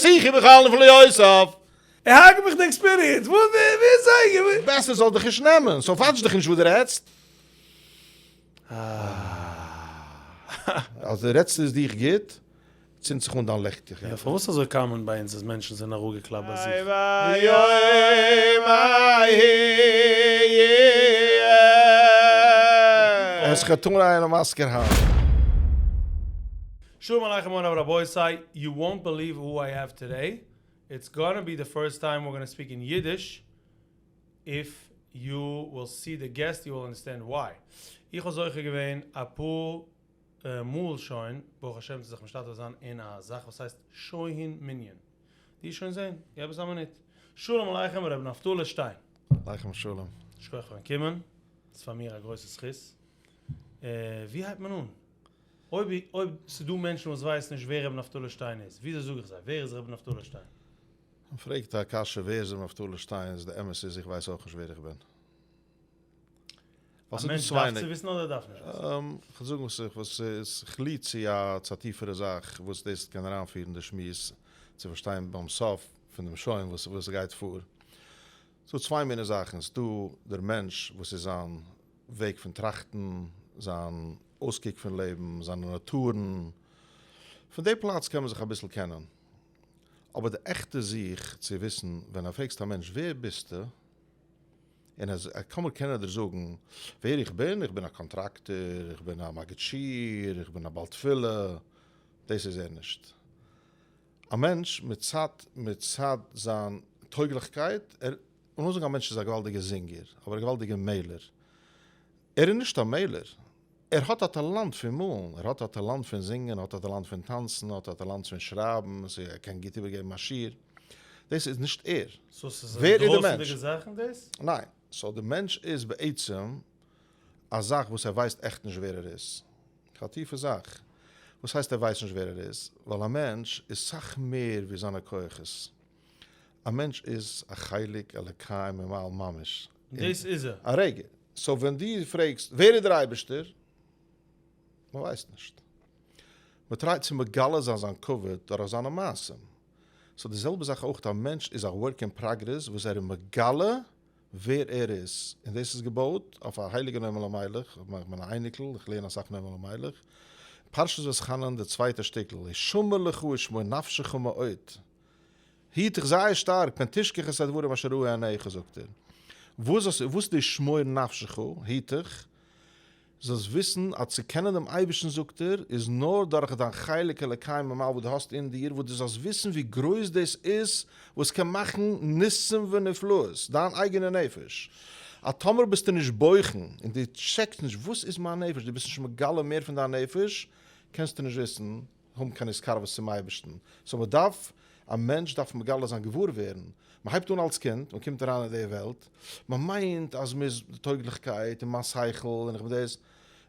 שיחי בכל נפליותיו. ער הארגעט מיך די experience, וואס ווי אזוי. בעסער זאל דיך נישט נעמען, so watch דיך נישט וואס דו רעדסט. אז דו רעדסט איז דיך גוט, צינדט זיך אן דיין לעכטיגקייט. יא, פארוואס אזוי common ביי אונז אז מענטשן זענען אראפגעקלאפט ביי זיך? עס חתונה איינער מזכיר היינט. שלום עליכם מורי ורבותי, you won't believe who I have today, it's gonna be the first time we're gonna speak in Yiddish, if you will see the guest you will understand why. איך האב זוכה געווען אפאר מאל שוין ברוך השם צו זיך משתתף זיין אין א זאך וואס הייסט שוהין מנין. די שוין זעהן, געב עס א מינוט. שלום עליכם ר' נפתלי שטיין. עליכם שלום. שכוח פארן קומען, ס'איז פאר מיר א גרויסע זכות. ווי הייבט מען אן? אויב אויב ס'דא מענטשן וואס ווייסן נישט ווער ר' נפתלי שטיין איז, וויאזוי זאג איך זיי ווער איז ר' נפתלי שטיין? מען פרעגט א קשיא ווער איז ר' נפתלי שטיין איז די אמת איז איך ווייס אויך נישט ווער איך בין. א מענטש דארף צו וויסן אדער דארף נישט וויסן? כ'וועל זאגן וואס איך וואס איז כ'לי צו א צו א טיפערע זאך וואס דאס קען אריינפירן די שמועס צו פארשטיין ביים סוף פון דעם שוין וואס וואס ס'גייט פאר. ס'דא צוויי מיני זאכן, ס'דא דער מענטש וואס איז זיין וועג פון טראכטן, זיין אויסקוק פון לעבן, זיינע נאטורן, פון די פלאץ קען מען זיך אביסל קענען, אבער די עכטע זיך צו וויסן, ווען א פרעגסט א מענטש ווער ביסטו, און אז קאמער קען ער דיר זאגן ווער איך בין, איך בין א contractor, איך בין א מגיד שיעור, איך בין א בעל תפילה, דאס איז ער נישט. א מענטש מצד מצד זיין טויגליכקייט, ער, לאמיר זאגן א מענטש איז א געוואלדיגע זינגער, אבער א געוואלדיגע מעלער, ער איז נישט א מעלער, ער האט א טאלאנט פון מאלן, ער האט א טאלאנט פון זינגען, ער האט א טאלאנט פון טאנצן, ער האט א טאלאנט פון שרייבן, ער קען גוט איבערגעבן א שיעור, דאס איז נישט ער. so ס'איז דרויסנדיגע זאכן דאס? ניין, so די מענטש איז בעצם א זאך וואס ער ווייסט עכט נישט ווער ער איז. א טיפע זאך. וואס הייסט ער ווייסט נישט ווער ער איז? ווייל א מענטש איז סאך מער ווי זיינע כוחות. א מענטש איז א חלק אלוקי ממעל ממש. דאס איז ער. א רגע. so ווען דו פרעגסט ווער איז דער אייבערשטער? מען ווייסט נישט. מען try ט צו מגלה זיין זיין כבוד דורך זיינע מעשים. so די זעלבע זאך אויך א מענטש איז א work in progress וואס ער איז מגלה ווער ער איז, און דאס איז געבויט אויף א הייליגע נועם אלימלך, איך בין א אייניקל, איך לערן אסאך נועם אלימלך, פרשת ואתחנן די צווייטע שטיקל, הישמר לך ושמור נפשך מאוד, היט דיך זייער שטארק, פן תשכח את הדברים אשר ראו עיניך זאגט ער, וואס איז די שמור נפשך, היט דיך, זאלסט וויסן אז צו קענען דעם אייבערשטן זאגט ער, איז נאר דורך דיין חלק אלוקי ממעל וואס דו האסט אין דיר, וואס דו זאלסט וויסן ווי גרויס דאס איז, וואס קען מאכן ניסים ונפלאות, דיין אייגענע נפש. אז טאמער ביסטו נישט בוחן און דו טשעקסט נישט וואס איז מיין נפש, דו ביסט נישט מגלה מער פון דיין נפש, קענסטו נישט וויסן, האבן קיין התקרבות צום אייבערשטן. so מען דארף, א מענטש דארף מגלה זיין, געוואר ווערן. מען הייבט אן אלס קינד, מען קומט אריין אין די וועלט, מען מיינט אז מען איז די טויגליכקייט און מיין שכל און איך בין דאס,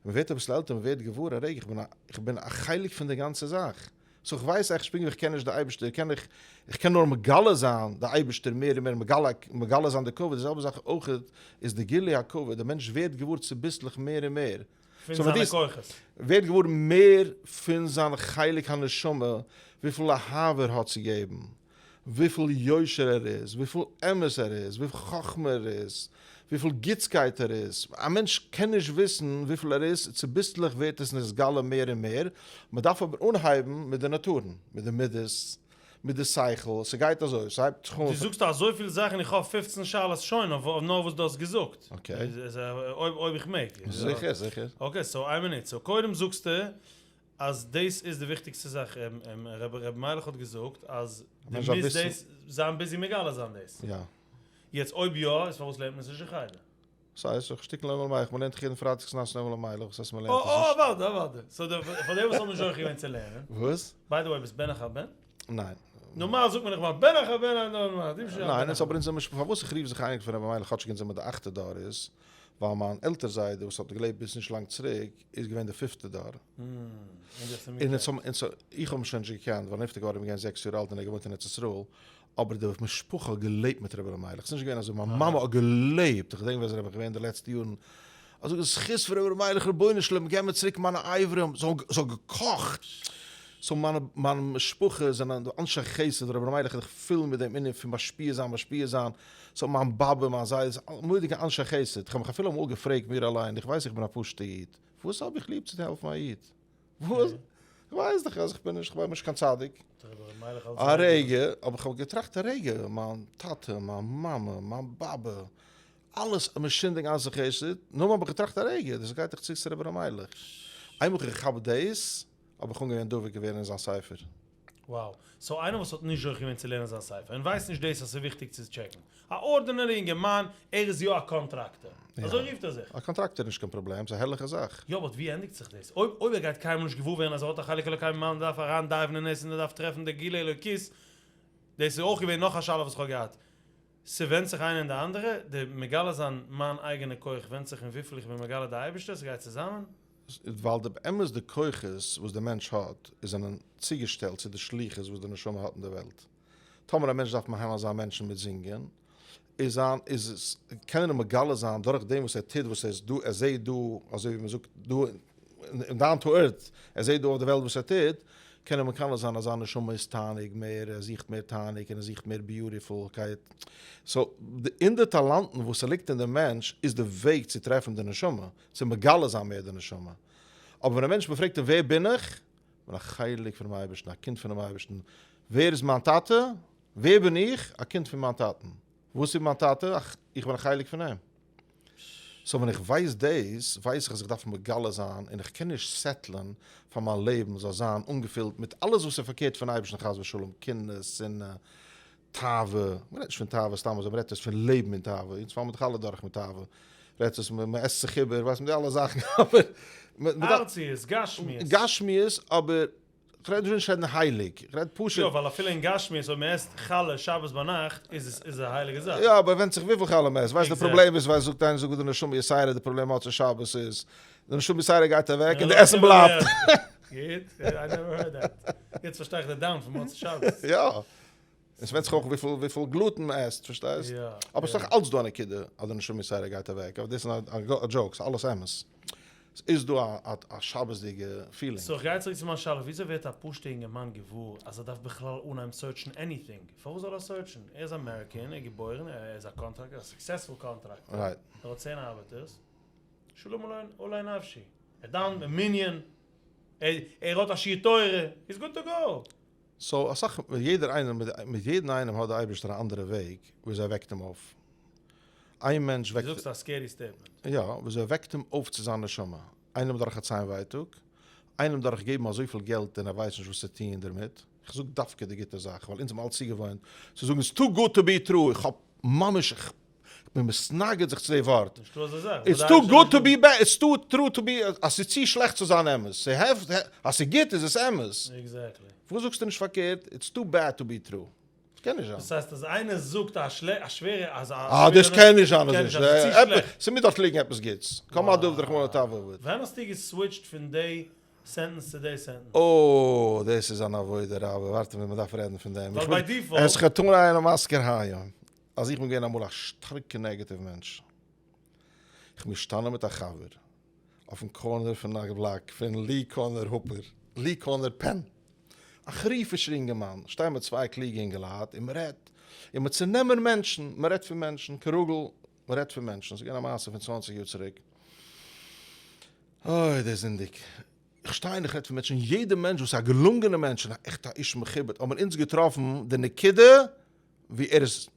מען ווערט אביסל עלטער, מען ווערט געוואר, א רגע, איך בין א, איך בין א חלק פון די גאנצע זאך. so איך ווייס עכט פונקט ווי איך קען נישט די אייבערשטער, קען איך, איך קען נאר מגלה זיין די אייבערשטער מער און מער, מגלה, מגלה זיין די כבוד, די זעלבע זאך אויך איז די גילוי הכבוד, די מענטש ווערט געוואר צוביסלעך מער און מער. פון זיינע כוחות. ווערט געוואר מער פון זיין חלק הנשמה, וויפיל אהבה ער האט צו געבן, וויפיל יושר ער איז, וויפיל אמת ער איז, וויפיל חכמה ער איז, וויפיל גוטסקייט ער איז. א מענטש קען נישט וויסן וויפיל ער איז, צוביסלעך ווערט עס נתגלה מער און מער, מען דארף אבער אנהייבן מיט די נאטורן, מיט די מידות, מיט די שכל, ס'גייט אזוי, ס'הייבט זיך אן. דו זאגסט אזויפיל זאכן איך האב פופצן שאלות שוין אויף נאר וואס דו האסט געזאגט. okay. אויב איך מעג. זיכער זיכער. okay so איין מינוט, so קודם זאגסטו אז דאס איז די וויכטיגסטע זאך, ר' מיילעך האט געזאגט אז דו מוזט דאס זיין busy מגלה זיין דאס. יא. יעצט אויב יא, איז פארוואס לערנט מען עס נישט אין חדר? ס'הייסט איך שטיקל נועם אלימלך, מ'לערנט דאך יעדן פרייטאג צונאכטס נועם אלימלך, וואס הייסט מ'לערנט עס נישט? אה אוודאי אוודאי, so די פאר די וואס האבן נישט זוכה געווען צו לערנען. וואס? by the way ביסט בן אחר בן? ניין. נארמאל זאגט מען איך בין בן אחר בן א נארמאל, דו ביסט שוין א בן ניין, אונז אבער אונז זעמיר פארוואס איך רוף זיך אייניקל פון רבי מיילעך כאטשיג אונז זעמיר די אכטע דור איז ווייל מיין עלטער זיידע וואס האט געלעבט ביז נישט לאנג צוריק איז געווען די פיפטע דור. און אונז האבן אונז איך האב אים שוין נישט געקענט ווייל נפטר געווארן איז געווען זעקס יאר אלט און ער האט געוואוינט אין ארץ ישראל, אבער די משפחה האט געלעבט מיט רבי אלימלך, ס'איז נישט געווען אזוי, מיין מאמע האט געלעבט, איך געדענק ווען זי איז געווען די לעצטע יארן, אזוי די זכות פון רבי אלימלך, רבונו של עולם געב מיר צוריק מיינע אברים, זי האט געקאכט. So מיינע מיין משפחה זענען אנשי חסד, רבי ר' מיילעך איז דאך פול מיט דעם ענין פון משפיע זיין משפיע זיין, so מיין באבע מיין זיידע מורא'דיגע אנשי חסד, כ'האב מיך אפילו אמאל געפרעגט מיר אליין, איך ווייס איך בין א פשוט'ע איד, וואס האב איך ליב צו העלפן א איד? וואס? כ'ווייס דאך אז כ'בין נישט, כ'בין נישט קיין צדיק. א רגע, אבער כ'האב געטראכט א רגע, מיין טאטע, מיין מאמע, מיין באבע, אלעס משונה'דיג אנשי חסד, נאר האב איך געטראכט א רגע, דאס גייט דאך צוריק צו רבי ר' מיילעך. איינמאל כ'האב געכאפט דאס, האב איך אנגעהויבן דבוק געווען אין זיין ספר. Wow. So איינער וואס האט נישט זוכה געווען צו לערנען זיין ספר, און ווייסט נישט דאס אז ס'איז וויכטיג צו טשעקן. א ordinary אינגערמאן, ער איז יא א contractor. אזוי רופט ער זיך. א contractor איז נישט קיין פראבלעם, ס'איז א הערליכע זאך. יא but ווי ענדיגט זיך דאס? אויב אויב ער גייט קיינמאל נישט געוואר ווערן אז ער האט א חלק אלוקי ממעל און דארף אריין dive ן אין עס און ער דארף טרעפן די גילוי אלוקית, דאס איז אויך געווען נאך א שאלה וואס כ'האב געהאט. ס'ווענדט זיך איינע אין די אנדערע? די מגלה זיין מיין אייגענע כח ווענדט זיך אין וויפיל איך בין מגלה די אייבערשטער? ס'גייט צוזאמען? ווייל די באמת די כוחות וואס די מענטש האט איז זענען צוגעשטעלט צו די שליחות וואס די נשמה האט אין די וועלט. טאמער א מענטש דארף מהנה זיין מענטשן מיט זינגען, איז זיין איז עס קען ער מגלה זיין דורך דעם וואס ער טוט וואס ער איז דא ער זעט דא אזוי ווי מען זאגט דא אין down to earth ער זעט דא אויף די וועלט וואס ער טוט, קען ער מקנא זיין אז זיין נשמה איז תענוג מער, ער זוכט מער תענוג און ער זוכט מער beautiful קייט. So אין די טאלאנטן וואס ס'ליגט אין די מענטש איז די וועג צו טרעפן די נשמה, צו מגלה זיין מער די נשמה. אבער ווען א מענטש מ'פרעגט אים ווער בין איך? כ'בין א חלק פונעם אייבערשטן, א קינד פונעם אייבערשטן. ווער איז מיין טאטע? ווער בין איך? א קינד פון מיין טאטן. וואס איז מיין טאטע? איך בין א חלק פון אים. So ווען איך ווייס דאס, ווייס איך אז איך דארף מגלה זיין, און איך קען נישט settle ען פאר מיין לעבן זאל זיין אנגעפילט מיט אלעס וואס איז פארקערט פון אייבערשטן חס ושלום, קנאה, שנאה, תאווה, מען רעדט נישט פון תאווה סתם אזוי, מען רעדט עס פון לעבן אין תאווה, אונז פאלן מיר דאך אלע דורך מיט תאווה, רעדט עס מען עסט זיך איבער, ווייסט מען די אלע זאכן, אבער ארציות, גשמיות. גשמיות, אבער כ'רעד נישט רעדן הייליג, כ'רעד פשוט. יא, ווייל אפילו אין גשמיות אויב מען עסט חלה שבת ביינאכט איז עס איז א הייליגע זאך. יא, אבער ווענדט זיך וויפיל חלה מען עסט, ווייסט די פראבלעם איז ווייל זאגט איינער זאגט די נשמה יתירה די פראבלעם מוצאי שבת איז די נשמה יתירה גייט אוועק און די עסן בלייבט. גוט, I never heard that. יעצט פארשטיי איך די down פון מוצאי שבת. יא. עס ווענדט זיך אויך וויפיל וויפיל gluten מען עסט, פארשטייסט? יא. אבער ס'איז דאך אלץ דא א נקודה אז די נשמה יתירה גייט אוועק, אבער דאס איז א joke, ס'איז אלעס אמת. ס'איז דא א א שבת'דיגע feeling. So איך גיי צוריק צו מיין שאלה, וויאזוי ווערט א פשוטע אינגערמאן געוואר אז ער דארף בכלל אנהייבן search ן anything? פארוואס זאל ער search ן? ער איז American, ער איז געבוירן, ער איז א contractor, א successful contractor, ער האט צען ארבעטערס, שלום עלי נפשי, ער דאווענט מיט מנין, ער האט א שיעור תורה, he's good to go. So אסאך, יעדער איינער, מיט יעדן איינעם האט די אייבערשטער א אנדערע וועג וויאזוי ער וועקט אים אויף. איין מענטש וועקט. דו זאגסט א scary statement. יא, וויאזוי ער וועקט אים אויף צו זיין נשמה. איינעם דורך א ציין ווייטאג, איינעם דורך געבן אזויפיל געלט און ער ווייסט נישט וואס צו טון דערמיט. איך זאג דווקא די גוטע זאך, ווייל אונז האבן אלץ צוגעוואוינט צו זאגן it's too good to be true, איך האב ממש, איך בין מתנגד זיך צו די ווארט. נישטא אזא זאך. It's too good to be bad, it's too true to be, אז ס'איז צו שלעכט צו זיין אמת. אז ס'איז גוט איז עס אמת. Exactly. פארוואס זאגסטו נישט פארקערט, it's too bad to be true? דאס קען נישט זיין. דאס הייסט אז איינער זאגט א שווערע אז א אה, דאס קען נישט זיין אזוי שלעכט. ס'מוז דארט ליגן עפעס גוטס. קאם אט דוב רחמנא לטב עביד. ווען האסטו גע switch ט פון די sentence צו די sentence? אוי, דאס איז אן עבודה רבה. ווארט מיר, מ'דארף רעדן פון דעם. ווייל by default. עס חתונה איינער מזכיר היום. אז איך בין געווען אמאל א שטארקע negative מענטש. איך בין געשטאנען מיט א חבר אויפן corner פון א בלאק פון Lee corner Hooper, Lee corner Penn. א חריפישער אינגערמאן, שטייען מיר צוויי קלוגע אינגעלייט און מ'רעדט, און מ'צונעמען מענטשן, מ'רעדט פון מענטשן, כרגיל, מ'רעדט פון מענטשן, ס'איז געווען א מעשה פון צוואנציג יאר צוריק. אוי דאס זינדיג. איך שטיי און איך רעד פון מענטשן, יעדע מענטש וואס איז א געלונגענע מענטש און א עכטע איש מכובד, האבן אונז געטראפן די נקודה ווי ער איז,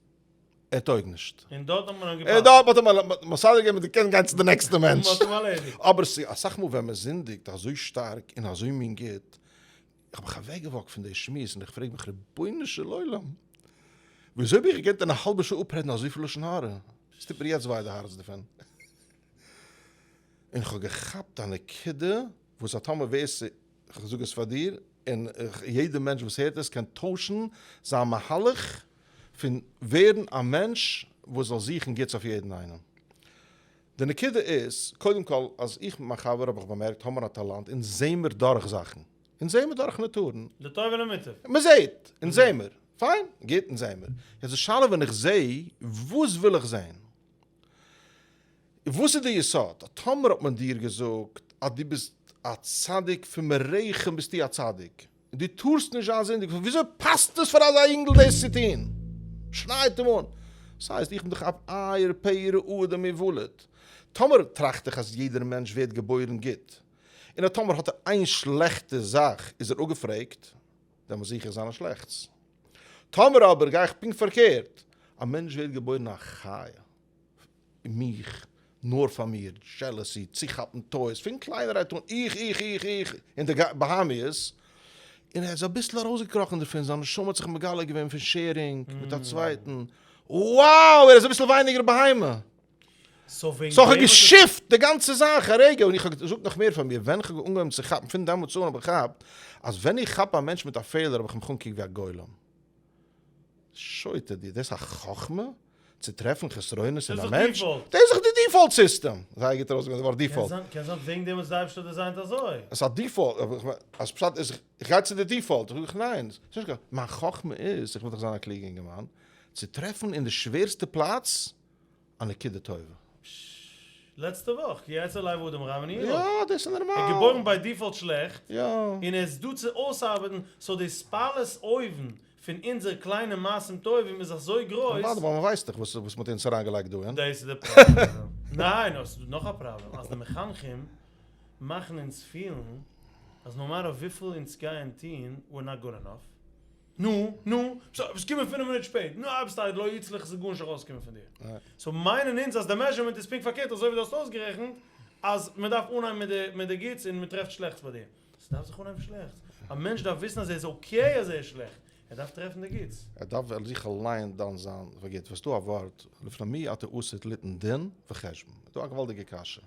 ער טויג נישט. און דארט האט מען אים געפאסט. דארט האט מען אים מסדר געווען מען קען גיין צו די נעקסטע מענטש. מען האט אים ארלעדיגט. אבער ס'איז אסאך מאל ווען מען זינדיגט אזוי שטארק און אזוי מין גוט, איך האב מיך אוועקגעוואקט פון די שמועס און איך פרעג מיך רבונו של עולם, וויאזוי האב איך געקענט אין א האלבע שעה אפרעדן אזויפיל לשון הרע? עס טוט מיר יעצט וויי די הארץ דערפון. און איך האב געכאפט א נקודה וואס א טאמער ווער ס', איך זאג עס פאר דיר, און יעדער מענטש וואס הערט עס קען טוישן זיין מהלך פון ווערן א מענטש וואס זאל זוכן גוטס אויף יעדן איינעם. די נקודה איז, קודם כל, אז איך מיט מיין חבר האב איך באמערקט האבן מיר א טאלאנט, אונז זעהן מיר דורך זאכן, אונז זעהן מיר דורך נאטורן. לטוב ולמוטב. מען זעהט, אונז זעהן מיר. פיין, גוט, אונז זעהן מיר. יעצט די שאלה ווען איך זעה, וואס וויל איך זעהן? וואס איז די יסוד? טאמער האט מען דיר געזאגט אז דו ביסט א צדיק פון מרחם ביסטו א צדיק. און דו טארסט נישט זיין זינדיג, וויאזוי פאסט עס פאר אזא אינגל דאס צו טון? שרייט אים אן, ס'הייסט איך בין דאך א עיר פרא אדם מוולד, טאמער טראכט איך אז יעדער מענטש ווערט געבוירן גוט, און אז טאמער האט ער איין שלעכטע זאך איז ער אפגעפרעגט, דעמאלס זוך איך זיינע שלעכטס. טאמער אבער גיי איך פונקט פארקערט, א מענטש ווערט געבוירן א חיה, מיך, נאר פאר מיר, jealousy, צוכאפן toys, פון קליינערהייט אן, איך, איך, איך, איך, און די בהמיות, און ער איז אביסל ארויסגעקראכן דערפון, זיין נשמה האט זיך מגלה געווען פון sharing מיט א צווייטן, wow, ער איז אביסל ווייניגער בהמה. so איך האב גע shift די גאנצע זאך א רגע, און איך האב געזאגט נאך מער פאר מיר, ווען איך האב אנגעהויבן צו כאפן, פון דעמאלטס אן האב איך געכאפט, אז ווען איך כאפ א מענטש מיט א פעלער האב איך מיך אנגעקוקט ווי א גולם. שוטה דיר, דאס איז א חכמה? צו טרעפן חסרונות אין א מענטש? דאס איז דאך די default system! זייער גוט ארויסגעברענגט די ווארט default. קען זיין וועגן דעם האט עס די אייבערשטער design ט אזוי. עס איז א default, אז פשט איז איך גיי צו די default, זאג איך ניין, מיין חכמה איז, איך וויל דאך זיין א קלוגע אינגערמאן, צו טרעפן אין די שווערסטע פלאץ א נקודה טובה. לעצטע וואך, כי יצר לב האדם רע מנעוריו. יא, דאס איז נארמאל. ער איז געבוירן by default שלעכט, יא. און ער איז דא צו אויסארבעטן, so די התפעלות אויבן פון אונזער קליינע מעשים טובים איז אזוי גרויס. אוודאי, ווייל מען ווייסט דאך וואס מען האט אונז אריינגעלייגט דא אין. דאס איז די פראבלעם. ניין, נאר ס'איז דא נאך א פראבלעם, אז די מחנכים מאכן אונז פילן אז no matter וויפיל אונז גייען טון, we're not good enough. נו, נו, ביסט געקומען פינף מינוט שפעט, נו, ביסט א לא יצלח, ס'איז גארנישט ארויסגעקומען פון דיר. so מיינען אונז אז די measurement איז פונקט פארקערט אזוי ווי דו האסט אויסגערעכנט אז מען דארף אנהייבן מיט די מיט די גוטס און מען טרעפט שלעכטס ביי דיר. ס'דארף זיך אנהייבן שלעכטס. א מענטש דארף וויסן אז ער איז okay אז ער איז שלעכט. ער דארף טרעפן די גוטס. ער דארף זיך אליין דן זיין פאר גוט. וואס דא א ווארט לפני מי אתה עתיד ליתן דין וחשבון. איז דא א געוואלדיגע קשיא.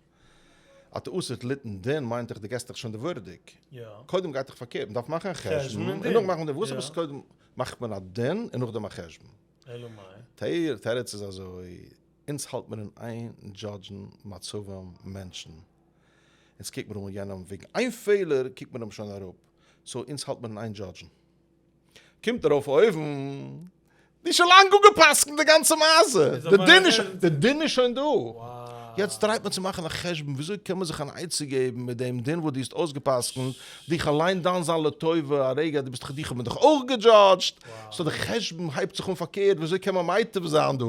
אתה עתיד ליתן דין מיינט דאך דו געסט דיך שוין די verdict. קודם גייט דאך פארקערט, מ'דארף מאכן א חשבון און נאכדעם מאכט מען דין. וואס עפעס קודם מאכט מען א דין און נאכדעם א חשבון? אלא מאי? תירוץ איז אזוי, אונז האלט מיר אין איין judge ן מצבים מענטשן. אונז קוקט מיר אן יענעם וועגן איין פעלער קוקט מען אים שוין אראפ. so אונז האלט מיר אין איין judge ן. קומט ארויף אויבן, די שוין לאנג אפגע'פסק'נט די גאנצע מעשה, די דין איז די דין איז שוין דא, יעצט try ט מען צו מאכן א חשבון וויאזוי קען מען זיך אן עצה געבן מיט דעם דין וואס דו האסט אויסגע'פסק'נט, דיך אליין דן זיין לטובה, א רגע דו ביסט דאך דיך האט מען דאך אויך גע judge ט, so די חשבון הייבט זיך אן פארקערט, וויאזוי קען מען מייטיב זיין דא,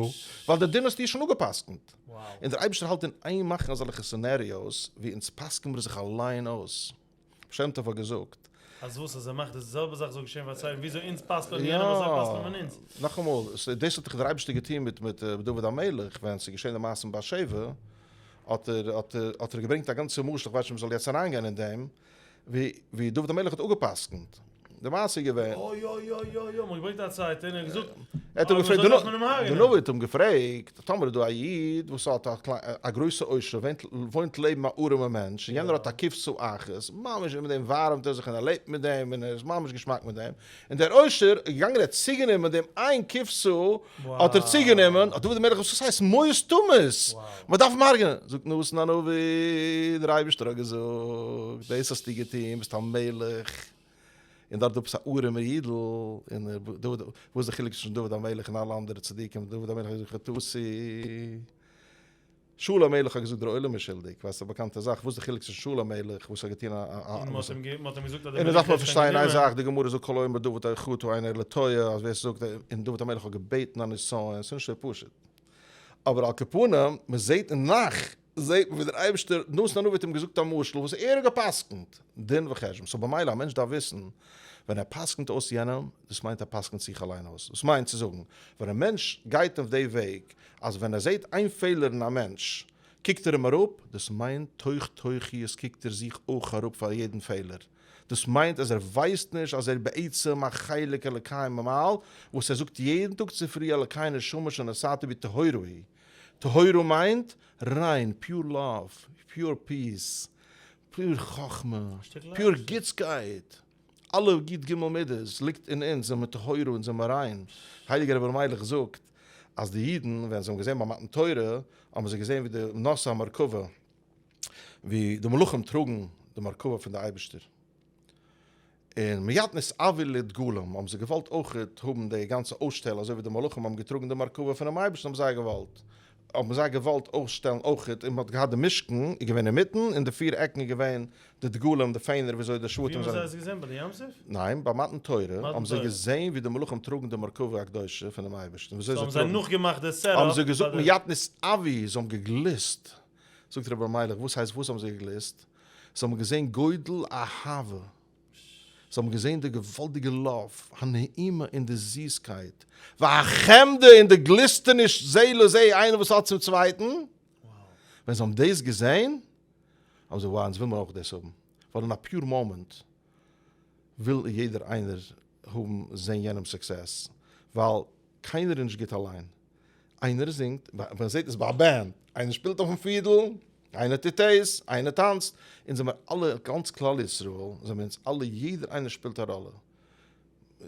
ווייל די דין האסטו שוין אפגע'פסק'נט. און דער אייבערשטער האלט אין איין מאכן אזעלכע scenarios ווי אונז פסק'ן מיר זיך אליין אויס. שם טוב האט געזאגט. אז וואס? אז ער מאכט די זעלבע זאך זאל געשען פאר צווייטן? וויאזוי אונז פסל'ען יענעם אזוי פסל'ען מען אונז. נאכאמאל, דאס האט דאך דער אייבערשטער געטון מיט מיט דוד המלך, ווען ס'איז געשען די מעשה מיט בת שבע, האט ער האט ער האט ער געברענגט א גאנצע משל, איך ווייס נישט אויב מ'זאל יעצט אריינגיין אין דעם, ווי ווי דוד המלך האט אפגע'פסק'נט. די מעשה איז געווען. אוי אוי אוי אוי אוי, מ'האט געברענגט א צווייטע און ער האט געזאגט ער האט אים געפרעגט, די נביא האט אים געפרעגט, טאמער איז דא א איד וואס האט א גרויסע עושר, וואוינט לעבן א ארעמע מענטש, און יענער האט א כבשה אחת, ממש מיט דעם ווארעמט ער זיך און ער לעבט מיט דעם און ער איז ממש געשמאק מיט דעם, און דער עושר איז געגאנגען ער האט צוגענומען דעם איין כבשה, האט ער צוגענומען, האט דוד המלך געזאגט, וואס הייסט מות תמות, מען דארף אים הרג'נען, זאגט נתן הנביא, דער אייבערשטער האט געזאגט, דאס האסטו געטון, ביסט א מלך. און דארט עפעס א ארעמע אידל, און ער דוד, וואס איז די חילוק צווישן דוד המלך און אלע אנדערע צדיקים, דוד המלך האט געזאגט חטאתי, שאול המלך האט געזאגט דער עולם איז שולדיג, ווייסט א באקאנטע זאך, וואס איז די חילוק צווישן שאול המלך וואס האט געטון א א און מ'האט אים מ'האט אים געזאגט אז און דער דארף מען מלך האט פארשטיין איין גענומען. זאך, די גמרא זאגט כל האומר דוד חטא אינו אלא טועה, אז ווער ס'זאגט, און דוד המלך האט געבעטן א נסיון, ס'איז נישט אזוי פשוט. אבער על כל פנים, מ'זעט אין נך, זעט מען ווי דער אייבערשטער, נתן הנביא האט אים געזאגט א משל וואס ער האט גע'פסק'נט, דין וחשבון, so במילא א מענטש דארף וויסן, ווען ער פסק'נט אויס יענעם, דאס מיינט ער פסק'נט זיך אליין אויס, דאס מיינט צו זאגן, ווען א מענטש גייט אויף די וועג, אז ווען ער זעט איין פעלער אין א מענטש, קוקט ער אים אראפ, דאס מיינט תוך תוכיות קוקט ער זיך אויך אראפ פאר יעדן פעלער, דאס מיינט אז ער ווייסט נישט אז ער איז בעצם א חלק אלוקי ממעל, וואס ער זאגט יעדן טאג צופרי אלוקי נשמה שנתת בי טהורה היא, טהורה מיינט ריין, pure love, pure peace, pure חכמה, pure גוטסקייט, אלע י ג מידות ליגט אין אונז, זעמיר טהורה און זעמיר ריין. הייליגער רבי אלימלך זאגט אז די אידן ווען זיי האבן געזען ביי מתן תורה האבן זיי געזען ווי די נושאי המרכבה, ווי די מלאכים טראגן די מרכבה פון די אייבערשטער, און מיד נתאוו לדגלם האבן זיי געוואלט אויכעט האבן די גאנצע אויסשטעל אזוי ווי די מלאכים האבן געטראגן די מרכבה פונעם אייבערשטן האבן זיי געוואלט. האבן זיי געוואלט אויפשטעלן אויכעט, און מען האט געהאט די משכן איז געווען אינמיטן, און די פיר עקן איז געווען די דגלים, די פענער וויאזוי די שבטים זענען. ווי האבן זיי עס געזען? ביי די ים סוף? ניין, ביי מתן תורה האבן זיי געזען ווי די מלאכים טראגן די מרכבה הקדושה פונעם אייבערשטן, וויאזוי זיי טראגן. האבן זיי נאכגעמאכט די setup. האבן זיי געזאגט מיד נתאוו, זיי האבן געגליסט. זאגט רבי אלימלך, וואס הייסט וואס האבן זיי געגליסט? זיי האבן געזען גודל אהבה. זיי האבן געזען די געוואלדיגע love, הנעימה און די זיסקייט, והחמדה און די גליסטעניש זה לזה איינער וואס האט צום צווייטן, ווען זיי האבן דאס געזען, האבן זיי wow אונז וויל מיר אויך דאס האבן, ווייל אין א pure מאמענט וויל יעדער איינער האבן זען יענעמ'ס success, ווייל קיינער איז נישט גוט אליין, איינער זינגט, מען זעט עס ביי א band, איינער שפילט אויפן פידל, איינער טוט דאס, איינער טאנצט, אונז זעמער אלע, גאנץ כלל ישראל, זעמער אונז אלע, יעדער איינער שפילט א ראלע.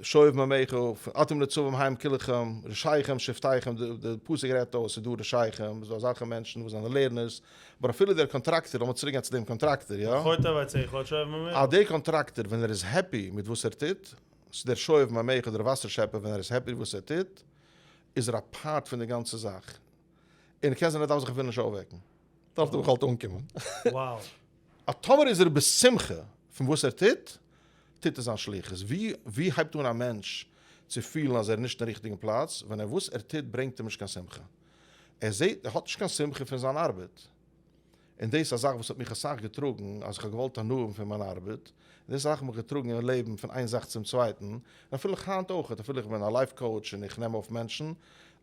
שואב מימיך, אתם נצבים היום כולכם, ראשיכם שבטיכם, די פסוק רעדט אויס, ס'איז דא ראשיכם, ס'איז דא אזעלכע מענטשן וואס זענען לערנערס, אבער אפילו דער קאנטראקטער, לאמיר צוריק גיין צו דעם קאנטראקטער, יא? אז דער קאנטראקטער ווען ער איז happy מיט וואס ער טוט, ס'איז דער שואב מימיך דער וואסער שעפער ווען ער איז happy וואס ער טוט, איז ער א part פון די גאנצע זאך, און קען זיין ער דארף זיך אפילו נישט אויפוועקן, דארף ער בכלל אנקומען. א טאמער איז ער בשמחה פון וואס ער טוט, טוט ער זיין שליחות. ווי ווי הייבט אן א מענטש צו פילן אז ער איז נישט אין ריכטיגן פלאץ? ווען ער וואס ער טוט ברענגט אים נישט קיין שמחה. ער זעט ער האט נישט קיין שמחה פון זיין ארבעט. און דאס איז א זאך וואס האט מיך אסאך געטראגן, אז איך האב געוואלט הנאה האבן פון מיין ארבעט, און דאס איז א זאך וואס מיך געטראגן אין לעבן פון איין זאך צום צווייטן, און אפילו איך היינט אויך, אפילו איך בין א life coach און איך נעם אויף מענטשן,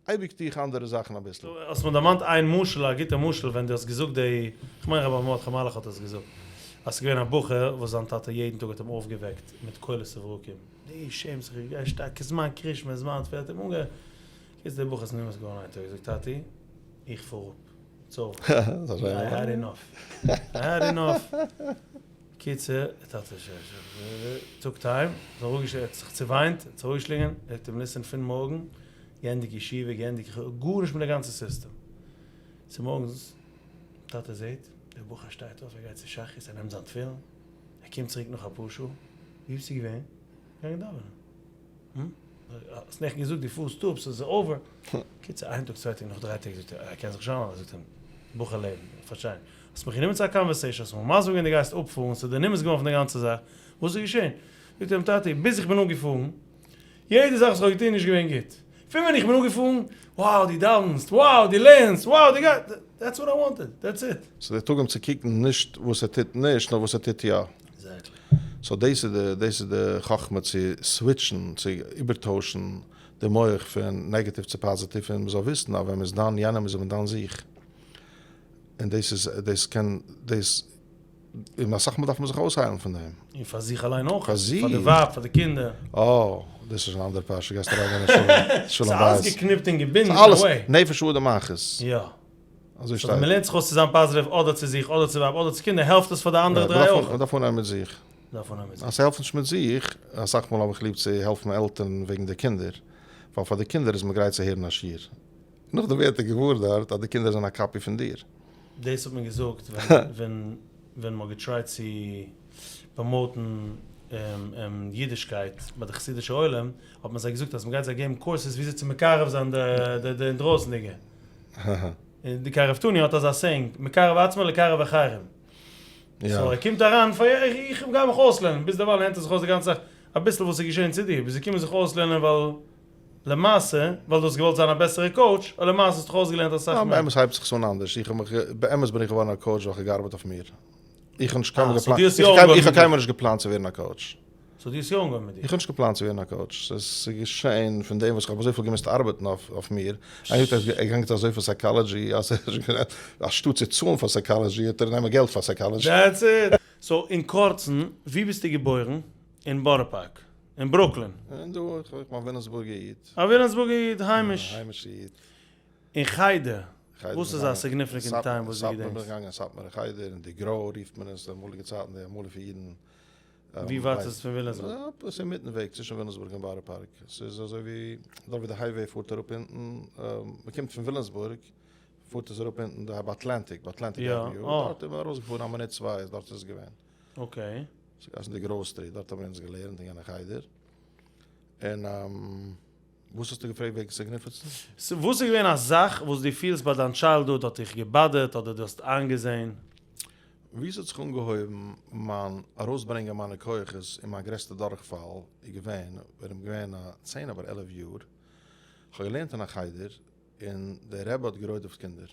אייביג טו איך אנדערע זאכן אביסל. דו האסט מיר דערמאנט איין משל, א גוטע משל, ווען דו האסט געזאגט די, כ'מיין רבי מרדכי מלאך האט עס געזאגט, אז ס'איז געווען א בחור וואס זיין טאטע יעדן טאג האט אים אויפגעוועקט מיט קולות וברקים, דו שעמסט זיך, גיי שטארק, זמן קרישמע, זמן תפילה, האט אים אנגע. קיצור דער בחור איז נמאס געווארן איין טאג, ער זאגט טאטי, איך פאר אפ. it's over. I had enough. I had enough. קיצור, טאטע took time, ער האט זיך צעוויינט, האט זיך אראפגעשלינגען, ער האט אים listen פון מארגן, געענדיגט ישיבה, געענדיגט גארנישט מיט די גאנצע סיסטעם. צומארגנס, טאטע זעט, דער בחור שטייט אויף, ער גייט צו שחרית, ער נעמט זיין תפילין, ער קומט צוריק נאך אפאר שעה, וואו ביסטו געווען? געגאנגען דאווענען. האסט נעכטן געזאגט דו פארסט אפ סאיז over. קיצור איין טאג צוויי טעג נאך דריי טעג זאגט ער ער קען זיך שוין איינהאלטן זאגט אים בחור לעבן איך פארשטיי נישט האסט מיך גענומען צו א conversation האסט מיר מסביר געווען דו גייסט אפפארן סאיז דיר נמאס געווארן פון די גאנצע זאך וואס איז געשען זאגט ער אים טאטי ביז איך בין אפגעפארן יעדע זאך וואס איך האב געטון איז נישט געווען גוט פון ווען איך בין אפגעפארן wow דו דאווענסט wow דו לערנסט wow דו גייסט that's what I wanted that's it. סאיז דער טאג אים צו קוקן נישט וואס ער טוט נישט נאר וואס ער טוט יא. Exactly. So דאס איז די דאס איז די חכמה צו switch ן צו איבערטוישן די מח פון נעגעטיוו צו פאזיטיוו און מ'זאל וויסן אז ווען מ'איז דן יענעם איז מען דן זיך און דאס איז דאס קען דאס און אסאך מאל דארף מען זיך אויסהיילן פון דעם. און פאר זיך אליין אויך. פאר זיך. פאר די ווייב, פאר די קינדער. אה, דאס איז שוין א אנדערע פרשה, גייסט אריינגיין אין שלום בית. ס'איז אלעס געקניפט און געבינדן אין א way. נפש האדם אחת. יא. אזוי שטייט. סאו מען לערנט זיך אויס צו זיין פאזיטיוו אדער צו זיך אדער צו ווייב אדער צו קינדער העלפט עס פאר די אנדערע דריי אויך. מען דארף אנהייבן מיט זיך. דארף אנהייבן מיט זיך. אז ס'העלפט נישט מיט זיך, אסאך מאל האב איך ליב צו העלפן עלטערן וועגן די קינדער, ווייל פאר די קינדער איז מען גרייט צו הערן א שיעור. נאכדעם ווערט ער געוואר דארט אז די קינדער זענען א copy פון דיר. דאס האט מען געזאגט ווען ווען מ'האט געטרייט צו promote ן אידישקייט ביי די חסידישע עולם, האט מען זיי געזאגט אז מ'גייט זיי געבן courses וויאזוי צו מקרב זיין די אינדרויסנדיגע. די קרבתני האט אזא saying, מקרב עצמו לקרב אחרים. So ער קומט אריין פאר איך גיי מיך אויסלערנען, ביז דערווייל לערנט ער זיך אויס די גאנצע זאך, אביסל וואס איז געשען צו דיר, ביז זיי קומען זיך אויסלערנען ווייל למעשה, ווייל דו האסט געוואלט זיין א בעסערע coach, און למעשה האסטו דיך אויסגעלערנט אסאך מער. באמת הייבט זיך עס אן אנדערש, איך האב מיך, באמת בין איך געווארן א coach ווייל איך האב געארבעט אויף מיר. איך האב נישט קיינמאל געפלאנט, איך האב קיינמאל נישט געפלאנט צו ווערן א coach. So דו האסט יא אנגעהויבן מיט דיר? איך האב נישט געפלאנט צו ווערן א coach, ס'איז געשען פון דעם וואס איך האב אזויפיל געמוזט ארבעטן אויף מיר, איינער האט געגאנגען צו אזויפיל psychology אז אנשטאט צו צאלן פאר psychology האט ער נעמען געלט פאר psychology. That's it! So אין קורצן, וואו ביסטו געבוירן? אין בארא פארק? אין ברוקלין? אין דא, איך בין א וויליאמסבורגער איד. א וויליאמסבורגער איד, היימיש. היימישע איד. אין חדר, וואס איז א significant time וואס דו געדענקסט? סאטמאר בין איך געגאנגען אין סאטמארע חדר, אין די גראו רופט מען עס, די אמאליגע צייטן, די אמאליגע אידן. ווי ווייט איז עס פון וויליאמסבורג? עס איז אינמיטן וועג צווישן וויליאמסבורג און בארא פארק, עס איז אזוי ווי דארט ווי די highway פארט אראפ אונטן, מען קומט פון וויליאמסבורג פארט עס אראפ אונטן ביי אטלענטיק, ביי אטלענטיק עוועניו, דארט איז מען ארויסגעפארן א מינוט צוויי איז דארט איז עס געווען. Okay. ס'איז געהייסן די גראו street, דארט האבן מיר אונז געלערנט אין יענע חדר, און. וואס האסטו געפרעגט וועגן significance? וואס איז געווען א זאך וואס דו פילסט ביי דיין childhood האט דיך געבאדערט אדער דו האסט איינגעזען? ווי עס האט זיך אנגעהויבן מיין ארויסברענגען מיינע כוחות און מיין גרעסטע דורכפאל איז געווען ווען איך בין געווען א צען אבער 11 יאר, איך האב געלערנט אין א חדר און דער רבי האט גערודפ'ט קינדער.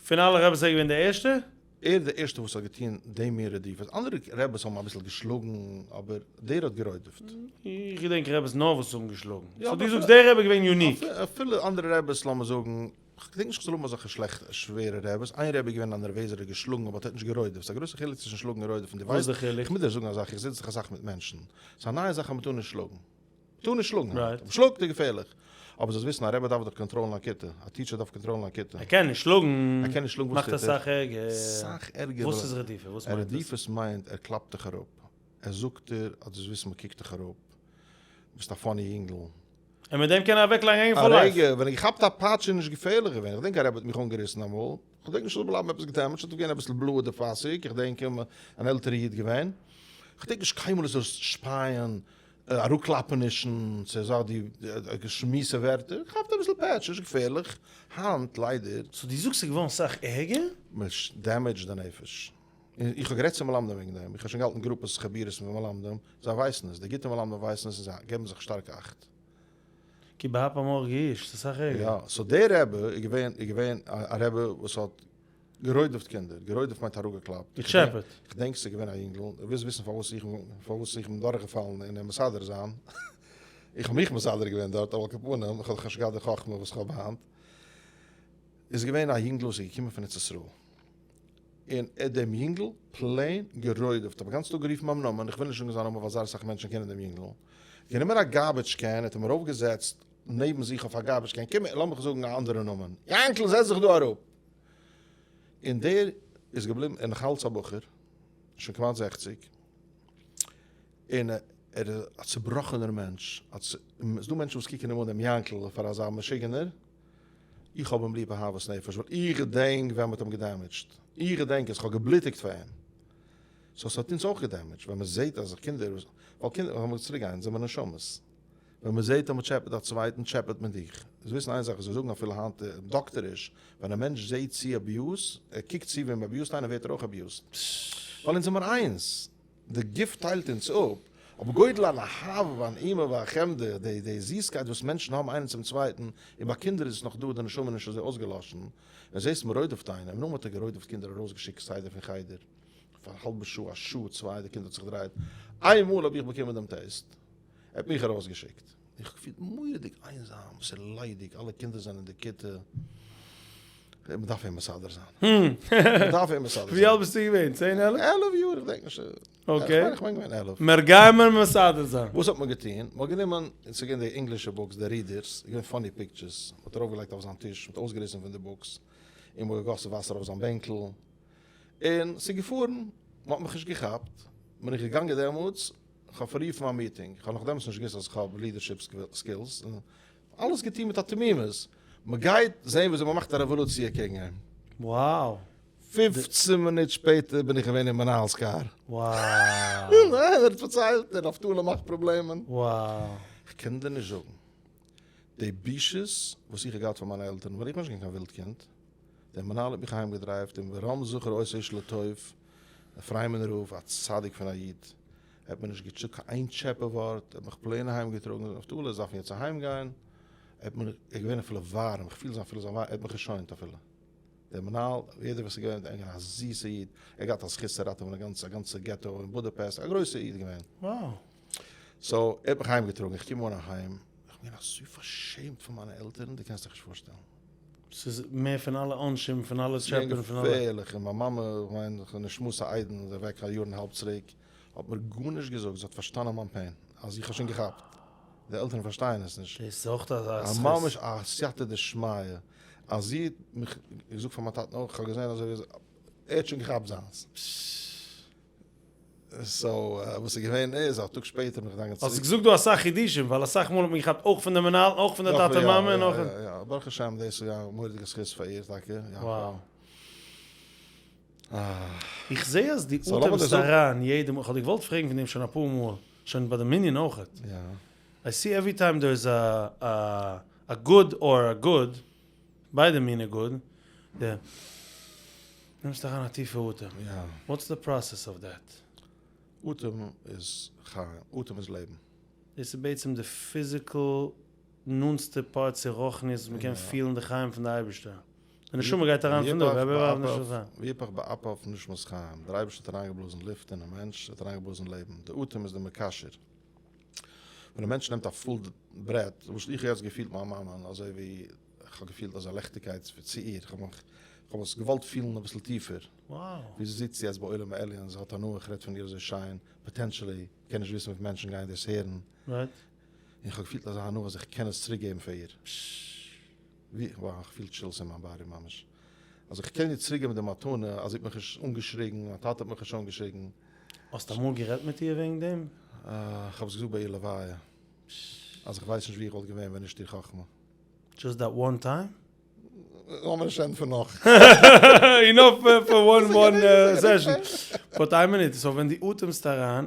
פון אלע רבי'ס איז ער געווען דער ערשטער? ער איז דער ערשטער וואס האט געטון דעם מין רדיפות, אנדערע רבי'ס האבן אביסל געשלאגן אבער דער האט גערודפ'ט. איך געדענק רבי'ס נאר וואס האבן געשלאגן, so דו זאגסט דער רבי איז געווען unique. אפילו אנדערע רבי'ס לאמיר זאגן, כ'געדענק נישט כ'זאל האבן אזעלכע שלעכטע שווערע רבי'ס, איין רבי איז געווען א נערוועזער האט געשלאגן אבער האט נישט גערודפ'ט, ס'איז א גרויסע חילוק צווישן שלאגן און רודפ'ן, דו ווייסט, איך מוז דיר זאגן א זאך, איך זיץ זיך אסאך מיט מענטשן, ס'איז א נייע זאך אז מ'טאר נישט שלאגן. טאר נישט שלאגן היינט. אויב שלאגט איז געפערליך. אבער זאלסט וויסן א רבי דארף דאך קאנטראלן א כיתה. א teacher דארף קאנטראלן א כיתה. ער קען נישט שלאגן. ער קען נישט שלאגן וואס מאכט טוט ער? אסאך ערגער. סאך ערגער. וואס איז רדיפה? וואס מיינט עס? רדיפות מיינט ער קלאפט דיך אראפ. ער זאגט דיר אז דו זאלסט וויסן מ'קוקט דיך אראפ. ביסט א funny יונגל. און מיט דעם קען ער אוועקלייגן איינעם for life. א רגע, ווען ער געכאפט א פאטש איז נישט געפערליך געווען. איך דענק א רבי האט מיך אנגעריסן אמאל. כ'דענק נישט ס'זאל בלייבן עפעס געדעמעדזשט, ס'האט געווען אביסל בלויע די פאסיג, איך דענק אן עלטערע איד געווען. כ'דענק נישט קיינמאל ער זאל שפייען אראפקלאפענישן, צו אזא די מיסע ווערטער, כאפט אביסל פעטש, נישט געפערליך, היינט ליידער. so דו זאגסט ס'איז געווארן סאך ערגער? מען דעמעדזשט די נפש. און איך האב גערעדט צו מלמדים וועגן דעם, איך האב שוין געהאלטן גרופעס חבורות מיט מלמדים, זיי ווייסן עס, די גוטע מלמדים ווייסן עס און זיי געבן זיך שטארק אכט. כי באפם מור געיש, ס'איז סאך ערגער. יא, so דער רבי איז געווען איז געווען א רבי וואס האט גערודפ'ט קינדער, גערודפ'ט מיינט אראפגעקלאפט. געטשעפעט. כ'דענק ס'איז געווען א יונגל, דו ווילסט וויסן פארוואס איך פארוואס איך בין דורכגעפאלן אין אים מסדר זיין, איך האב מיך מסדר געווען דארט, אבער על כל פנים, איך האב דאך נישט געהאט די חכמה וואס כ'האב היינט, איז געווען א יונגל וואס איז געקומען פון ארץ ישראל, און ער האט דעם יונגל plain גערודפ'ט, האב א גאנצן טאג גערופן ביים נאמען, איך וויל נישט זאגן זיין נאמען ווייל זייער אסאך מענטשן קענען דעם יונגל, גענומען א garbage can, האט אים ארויפגעזעצט נעבן זיך אויף א garbage can, קום לאמיך זאגן א אנדערע נאמען, יענקל זעץ זיך דא אראפ! און דער איז געבליבן און נאכאלץ א בחור, שוין כמעט 60, און ער איז א צובראכענער מענטש, ס'איז דא מענטשן וואס קוקן אים אן דעם יענקל פאר אזא משוגענער, איך האב אים ליב אהבת נפש, ווייל איך געדענק ווען מ'האט אים געדעמעדזשט, איך געדענק עס, כ'האב געבלוטיגט פאר אים, so ס'האט אונז אויך געדעמעדזשט, ווען מ'זעט אז קינדער, ווייל קינדער, לאמיר צוריק גיין, זעמער נשמות. ווען מען זעט אז מען טשעפעט א צווייטן טשעפעט מען דיך. זאלסט וויסן איין זאך, זיי זאגן אפילו היינט דאקטעריש, ווען א מענטש זעט צו abuse, ער קוקט צו ווען מען אביוזט איינעם ווערט ער אויך abused. ווייל אונז זעמער איינס. די גוף טיילט אונז אפ, אבער גודל האהבה והנעימה והחמדה, די די זיסקייט וואס מענטשן האבן איינער צום צווייטן, און ביי קינדער איז עס נאך דא, די נשמה איז נישט אזוי אויסגעלאשן. ווען זעסט מען רודפ'ט איינעם, נאכדעם האט ער גערודפ'ט קינדער ארויסגעשיקט כסדר פון חדר, פאר א האלבע שעה, א שעה, צוויי, די קינד האט זיך געדרייט. איינמאל האב איך באקומען דעם טעסט. ער האט מיך ארויסגעשיקט. איך האב געפילט מורא'דיג איינזאם, ס'איז ליידיג, אלע קינדער זענען אין די כיתה. מען דארף אים מסדר זיין. מען דארף אים מסדר זיין. ווי אלט ביסטו געווען? צען 11? 11 יאר, איך דענק נישט. okay. איך מיין געווען 11. מיר גיימער מסדר זיין. וואס האט מען געטון? מען האט גענומען, ס'איז געווען די ענגלישע books, די readers, ס'איז געווען funny pictures, מען האט ארויפגעלייגט אויף זיין טיש, מען האט אויסגעריסן פון די books, און מען האט געגאסן וואסער אויף זיין בענקל, און ס'איז געפארן. מען האט מיך נישט געכאפט. בין איך געגאנגען דעמאלטס, כ'האב פאררופן א meeting, כ'האב נאך דעמאלטס נישט געוואוסט אז כ'האב leadership skills, אלעס געטון מיט א תמימות, מ'גייט זען וויאזוי מ'מאכט א רעוואלוציע קעגן אים. Wow. 15 מינוט שפעטער בין איך געווען אין מנהל'ס קאר. Wow. ניין, ער האט פארציילט, ער נפתלי מאכט פראבלעמען. Wow. כ'קען דיר נישט זאגן די בושות וואס איך האב געהאט פון מיינע עלטערן, ווייל איך בין נישט געווען קיין ווילד קינד, דער מנהל האט מיך אהיים געדרייווט און ברם זכר עושה איש לטוב, אפרים רב, א צדיק פון א איד, ער האט מיר נישט געטשוקט קיין איין טשעפע ווארט, ער האט מיך plain אהיים געטראגן, נפתלי זאל פון יעצט אהיים גיין, ער האט מיר, ער איז געווען אפילו ווארעם, איך פיל זיין אפילו זיין ווארעם, ער האט מיך געשוינט אפילו. דער מנהל, יעדער וואס איז געווען מיט אים, געווען א זיסע איד, ער האט געהאט א זכות צו ראטעווען א גאנצע, א גאנצע געטא אין בודאפעסט, א גרויסע איד געווען. Wow. so, ער האט מיך אהיים געטראגן, איך קום אן אהיים, איך בין געווען אזוי פארשעמט פון מיינע עלטערן, דו קענסט דיך נישט פארשטעלן. ס'איז מער פון אלע עונשים, פון אלע טשעפען, פון אלע. ס'איז געווען געפערליך, און מיין מאמע, איך מיין, נשמתה עדן, איז אוועק א יאר און האלב צוריק, האט מיר גארנישט געזאגט, זי האט פארשטאנען מיין pain, אז איך האב שוין געכאפט, די עלטערן פארשטייען עס נישט. דאס איז אויך אזא זכות. ממש א סייעתא דשמיא, אז זי האט מיך געזאגט פאר מיין טאטן אויך, איך האב געזען אזוי ווי ער האט שוין געכאפט זיינס. so וואס איז געווען איז, א טאג שפעטער בין איך געגאנגען צוריק. האסט געזאגט דא אסאך חידושים, ווייל אסאך מאל האט מען געכאפט אויך פון די מנהל, אויך פון די טאטע מאמע, און אויך. יא יא, ברוך השם דאס איז א מורא'דיגע זכות פאר איר טאקע. Wow. איך זע אז דו אטעמסט אריין יעדע מאל, איך האב דיר געוואלט פרעגן פון דעם שוין אפאר מאל, שוין ביי די מנין אויכעט. יא. I see every time there איז א א good or a good, ביידע מיני good, די נעמסט אריין א טיפע אטעם, what's the process of that? אטעם איז חיים, אטעם איז לעבן. דאס איז בעצם די physical נאנטסטע part צו רוחניות וואס מ'קען פילן די חיים פון די אייבערשטער. די נשמה גייט אריין פון דא, ויפח באפיו נשמת חיים, דער אייבערשטער האט אריינגעבלאזן לופט אינעם מענטש, ער האט אריינגעבלאזן לעבן, די אטעם איז די מקשר. ווען א מענטש נעמט א full breath, למשל איך האב יעצט געפילט מיין מאמען אזוי ווי איך האב געפילט אזא לעכטיגקייט צו איר, איך האב מיך, איך האב עס געוואלט פילן אביסל טיפער, ווי זי זיצט יעצט בעולם העליון, זי האט הנאה, איך רעד פון איר אזוי שיין, potentially, קען נישט וויסן וויפיל מענטשן גייען דאס הערן, און איך האב געפילט אזא הנאה אז איך קען עס צוריק געבן פאר איר. ווי, wow, איך פיל chills אין מיין body ממש. אז איך קען איר צוריק געבן די מתנה, אז זי האט מיך נישט אנגעשריגן, מיין טאטע האט מיך נישט אנגעשריגן. האסט אמאל גערעדט מיט איר וועגן דעם? איך האב עס געזאגט ביי איר לוויה, אז איך ווייס נישט ווי איך וואלט געווען ווען נישט איר חכמה. Just that one time? לאמיר נישט ענטפערן נאך. Enough for one one session. But איין מינוט, so ווען דו אטעמסט אריין,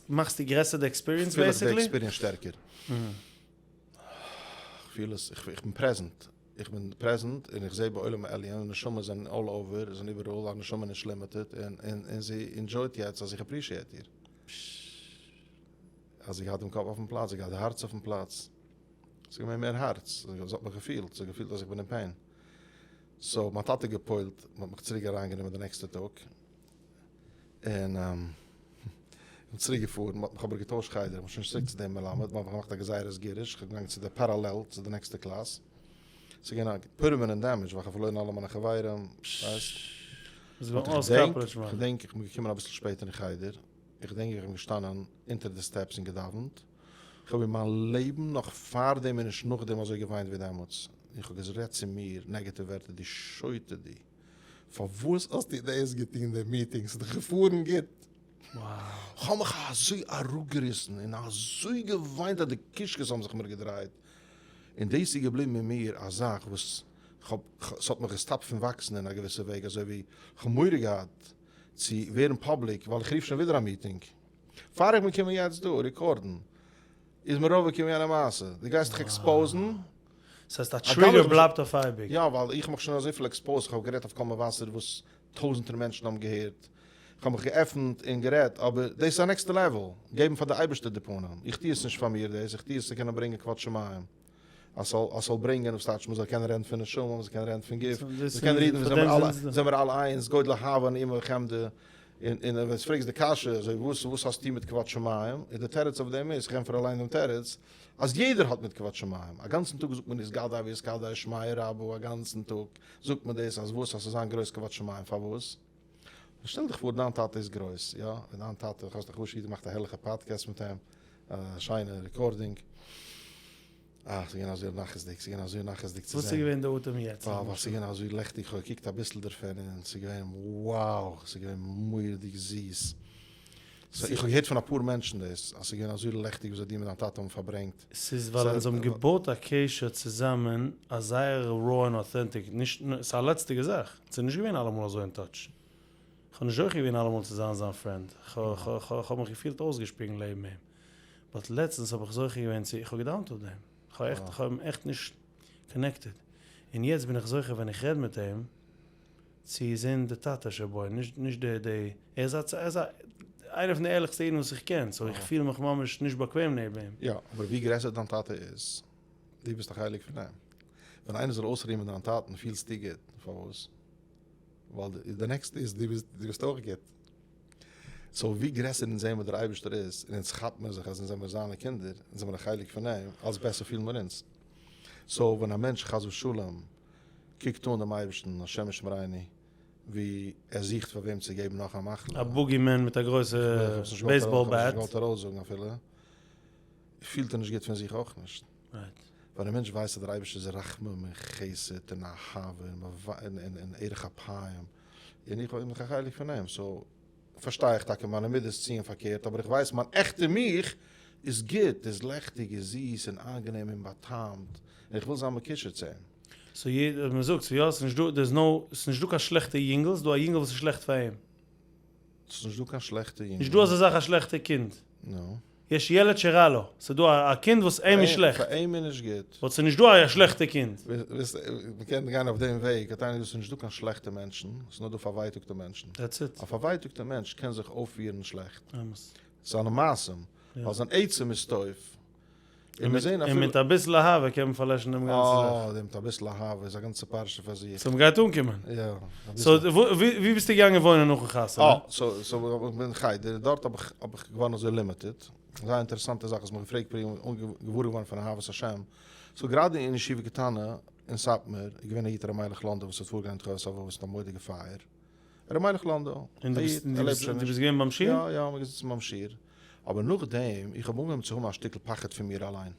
מאכסטו גרעסער די experience basically? פיל איך די experience שטערקער. איך פיל עס, איך בין present, איך בין present און איך זע בעולם העליון, נשמות זענען all over, זענען איבעראל, א נשמה איז נישט limited, און זי enjoy ט יעצט אז איך appreciate איר. אז זי געהאט דעם קאפ אויפן פלאץ, זי געהאט די הארץ אויפן פלאץ. ס'איז געווען מער הארץ, זי האט מיך געפילט, זי האט געפילט אז איך בין אין pain. So מיין טאטע גע'פועל'ט, מ'האט מיך צוריק אריינגענומען די נעקסטע טאג, און כ'בין צוריק געפארן, מ'האט מיך אבער געטוישט חדר, כ'בין שוין נישט צוריק צו דעם מלמד, מ'האט מיך געמאכט א גזירת גירוש, כ'בין געגאנגען צו די parallel, צו די נעקסטע קלאס, ס'איז געווען א permanent damage, ווייל כ'האב פארלוירן אלע מיינע חברים, ווייסט. כ'דענק איך בין געקומען אביסל שפעטער אין חדר, איך געדענק איך בין געשטאנען אונטער די steps און געדאווענט, איך האב אין מיין לעבן נאך פארדעם און נישט נאכדעם אזוי געוויינט ווי דעמאלטס, איך האב גערעדט צו מיר negative ווערטער, דו שוטה דו, פארוואס האסטו דאס געטון די meeting, ס'איז דאך געפארן גוט. כ'האב מיך אזוי אראפגעריסן און אזוי געוויינט אז די קישקעס האבן זיך מיר געדרייט, און דאס איז געבליבן אין מיר א זאך וואס כ'האב, ס'האט מיך געסטאפט פון וואקסן אין א געוויסע וועג, אזוי ווי כ'האב מורא געהאט צו ווערן public ווייל איך רוף שוין ווידער א meeting פאר איך בין קומען יעצט דא record ן איז מיר אויפגעקומען יענע מעשה, דו גייסט דיך expose ן. ס'הייסט א trigger בלייבט אויף אייביג. יא ווייל איך האב מיך שוין אזויפיל exposed, איך האב גערעדט אויף קול מבשר וואס טויזענטער מענטשן האבן געהערט, איך האב מיך געעפנט און גערעדט, אבער דאס איז א נעקסטע level, געבן פאר די אייבערשטער די פנים, איך טו עס נישט פאר מיר דאס, איך טו עס צו קענען ברענגען כבוד שמים. אז ס'זאל אז ס'זאל ברענגען וואס טייטש מ'זאל קענען רעדן פון נשמה, מ'זאל קענען רעדן פון גוף, מ'זאל קענען רעדן ווי זעמער אלע זעמער אלע איינס, גודל אהבה נעימה וחמדה, און און ווען פרעגסט די קשיא אזוי וואס וואס האסטו מיט כבוד שמים, איז די תירוץ אויף דעם איז, איך ענטפער אליין דעם תירוץ, אז יעדער האט מיט כבוד שמים, א גאנצן טאג זאגט מען יתגדל ויתקדש שמיה רבא, א גאנצן טאג זאגט מען דאס אז וואס אז ס'זאל זיין גרויס כבוד שמים, פארוואס? שטעל דיך פאר דיין טאטע איז גרויס, יא, און דיין טאטע, האסט דיך פשוט געמאכט א הערליכע פאדקעסט מיט אים, א שיינע recording, אה, ס'איז געווען אזוי נחת'דיג, ס'איז געווען אזוי נחת'דיג צו זען. וואס איז געווען די אטעם יעצט? וואו, ס'איז געווען אזוי לעכטיג, כ'האב געקוקט אביסל דערפון און ס'איז געווען wow, ס'איז געווען מורא'דיג זיס. איך האב געהערט פון אפאר מענטשן דאס, אז ס'איז געווען אזוי לעכטיג וויאזוי דו מיט דיין טאטע האבן פארברענגט. ס'איז ווייל אונז האבן געבויט א קשר צוזאמען א זייער raw און authentic, נישט, ס'איז א לעצטיגע זאך, ס'איז נישט געווען אלעמאל אזוי אין touch. כ'האב נישט זוכה געווען אלעמאל צו זיין זיין friend, כ'האב מיך געפילט אויסגעשפיגן לעבן אים, but לעצטנס האב איך זוכה געווען צו, איך האב געדאווענט אויף דעם, כ'האב עכט, כ'האב אים עכט נישט connected, און יעצט בין איך זוכה ווען איך רעד מיט אים, צו זען די טאטע שבו, נישט נישט די די, ער איז א ער איז א איינער פון די ערליכסטע אידן וואס איך קען, so איך פיל מיך ממש נישט באקוועם נעבן אים. יא, אבער ווי גרעסער דיין טאטע איז, דו ביסט א חלק פון אים. ווען איינער זאל אויסרימען דיין טאטן פילסטו גוט, פארוואס? ווייל די נעקסטע איז דו ביסט דו ביסט אויך גוט. So ווי גרעסער אונז זעען וואס דער אייבערשטער איז, און אונז כאפט מיר זיך אז אונז זעמיר זיינע קינדער, אונז זעמיר א חלק פון אים, אלץ בעסער פילן מיר אונז. So ווען א מענטש חס ושלום קוקט אן דעם אייבערשטן השם ישמרינו ווי ער זוכט פאר וועם צו געבן נאך א מחלה. א bogeyman מיט א גרויסע baseball bat. כ'האב עס נישט געוואלט ארויסזאגן אפילו. פילט ער נישט גוט פון זיך אויך נישט. ווייל א מענטש ווייסט אז דער אייבערשטער איז רחמים און חסד און אהבה און ארך אפיים, און איך בין דאך א חלק פון אים, so פארשטיי איך טאקע מיינע מידות ציען פארקערט, אבער איך ווייס מיין עכטע מיך איז גוט, איז לעכטיג, איז זיס און איינגענעם און בא'טעמ'ט, און איך וויל זיין מקושר צו אים. So יעדער, מען זאגט, so יא, ס'איז נישט דא, there's no, ס'איז נישט דא קיין שלעכטע יונגל, ס'איז דא א יונגל וואס איז שלעכט פאר אים. ס'איז נישט דא קיין שלעכטע יונגל. נישט דא אזא זאך א שלעכטע קינד. נו. יש ילד שרע לו, ס'איז דא א קינד וואס אים איז שלעכט. פאר אים איז נישט גוט. but ס'איז נישט דא א שלעכטע קינד. מ'קען גיין אויף דעם וועג, האט איינער געזאגט ס'איז נישט דא קיין שלעכטע מענטשן, ס'איז נאר דא פארווייטאגטע מענטשן. That's it. א פארווייטאגטע מענטש קען זיך אויפפירן שלעכט. אמת. זיינע מעשים, ווייל זיין עצם איז טוב. און מיר זעהן אפילו. און מיט אביסל אהבה קען מען פארלעשן דעם גאנצן זאך. אה, מיט אביסל אהבה איז א גאנצע פרשה פאר זיך. so מ'גייט אנקומען. יא. so ווי ביסטו געגאנגען וואוינען נאכן חתונה? אה, so so איך בין חדר, דארט האב איך האב איך געווארן אזוי limited. זייער אינטערעסאנטע זאך וואס מ'האט געפרעגט פריער און געוואר געווארן פון אהבת השם. so גראדע אין ישיבה קטנה אין סאטמאר איז געווען א איד ר' מיילעך לאנדא וואס האט פארגעלערנט חובת הלבבות מיט א מורא'דיגע פייער. ר' מיילעך לאנדא. און דו ביסט דו ביסט געווען ביים שיעור? יא יא, מ'איז געזיצן ביים שיעור. אבער נאכדעם, איך האב אנגעהויבן צו האבן א שטיקל פחד פון מיר אליין.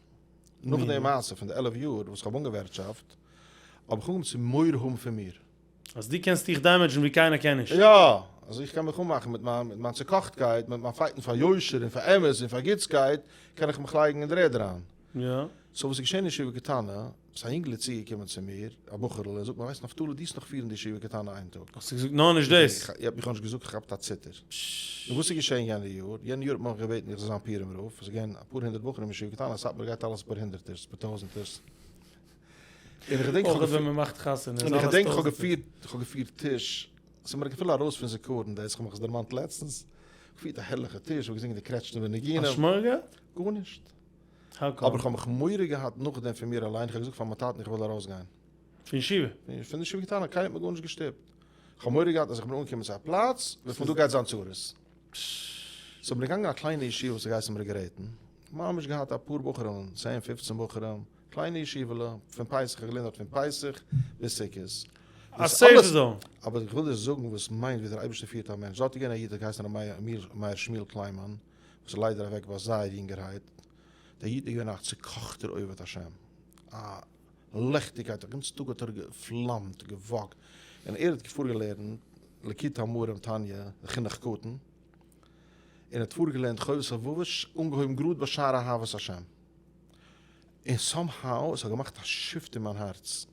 נאך די מעשה פון די 11 יאר וואס איך האב אנגעווערטשאפט, האב איך אנגעהויבן צו מורא האבן פון מיר. אז דו קענסט דיך damage ן ווי קיינער קען נישט. יא! אז איך קען מיך אנמאכן מיט מיין מיט מיין צוקאכטקייט, מיט מיין fight ן פאר יושר און פאר אמת און פאר גוטסקייט, קען איך מיך לייגן אין דר'ערד אריין. יא. so וואס איז געשען אין ישיבה קטנה, ס'איז א אינגעלע צוגעקומען צו מיר, א בחור'ל, און זאגט מיר, ווייסט נפתלי, דו וועסט נאך פירן די ישיבה קטנה איין טאג. האסטו געזאגט נאר נישט דאס? איך האב נישט געזאגט, איך כאפט א ציטער. און וואס איז געשען יענע יאר? יענע יאר האט מען מיך געבעטן איך זאל זיין פורים רב, עס איז געווען אפאר הונדערט בחורים אין ישיבה קטנה, סאטמאר גייט אלעס אפאר הונדערטערס, אפאר טויזענטערס. און איך געדענק איך האב ווען מען מאכט חתונה איז אלעס טויזענטערס. איך האב געפירט טיש, ס'איז מיר אפילו ארויס פון זיכרון דאס, איך האב מיך עס דערמאנט לעצטנס, געפירט א הערליכע טיש, איך האב געזינגען די קרעטשניפער ניגונים. האסט מורא געהאט? גארנישט. אבער איך האב מיך מורא געהאט נאכדעם פון מיר אליין, איך האב געזאגט פאר מיין טאטן איך וויל ארויסגיין. פון ישיבה? פון ישיבה קטנה, קיינער האט מיר גארנישט געשטופט. איך האב מורא געהאט אז איך בין אנגעקומען צו א פלאץ וואו פון דא גייט זיין צרות. so בין איך געגאנגען א קליינע ישיבה וואס האט געהייסן מארגארעטן, ממש געהאט אפאר בחורים, צען פופצן בחורים, קליינע ישיבה'לע, פון פסח, איך האב געלערנט דארט פון פסח ביז סוכות. א safe zone. אבער איך וויל דיר זאגן וואס מיינט ווי דער אייבערשטער פירט א מענטש. דארט איז געווען א איד האט געהייסן ר' מאיר שמואל קליינמאן, וואס איז ליידער אוועק ביי זייער יונגערהייט, דער איד איז געווען א צוקאכטער עובד השם, א ליכטיגקייט, א גאנצן טאג האט ער געפלאמט, געוואקט, און ער האט פארגעלערנט ליקוטי אמרים תניא, חינוך קטן, און ער האט פארגעלערנט חובת הלבבות, אנגעהויבן גראד ביי שער אהבת השם, און somehow עס האט געמאכט א shift אין מיין הארץ,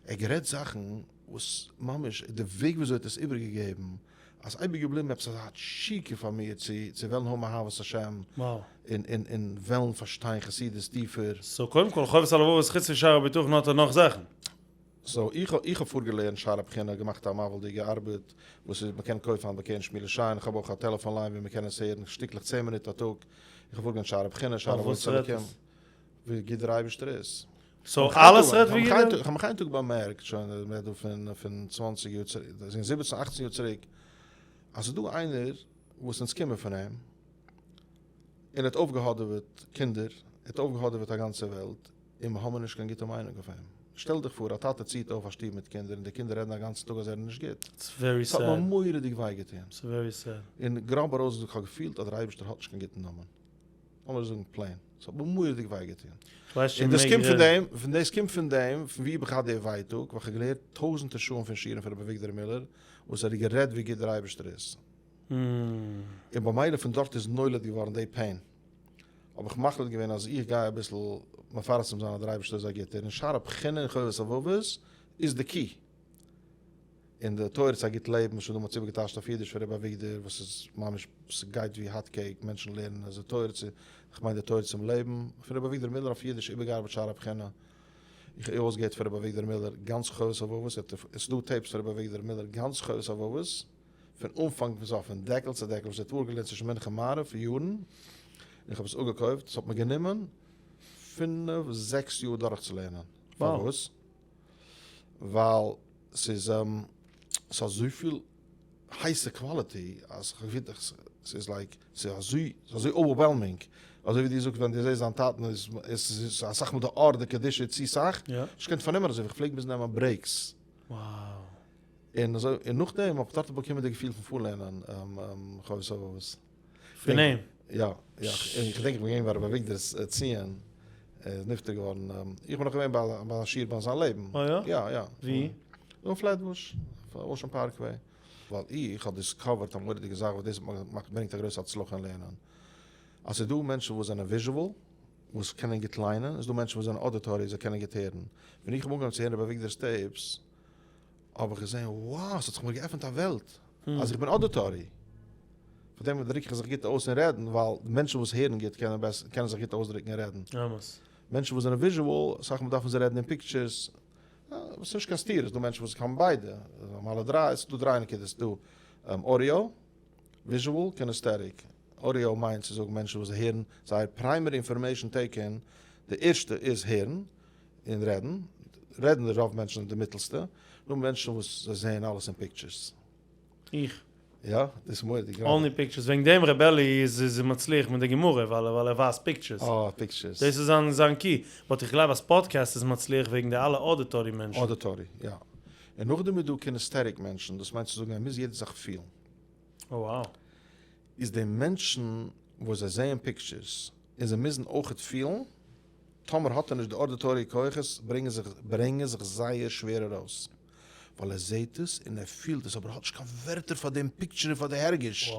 ער האט גערעדט זאכן וואס ממש די וועג וויאזוי ער האט עס איבערגעגעבן, אז אייביג געבליבן עפעס אזא תשוקה פאר מיר צו צו וועלן האבן אהבת השם און און און וועלן פארשטיין חסידות טיפער. so קודם כל חובת הלבבות חוץ פון שער הבטחון האט ער נאך זאכן. so איך האב איך האב פארגעלערנט שער הבחינה, געמאכט א מבהיל'דיגע ארבעט וואס איז מ'קען קויפן היינט ביי קרן שמואל שיין, איך האב אויך א טעלעפאן line ווי מ'קען עס הערן שטיקלעך צען מינוט א טאג, איך האב פארגעלערנט שער הבחינה, שער עבודת אלקים, ווי גוט דער אייבערשטער איז. so אלעס רעדט ווי גוט? איך האב מיך איין טאג באמערקט, שוין מ'רעדט דא פון פון צוואנציג יאר צוריק, זיבעצן אכצן יאר צוריק, אז ס'איז דא איינער וואס אונז קומען פון אים, און ער האט אויפגעהאדעוועט קינדער, ער האט אויפגעהאדעוועט א גאנצע וועלט, און מיר האבן נישט קיין גוטע מיינונג אויף אים. שטעל דיך פאר, א טאטע ציט אויף א שטוב מיט קינדער, און די קינדער רעדן א גאנצן טאג אז ער איז נישט גוט. ס'האט מיר מורא'דיג וויי געטון. און גראב ארויסגעזאגט, כ'האב געפילט אז דער אייבערשטער האט נישט קיין גוטן נאמען. לאמיר זאגן plain, ס'האט מיר מורא'דיג וויי געטון. און דאס קומט פון דעם, פון דאס קומט פון דעם, פון וואו האב איך געהאט די ווייטאג, ווייל כ'האב געלערנט טויזענטער שעה'ן פון שיעורים פון רבי אביגדור מילער, וואס ער האט גערעדט ווי גוט דער אייבערשטער איז. און במילא פון דארט איז נולד געווארן די pain. האב איך מחליט געווען אז איך גיי אביסל מפרסם זיין אז דער אייבערשטער איז א גוטער, און שער הבחינה און חובת הלבבות איז די key. און די תורה צו א גוט לעבן, שוין דא מ'האט עס איבערגעטייטשט אויף אידיש פון רבי אביגדור, וואס איז ממש ס'גייט ווי hot cake, מענטשן לערנען עס, די תורה צו, כ'מיין די תורה צום לעבן, פון רבי אביגדור מילער אויף אידיש איבערגעארבעט שער הבחינה, איך האב אויסגעהערט פון רבי אביגדור מילער גאנץ חובת הלבבות, עס איז דא tapes פון רבי אביגדור מילער גאנץ חובת הלבבות, פון אנפאנג ביז סוף, פון דעקל צו דעקל, וואס ער האט פארגעלערנט צווישן מנחה מעריב פאר יארן, און איך האב עס אפגעקויפט, עס האט מיר גענומען פינף זעקס יאר דורכצולערנען, פארוואס? ווייל ס'איז ס'איז אזויפיל הייסע quality אז כ'האב געפילט ס'איז like ס'איז אזוי ס'איז אזוי overwhelming, אזוי ווי דו זאגסט ווען דו זעסט דיין טאטן איז איז אסאך מאל די אור די קדושה איז צו סאך, נישט געקענט פארנעמען אזוי, כ'פלעג מוזן נעמען breaks. און אזוי און נאכדעם האב איך דארט באקומען די געפיל פון פארלערנען חובת הלבבות. פון אים? יא, יא, איך געדענק איך בין געווען ביי רבי אביגדור'ס ציון, ער איז נפטר געווארן, איך בין נאך געווען ביי א שיעור ביי זיין לעבן. אה יא? יא, יא. ווי? אין פלעטבוש, אויף Ocean Parkway. ווייל איך האב discovered א מורא'דיגע זאך וואס דאס האט מיר געמאכט ברענגט א גרויסע הצלחה אין לערנען. אז ס'איז דא מענטשן וואס זענען visual, וואס קענען גוט ליינען, ס'איז דא מענטשן וואס זענען auditory, זיי קענען גוט הערן. ווען איך האב אנגעהויבן צו הערן רבי אביגדור'ס tapes, האב איך געזען, wow, ס'האט זיך מיר געעפנט א וועלט, אז איך בין auditory. פאר דעם דריק איך זיך גוט אויס אין רעדן, ווייל מענטשן וואס הערן גוט קענען בעסער, קענען זיך גוט אויסדרוקן אין רעדן. אמת. מענטשן וואס זענען visual, אסאך מאל דארפן זיי רעדן אין pictures. ס'איז נישט קיין סתירה, ס'איז דא מענטשן וואס האבן ביידע, האבן אלע דריי, ס'איז דא דריי נקודות, ס'איז דא audio, visual, kinesthetic. Audio מיינט צו זאגן מענטשן וואס הערן, זייער primary information take in, די ערשטע איז הערן און רעדן, רעדן רוב מענטשן זענען די מיטלסטע, נאר מענטשן וואס זיי זעען אלעס אין pictures. איך. יא, דאס איז מורא'דיג גראדע. Only pictures, וועגן דעם ר' אלי' איז איז מצליח מיט די גמרא, ווייל ווייל ער ווייזט pictures. אה, pictures. דאס איז זיין זיין key. But איך גלייב אז פאדקעסט איז מצליח וועגן די אלע auditory מענטשן. Auditory, יא. און נאכדעם איז דא kinesthetic מענטשן, דאס מיינט צו זאגן ער מוז יעדע זאך פילן. Oh wow. איז די מענטשן וואס זיי זעען pictures און זיי מוזן אויכעט פילן, טאמער האט ער נישט די auditory כוחות ברענגען זיך ברענגען זיך זייער שווער ארויס, ווייל ער זעהט עס און ער פילט עס אבער ער האט נישט קיין ווערטער פאר דעם picture און פאר די הרגש.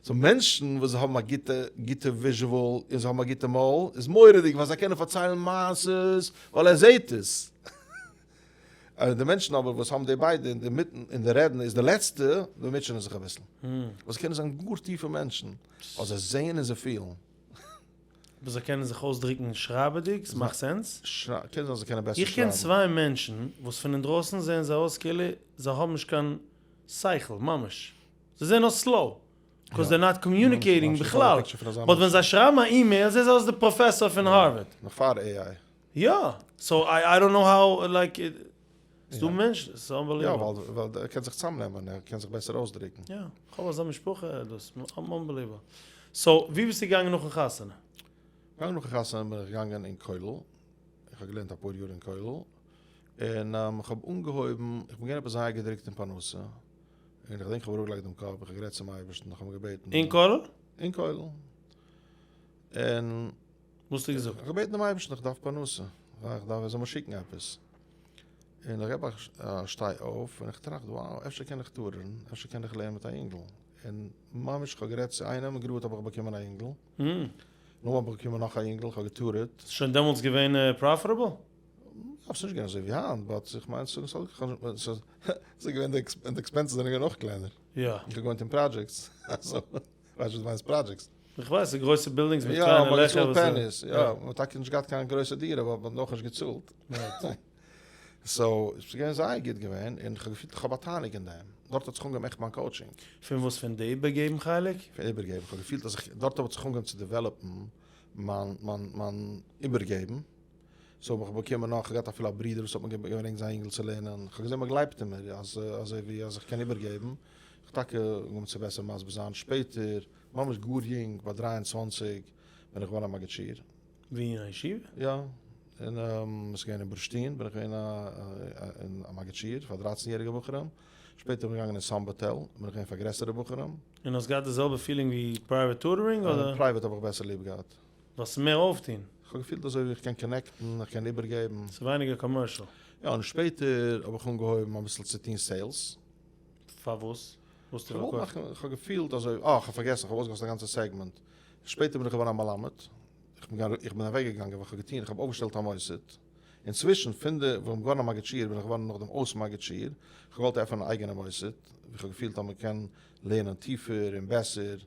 So מענטשן וואס האבן א גוטע גוטע visual און זיי האבן א גוטע מויל איז מורא'דיג ווייל זיי קענען פארציילן מעשות ווייל ער זעהט עס. די מענטשן אבער וואס האבן די ביידע אין די מיטן און די רעדן איז די לעצטע, די מוטשענען זיך אביסל. וואס קענען זיין גאר טיפע מענטשן ווייל זיי זעהן און זיי פילן. וואס זיי קענען זיך אויסדרוקן שרייבעדיג, ס'מאכט sense? קען זיין זיי קענען בעסער שרייבן. איך קען צוויי מענטשן וואס פון אינדרויסן זעען זיי אויס כאילו זיי האבן נישט קיין שכל, ממש. זיי זעען אויס slow, 'cause they're not communicating בכלל. But ווען זיי שרייבן א אימעיל זעען זיי אויס די פראפעסאר פון הארווארד. נאך פאר AI. יא, so I don't know how like ס'דא מענטשן, ס'איז unbelievable. יא, ווייל ער קען זיך צאמנעמען, ער קען זיך בעסער אויסדרוקן. יא, כ'האב אזא משפחה דאס, unbelievable. So, ווי ביסטו געגאנגען נאכן חתונה? געגאנגען נאכן חתונה בין איך געגאנגען אין כולל, איך האב געלערנט אפאר יאר אין כולל, און איך האב אנגעהויבן, איך בין געווען עפעס זייער געדרוקט אין פרנסה, און איך געדענק איך האב אראפגעלייגט דעם קאפ, איך האב גערעדט צום אייבערשטן, איך האב אים געבעטן. אין כולל? אין כולל. און. וואס האסטו געזאגט? איך האב געבעטן דעם אייבערשטן איך דארף פרנסה, איך דארף ער זאל מיר שיקן עפעס. און איך געב א שטיי אויף און איך טראכט wow אפשר קען איך tutor ן, אפשר קען איך לערנען מיט א אינגל. און ממש איך האב גערעדט צו איינעם און גראד האב איך באקומען א אינגל. נאכדעם האב איך באקומען נאך א אינגל, איך האב גע tutor ט. ס'איז שוין דעמאלטס געווען profitable? יא, ס'איז נישט געווען אזוי ווי היינט, but איך מיין ס'איז געווען די expenses זענען געווען אויך קלענער. יא. איך האב געוואוינט אין projects, so ווייסט וואס דו מיינסט projects? איך ווייס, די גרויסע buildings מיט קליינע לעכער. יא, מ'האט געצאלט pennies, יא, מ'האט טאקע נישט געהאט קיין גרויסע דירה, אבער מ'האט נאכנישט געצאלט. So, ס'איז געווען זייער גוט געווען, און כ'האב געפילט איך האב א תענוג אין דעם. דארט האט זיך אנגעהויבן עכט מיין coaching. פון וואס? פון די איבערגעבן חלק? פון איבערגעבן. כ'האב געפילט אז איך, דארט האט זיך אנגעהויבן צו develop ן מיין, מיין, מיין איבערגעבן. So האב איך באקומען נאך, כ'האב געהאט אפילו א ברודער וואס האט מיר געברענגט זיין אינגל צו לערנען. כ'האב געזען מ'גלייבט אין מיר, אז אזוי ווי אז איך קען איבערגעבן. כ'האב טאקע אנגעהויבן צו בעסער מסביר זיין שפעטער, ממש גאר יונג, ביי 23 בין איך געווארן א מגיד שיעור. ווי אין א ישיבה? יא, און עס איז געווען אין בורשטין בין איך געווען א מגיד שיעור פאר דרייצן יעריגע בחורים, שפעטער בין איך געגאנגען אין סאמבאטעל בין איך געווען פאר גרעסערע בחורים. און האסט געהאט די זעלבע feeling ווי private tutoring אדער? Private האב איך בעסער ליב געהאט. ווייל ס'איז מער אויפטון. איך האב געפילט אזוי ווי איך קען connect ן, איך קען איבערגעבן. ס'איז ווייניגער commercial. יא, און שפעטער האב איך אנגעהויבן אביסל צו טון sales. פארוואס? וואס האסטו פארקויפט? איך האב געפילט אזוי, אה, איך האב פארגעסן, איך האב אויסגעלאזט א גאנצע segment. שפעטער בין איך געווארן א מלמד. איך בין אוועקגעגאנגען ווייל איך האב געטון, איך האב אויפגעשטעלט א מוסד. אינצווישן, פון די ווען איך בין געווארן א מגיד שיעור, בין איך געווארן נאכדעם אויס מגיד שיעור. איך האב געוואלט עפענען א אייגענע מוסד, וואו איך האב געפילט אז מען קען לערנען טיפער און בעסער.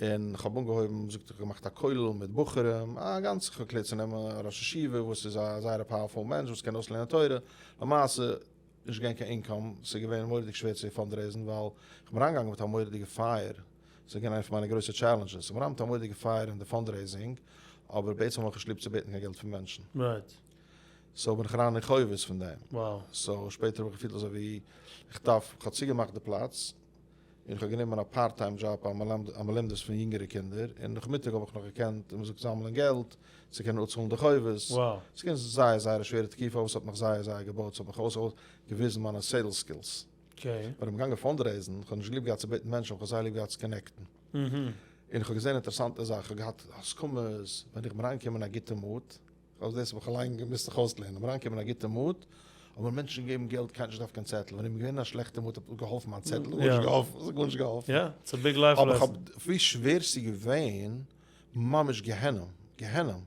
און איך האב אנגעהויבן, זאגט איך, געמאכט א כולל מיט בחורים, א גאנצע, איך האב געקלערט צו נעמען א ראש ישיבה וואס איז א זייער א powerful מענטש וואס קען אויסלערנען תורה. למעשה, נישט געווען קיין income, ס'איז געווען מורא'דיג שווער צו fundraise ן ווייל איך בין אריינגעגאנגען מיט א מורא'דיגע פייער, ס'איז געווען איינע פון מיינע גרויסע challenges, איך בין אריין מיט א מורא'דיגע פייער אין די fundraising, אבער בעצם האב איך נישט ליב צו בעטן קיין געלט פון מענטשן. So בין איך אריין אין חובות פון דעם. So שפעטער האב איך געפילט אזוי ווי איך דארף, איך האב צוגעמאכט די פלאץ, און איך האב גענומען א part time job א מלמדות פון יונגערע קינדער, און נאכמיטאג האב איך נאך געקענט ווי מ'זאגט זאמלען געלט צו קענען אפצאלן די חובות. ס'איז געווען זייער זייער א שווערע תקופה אבער ס'האט מיך זייער זייער געבויט, ס'האט מיך אויס געוויזן מיינע sales skills. ווען איך בין געגאנגען fundraise ן, איך האב נישט ליב געהאט צו בעטן מענטשן, איך האב זייער ליב געהאט צו connect ן. און איך האב געזען אינטערעסאנטע זאך, איך האב געהאט הסכמות, ווען איך בין אריינגעקומען אין א גוטע mood, אבער דאס האב איך אליין געמוזט זיך אויסלערנען, אבער אריינקומען אין א גוטע mood, האבן מענטשן געגעבן געלט, קיינער האט נישט געדארפט קיין צעטל, ווען איך בין געווען אין א שלעכטע mood האט געהאלפן מיין צעטל, גארנישט געהאלפן, ס'האט גארנישט געהאלפן. יא, it's a big life lesson. אבער כ'האב, ווי שווער ס'איז געווען, ממש גיהנום, גיהנום.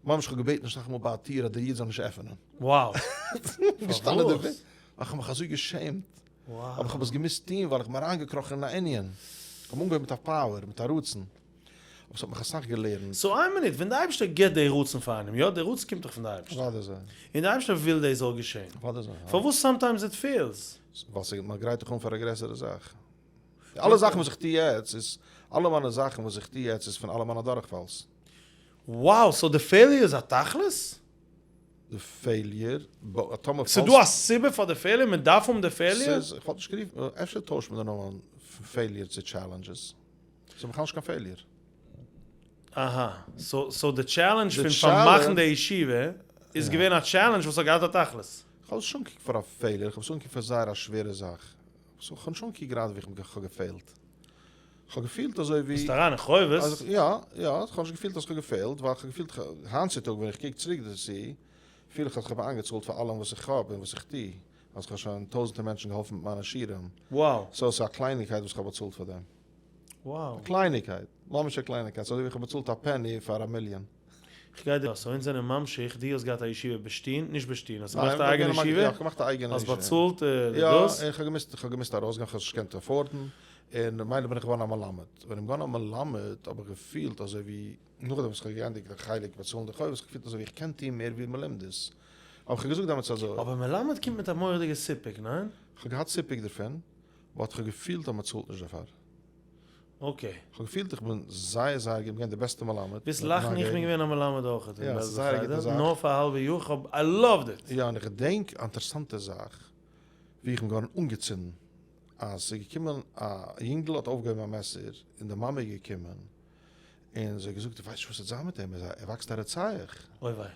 ממש כ'האב געבעטן אסאך מאל ביי א טיר אז דער איד זאל נישט עפענען. Wow. געשטאנען דער ווייל כ'האב מיך אזוי געשעמט. אבער איך האב עס געמוזט טון ווייל איך בין אריינגעקראכן אין א ענין. איך האב אנגעהויבן מיט א power, מיט א רצון. אבער ס'האט מיך אסאך געלערנט. So איין מינוט, ווען די אייבערשטער גיבט די רצון פאר איינעם, יא, די רצון קומט דאך פון די אייבערשטער. אוודאי אזוי. און די אייבערשטער וויל דאס זאל געשען. אוודאי אזוי. פארוואס sometimes it fails? ווייל ס'גייט מען גרייט דיך אן פאר א גרעסערע זאך. אלע זאכן וואס איך טו יעצט איז, אלע מיינע זאכן וואס איך טו יעצט איז פון אלע מיינע דורכפאלס. Wow, so די failure איז א תכלית? די failure, טאמער פאלסט. ס'דא א סיבה פאר די failure? מען דארף האבן די failure? ס'איז, איך וואלט נישט גערופן, אפשר טוישט מען די נאמען פון failure צו challenges. ס'איז בכלל נישט קיין failure. אהא, so די challenge פון פארמאכן די ישיבה איז געווען א challenge וואס האט געהאט א תכלית. כ'האב עס נישט אנגעקוקט פאר א failure, כ'האב עס אנגעקוקט פאר זייער א שווערע זאך. כ'האב נישט אנגעקוקט גראדע ווי כ'האב גע fail ט. כ'האב געפילט אזוי ווי. ביסט אריין אין חובות? יא, יא, כ'האב נישט געפילט אז כ'האב גע fail ט, ווייל כ'האב געפילט, היינט צו טאג ווען איך קוק צוריק דערצו, פיל איך אז כ'האב איינגעצאלט פאר אלעם וואס איך האב און וואס איך טו, אז כ'האב שוין טויזנטער מענטשן געהאלפן מיט מיינע שיעורים. Wow. So ס'איז א קלייניקייט וואס כ'האב באצאלט פאר דעם. Wow. א קלייניקייט, ממש א קלייניקייט, ס'איז אזוי ווי כ'האב באצאלט א penny פאר א מיליאן. כ'גיי דיר, so אונז זענען ממשיך, דו האסט געהאט א ישיבה בשטין, נישט בשטין, האסט געמאכט א אייגענע ישיבה? יא, כ'האב געמאכט א אייגענע ישיבה. האסט באצאלט די דאס? יא, איך האב געמוזט, איך האב געמוזט ארויסגיין, כ'האב עס נישט געקענט afford ן, און ממילא בין איך געווארן א מלמד. ווען איך בין געווארן א מלמד האב איך געפילט אזוי ווי, נאכדעם וואס כ'האב געענדיגט די חלק באצאלן די חובות, האב איך געפילט אזוי ווי איך קען טון מער ווי מלמדות. אבער כ'האב געזאגט דעמאלטס אזוי. אבער מלמד קומט מיט א מורא'דיגע סיפוק, ניין? כ'האב געהאט סיפוק דערפון, but כ'האב געפילט אז מ'צאלט נישט דערפאר. Okay. כ'האב געפילט איך בין זייער זייער גוט, כ'בין געווען די בעסטע מלמד. ווילסט לאכן איך בין געווען א מלמד אויך אין בעלזא חדר, נאר פאר א האלבע יאר, כ'האב I loved it. יא און איך געדענק א אינטערעסאנטע זאך, ווי איך בין געווארן אנגעצינדן, אז ס'איז געקומען א יונגל האט אויפגעהויבן א מעסער, און די מאמע איז געקומען, און זי האט געזאגט איך ווייס נישט וואס וועט זיין מיט אים, ער וואקסט א רוצח. אוי וויי.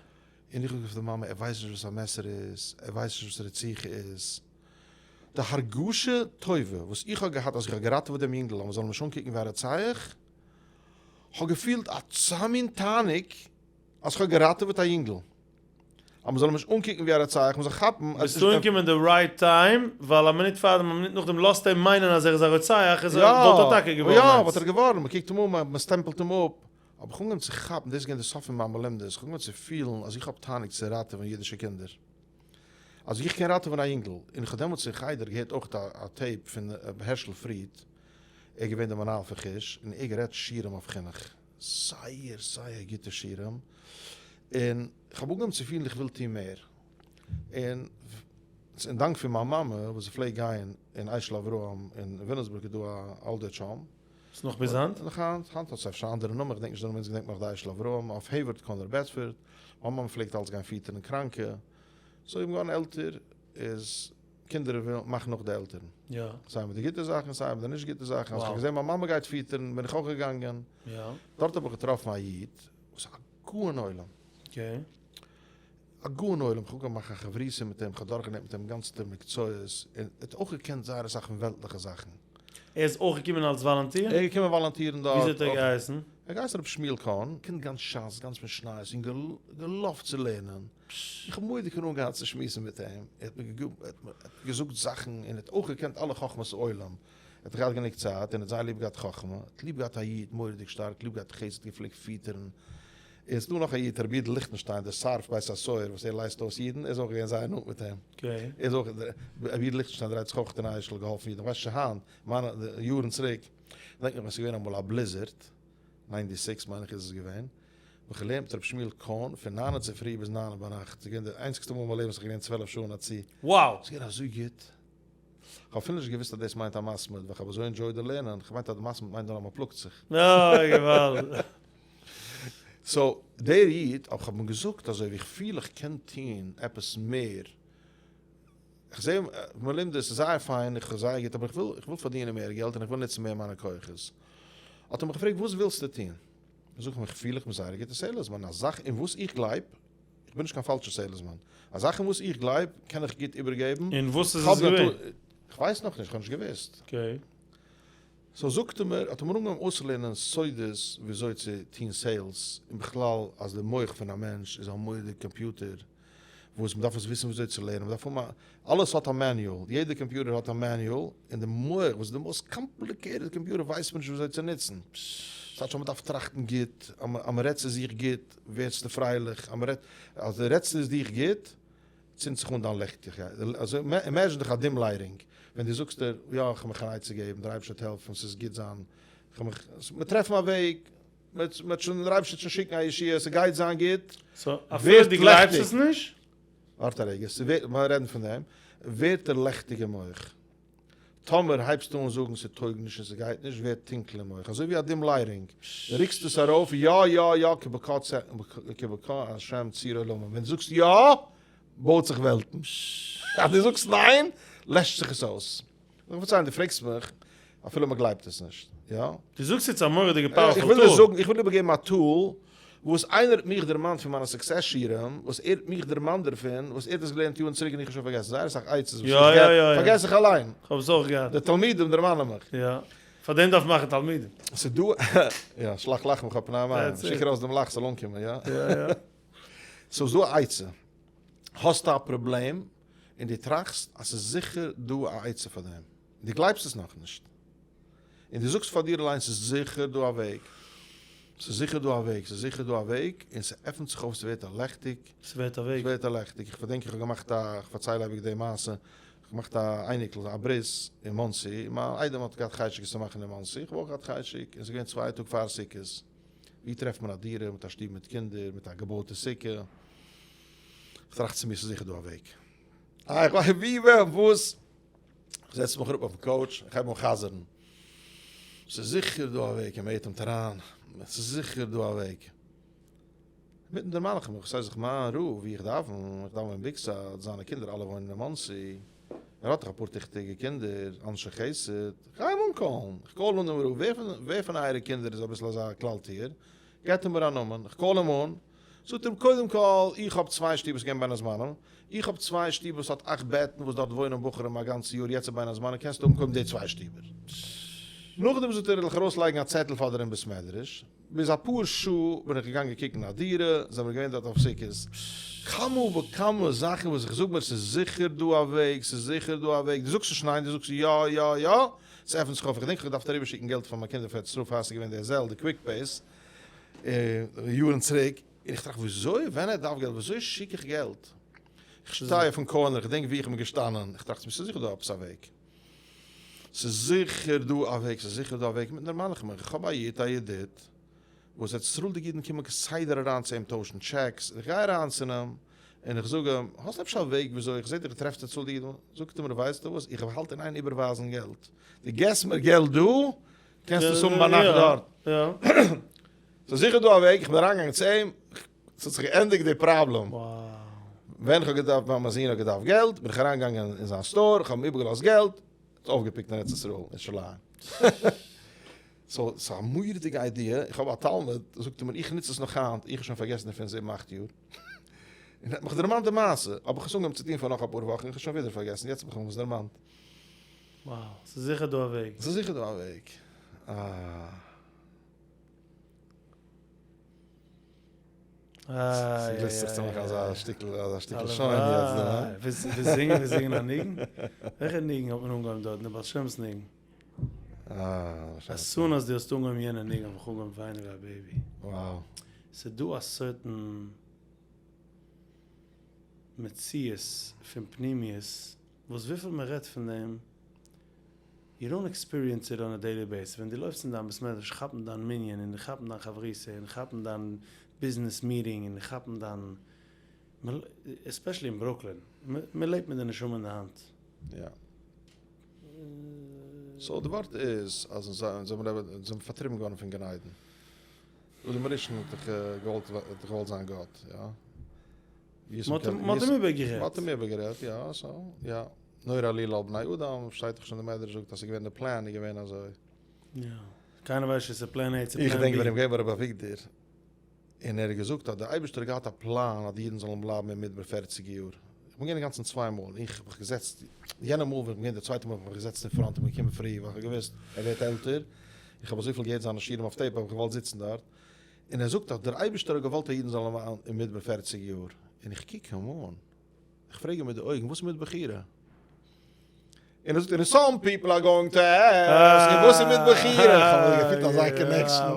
און איך האב געזאגט פאר די מאמע ער ווייסט נישט וואס א מעסער איז, ער ווייסט נישט וואס רציחה איז. די הרגשה טובה וואס איך האב געהאט אז איך האב געראטעוועט דעם יונגל אז מען זאל אים נישט אנקוקן ווי א רוצח, כ'האב געפילט אזא מין תענוג אז כ'האב געראטעוועט א יונגל אז מען זאל אים נישט אנקוקן ווי א רוצח, מען זאל כאפן אז. ביסט אנגעקומען די right time, ווייל א מינוט פארדעם א מינוט נאכדעם לאזט אים מיינען אז ער איז א רוצח, איז ער וואלט ער טאקע געווארן איינס. יא, וואלט ער געווארן, מען קוקט אים אן, מען סטעמפלט אים אפ. האב איך אנגעהויבן צו כאפן, דאס איז געווען די סוף פון מיין מלמדות, איך האב אנגעהויבן צו פילן אז איך האב תענוג צו ראטעווען אידישע קינדער. אז איך קען ראטעווען א יונגל, און איך האב דעמאלטס אין חדר געהערט אויך א tape פון ר' הערשל פריד, ער איז געווען דער מנהל פון חוש, און ער גערעדט שיעורים אויף חינוך, זייער זייער גוטע שיעורים, און איך האב אנגעהויבן צו פילן איך וויל טון מער, און אין דאנק פון מיין מאמע וואס זי פלעגט גיין אין אשל אברהם אין וויליאמסבורג איז דא א old age home, ס'איז נאך ביז היינט? נאך היינט, היינט האט עס אפשר א אנדערע נאמען, איך געדענק נישט די נאמען, אונז געדענקט נאך די אשל אברהם אויף העיווארד corner בעדפארד, מיין מאמע פלעגט אלץ גיין פיטערן קראנקע, so איך בין געווארן עלטער איז קינדער ווילן מאכן נאך די עלטערן, סיי מיט די גוטע זאכן סיי מיט די נישט גוטע זאכן, אז איך האב געזען מיין מאמע גייט פיטערן בין איך אויך געגאנגען, דארט האב איך געטראפן א איד וואס איז א גאון עולם, א גאון עולם, איך האב געמאכט א חברותא מיט אים, איך האב דורכגעלערנט מיט אים גאנצעטע מקצועות, און ער האט אויך געקענט זייער אסאך פון וועלטליכע זאכן. ער איז אויך געקומען אלס volunteer? ער איז געקומען volunteer ן דארט. וויאזוי האט ער געהייסן? ער האט געהייסן רבי שמואל קאהן. קענט גאנץ שס, גאנץ משניות, און געלאפט צו לערנען. איך האב מורא'דיג הנאה געהאט צו שמועסן מיט אים. ער האט מיר געזאגט זאכן, און ער האט אויך געקענט אלע חכמות העולם. ער האט געהאט גענוג צייט, און ער האט זייער ליב געהאט חכמה. ער האט ליב געהאט א איד מורא'דיג שטארק, ליב געהאט חסד, געפלעגט פיטערן. און ס'דא נאך א איד רבי יודל ליכטענשטיין דער שרף בית הסוהר וואס ער לייזט אויס אידן, ער איז אויך געווען זייער נאנט מיט אים. ער איז אויך, רבי יודל ליכטענשטיין דרייט זיך אויך אין אשל געהאלפן אידן, כ'ווייס נישט היינט, מיינע יארן צוריק, געדענק נאך ווען ס'איז געווען אמאל א blizzard, ninety six מיין איך איז עס געווען, האב איך געלערנט מיט רבי שמואל קאהן פון ניין צופרי ביז ניין ביינאכט, ס'איז געווען די איינציגסטע מאל אין מיין לעבן וואס איך האב געלערנט 12 שעה אין א צי. Wow! ס'איז געווען אזוי גוט. כ'האב אפילו נישט געוואוסט אז דאס מיינט א מתמיד, ווייל כ'האב אזוי enjoyed די לערנען, כ'מיינט אז די מתמיד מיינט נאר אז מ'פלאגט זיך. אוי געוואלד. So דער איד, אבער כ'האב אים געזאגט אזוי ווי איך פיל איך קען טון עפעס מער, איך זע מלומדות איז זייער פיין, איך זייער גוט, אבער איך וויל איך וויל פארדינען מער געלט און איך וויל נוצן מער מיינע כוחות. האט ער מיך געפרעגט וואס ווילסטו טון? זאג איך אים איך פיל איך בין זייער א גוטע salesman, א זאך אין וואס איך גלייב, איך בין נישט קיין פאלשע salesman, א זאך אין וואס איך גלייב קען איך גוט איבערגעבן. און וואס איז עס געווען? איך ווייס נאכנישט, איך האב נישט געוואוסט. Okay. So זאגט ער מיר, האט ער מיר אנגעהויבן אויסצולערנען סודות וויאזוי צו טון sales, און בכלל אז די מח פון א מענטש איז א מורא'דיג קאמפיוטער, וואס מ'דארף עס וויסן וויאזוי צו לערנען, מ'דארף האבן א, אלעס האט א manual, יעדע קאמפיוטער האט א manual, און די מח וואס איז די most complicated קאמפיוטער ווייסט מען נישט וויאזוי צו נוצן. ס'טייטש אז מ'דארף טראכטן גוט, אז מ'רעדט צו זיך גוט ווערסטו פרייליך, אז מ'רעדט, אז דו רעדסט צו דיך גוט. צינדט זיך אן דיין לעכטיגקייט, אזוי imagine דיך א dim lighting, ווען דו זאגסט דיר, יא איך וועל מיך אן עצה געבן, דער אייבערשטער וועט העלפן, ס'איז גוט זיין, איך וועל מיך, מיר טרעפן א וועג, מ'וועט שוין, דער אייבערשטער וועט שוין שיקן א ישועה, ס'גייט זיין גוט, so אפילו דו גלייבסט עס נישט? ווארט א רגע, ס'ווערט, מיר רעדן פון דעם, ווערט דער לעכטיג אין מח. טאמער הייבסטו אן זאגן ס'טויג נישט און ס'גייט נישט, ווערט טונקל אין מח, אזוי ווי א dim lighting, דו רוקסט עס ארויף, יא יא יא כי בקע השם צור עולמים, ווען דו זאגסט יא, בויט זיך וועלטן, אז דו זאגסט ניין, לעשט זיך עס אויס. איך פארציילן, דו פרעגסט מיך, אפילו מען גלייבט עס נישט, יא? דו זאגסט יעצט א מורא'דיגע powerful tool. איך וויל דיר זאגן, איך וויל איבערגעבן א tool וואס איינער האט מיך דערמאנט פון מיינע success שיעורים, וואס ער האט מיך דערמאנט דערפון, וואס ער האט עס געלערנט יארן צוריק און איך האב שוין פארגעסן, זייער אסאך עצות וואס איך געב, פארגעס איך אליין. כ'האב עס אויך געהאט. די תלמידים דערמאנען מיך. יא. פאר דעם דארף מען מאכן תלמידים. ס'איז דא, יא, שלח לחמך על פני המים, שיק ארויס דעם לאך ס'זאל אנקומען, יא? יא יא. סאו ס'איז דא א עצה. האסטו א פראבלעם און דו טראכסט אז ס'איז זיכער דא א עצה פאר דעם, דו גלייבסט עס נאכנישט, און דו זאגסט פאר דיר אליין ס'איז זיכער דא א וועג, ס'איז זיכער דא א וועג, ס'איז זיכער דא א וועג, און ס'עפנט זיך אויף, ס'ווערט א לעכטיג, ס'ווערט א וועג. ס'ווערט א לעכטיג, איך פארדענק איך האב געמאכט א, איך פארצייל אייביג די מעשה, איך האב געמאכט א אייניקל א ברית אין מאנסי, מיין איידעם האט געהאט חשק עס צו מאכן אין מאנסי, איך האב אויך געהאט חשק, און ס'איז געווען צוויי טאג פאר סוכות, ווי טרעפט מען א דירה מיט א שטוב מיט קינדער, מיט א געבויטע סוכה, איך טראכט צו מיר ס'איז זיכער דא א וועג, אה איך ווייס ווי ווען וואס. כ'זעץ מיך אראפ אויפן couch, איך הייב אן חזר'ן, ס'איז זיכער דא א וועג, און מ'אטעמט אריין, ס'איז זיכער דא א וועג. אינמיטן דערמאן איך מיך, ס'הייסט זיך מיין רב ווי איך דאווען, איך דאווען אין ביקסאד, זיינע קינדער אלע וואוינען אין מאנסי, ער האט דאך אפאר טיכטיגע קינדער, אנשי חסד, איך גיי אים אנקאלן, איך call אן דעם רב, ווער פון אייערע קינדער איז אביסל אזא כלל טוער, געבט ער מיר א נאמען, איך call אים אן, זאגט ער קודם כל איך האב צוויי שטיבער ס'געווען בין הזמנים, איך האב צוויי שטיבער וואס האט אכט בעטן וואס דארט וואוינען בחורים א גאנצע יאר יעצט איז בין הזמנים קענסטו האבן קודם די צוויי שטיבער. נאכדעם זאגט ער וועל איך ארויס לייגן א צעטל פאר דיר אין בית מדרש, ביז אפאר שעה בין איך געגאנגען קוקן א דירה, זעמיר געווען דארט אויף סוכות, כמה וכמה זאכן וואס איך זאג מיר ס'איז זיכער דא א וועג, ס'איז זיכער דא א וועג, דו זאגסט נישט ניין דו זאגסט יא יא יא, ס'עפנט זיך אויף, איך געדענק איך האב געדארפט אריבער שיקן געלט פאר מיין קינדער פאר ארץ ישראל פאר ס'איז געווען די Zelle די Quick Pays, יארן צוריק, און איך טראכט וויאזוי ווען ער דארף געלט וויאזוי שיק איך געלט? איך שטיי אויפן corner איך דענק ווי איך בין געשטאנען, איך טראכט צו מיר ס'איז זיכער דא עפעס א וועג, ס'איז זיכער דא א וועג, ס'איז זיכער דא א וועג, מיטן דערמאן איך מיך, איך האב א איד א ידיד וואס ארץ ישראל'דיגע אידן קומען כסדר אריין צו אים טוישן טשעקס, איך גיי אריין צו אים און איך זאג אים, האסט אפשר א וועג וויאזוי, איך זעה דו טרעפסט ארץ ישראל'דיגע אידן, זאגט ער מיר ווייסטו וואס, איך האלט אין איין איבערווייזן געלט, דו געסט מיר געלט דא, קענסט עס האבן ביינאכט דארט. ס'איז זיכער דא א וועג, איך בין אריינגעגאנגען צו אים, ס'האט זיך געענדיגט די פראבלעם. ווען איך האב געדארפט, ווען מיין זון האט געדארפט געלט, בין איך אריינגעגאנגען אין זיין store, איך האב אים איבערגעלאזט געלט, האט אויפגעפיקט אין ארץ ישראל, אין ירושלים. so, ס'איז א מורא'דיגע idea, איך האב א תלמיד, זאגט ער מיר, איך נוץ עס נאך היינט, איך האב שוין פארגעסן דערפון זיבן אכט יאר. און ער האט מיך דערמאנט די מעשה, האב איך עס אנגעהויבן צו טון פאר נאך אפאר וואכן, איך האב שוין ווידער פארגעסן, יעצט האב איך מיך עס דערמאנט. Wow, ס'איז זיכער דא א וועג. ס'איז זיכער דא א וועג. אה. ס'גלוסט זיך צו מאכן אזא שטיקל, אזא שטיקל שוין יעצט דא, הא? ווילסט זינגען, ווילסט זינגען א ניגון? וועלכע ניגון האט מען אנגעהויבן דארט? די בעל שם'ס ניגון. אה, as soon as דו האסט אנגעהויבן יענע ניגון האב איך אנגעהויבן וויינען ווי א baby. Wow. ס'איז דא א certain מציאות פון פנימיות וואס וויפיל מען רעדט פון דעם, you don't experience it on a daily basis, ווען דו לויפסט אין דיין בית מדרש כאפן דיין מנין און כאפן דיין חברותא און כאפן דיין ביזנעס meeting און כאפן דיין, especially אין ברוקלין, מען לעבט מיט די נשמה אין די האנט. יא. so די ווארט איז אז אונז זענען פארטריבן געווארן פון גן עדן. אדם הראשון האט דאך געוואלט האט דאך געוואלט זיין גאט, יא. מ'האט אים איבערגערעדט. מ'האט אים איבערגערעדט, יא, so, יא. נורא עלילה על בני אדם, שטייט דאך שוין די מדרש זאגט אז ס'איז געווען די פלאן איז געווען אזוי. יא. קיינער ווייסט נישט צו ס'איז plan A צו plan B. איך געדענק ווען איך בין געווען ביי רבי אביגדור, און ער האט געזאגט אז דער אייבערשטער האט געהאט א פלאן אז די אידן זאלן בלייבן אין מדבר פערציג יאר. איך בין געווען אינגאנצן צוויי מאל, איך האב מיך געזעצט, יענע מאל ווען איך בין געווען די צווייטע מאל האב איך מיך געזעצט אין front און בין געקומען פרי ווייל איך האב געוואוסט ער ווערט עלטער, איך האב אזויפיל געהערט זיינע שיעורים אויף tape האב איך געוואלט זיצן דארט, און ער זאגט אז דער אייבערשטער האט געוואלט אז אידן זאלן בלייבן אין מדבר פערציג יאר, און איך קוק אים אן, איך פרעג אים מיט די אויגן, וואס איז מיט בחירה? און ער זאגט, און some people are going to ask, און וואס איז מיט בחירה? איך האב געפילט אזא connection.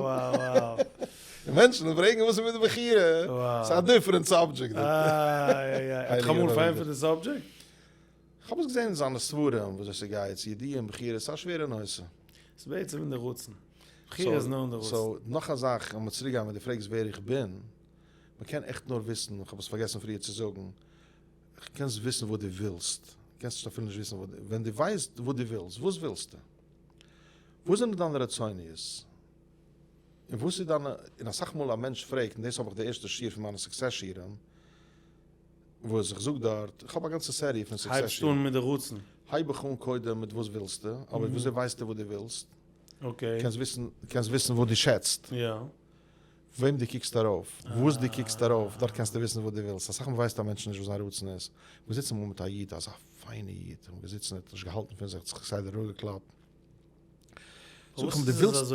די מענטשן פרעגן וואס איז מיט די בחירה, ס'איז א different subject. איי איי איי, האט דיך אמאל פארענטפערט די subject? כ'האב עס געזען אין זיינע ספרים וויאזוי ס'גייט, צו ידיעה און בחירה, ס'איז א שווערע נושא. ס'איז בעצם אין די רצון. בחירה איז נאר אין די רצון. so, נאך א זאך, לאמיר צוריקגיין ווען דו פרעגסט ווער איך בין, מ'קען עכט נאר וויסן, כ'האב עס פארגעסן פריער צו זאגן, קענסט וויסן וואס דו ווילסט, קענסט נישט אפילו נישט וויסן וואס דו, ווען דו ווייסט וואס דו ווילסט, וואס ווילסטו? וואס זענען דיינע רצוניות? און וואס איז דיינע, און אסאך מאל א מענטש פרעגט, און דאס האב איך די ערשטע שיעור פון מיינע success שיעורים, וואס איך זאג דארט, איך האב א גאנצע סעריע פון success הייבסט אן מיט די רצון. הייב איך אן קודם מיט וואס ווילסטו, אבער וויאזוי ווייסטו וואס דו ווילסט? okay. קענסט וויסן, קענסט וויסן וואס דו שעצט. יא. וועם דו קוקסט ארויף, וואס דו קוקסט ארויף, דארט קענסטו וויסן וואס דו ווילסט. אסאך מאל ווייסט א מענטש נישט וואס זיין רצון איז. כ'בין געזיצן אמאל מיט א איד, אזא פיינע איד, כ'בין געזיצן, ער האט נישט געהאלטן פון זיך, האט זיך כסדר אראפגעקלאפט. זאג איך אים, דו ווילסט,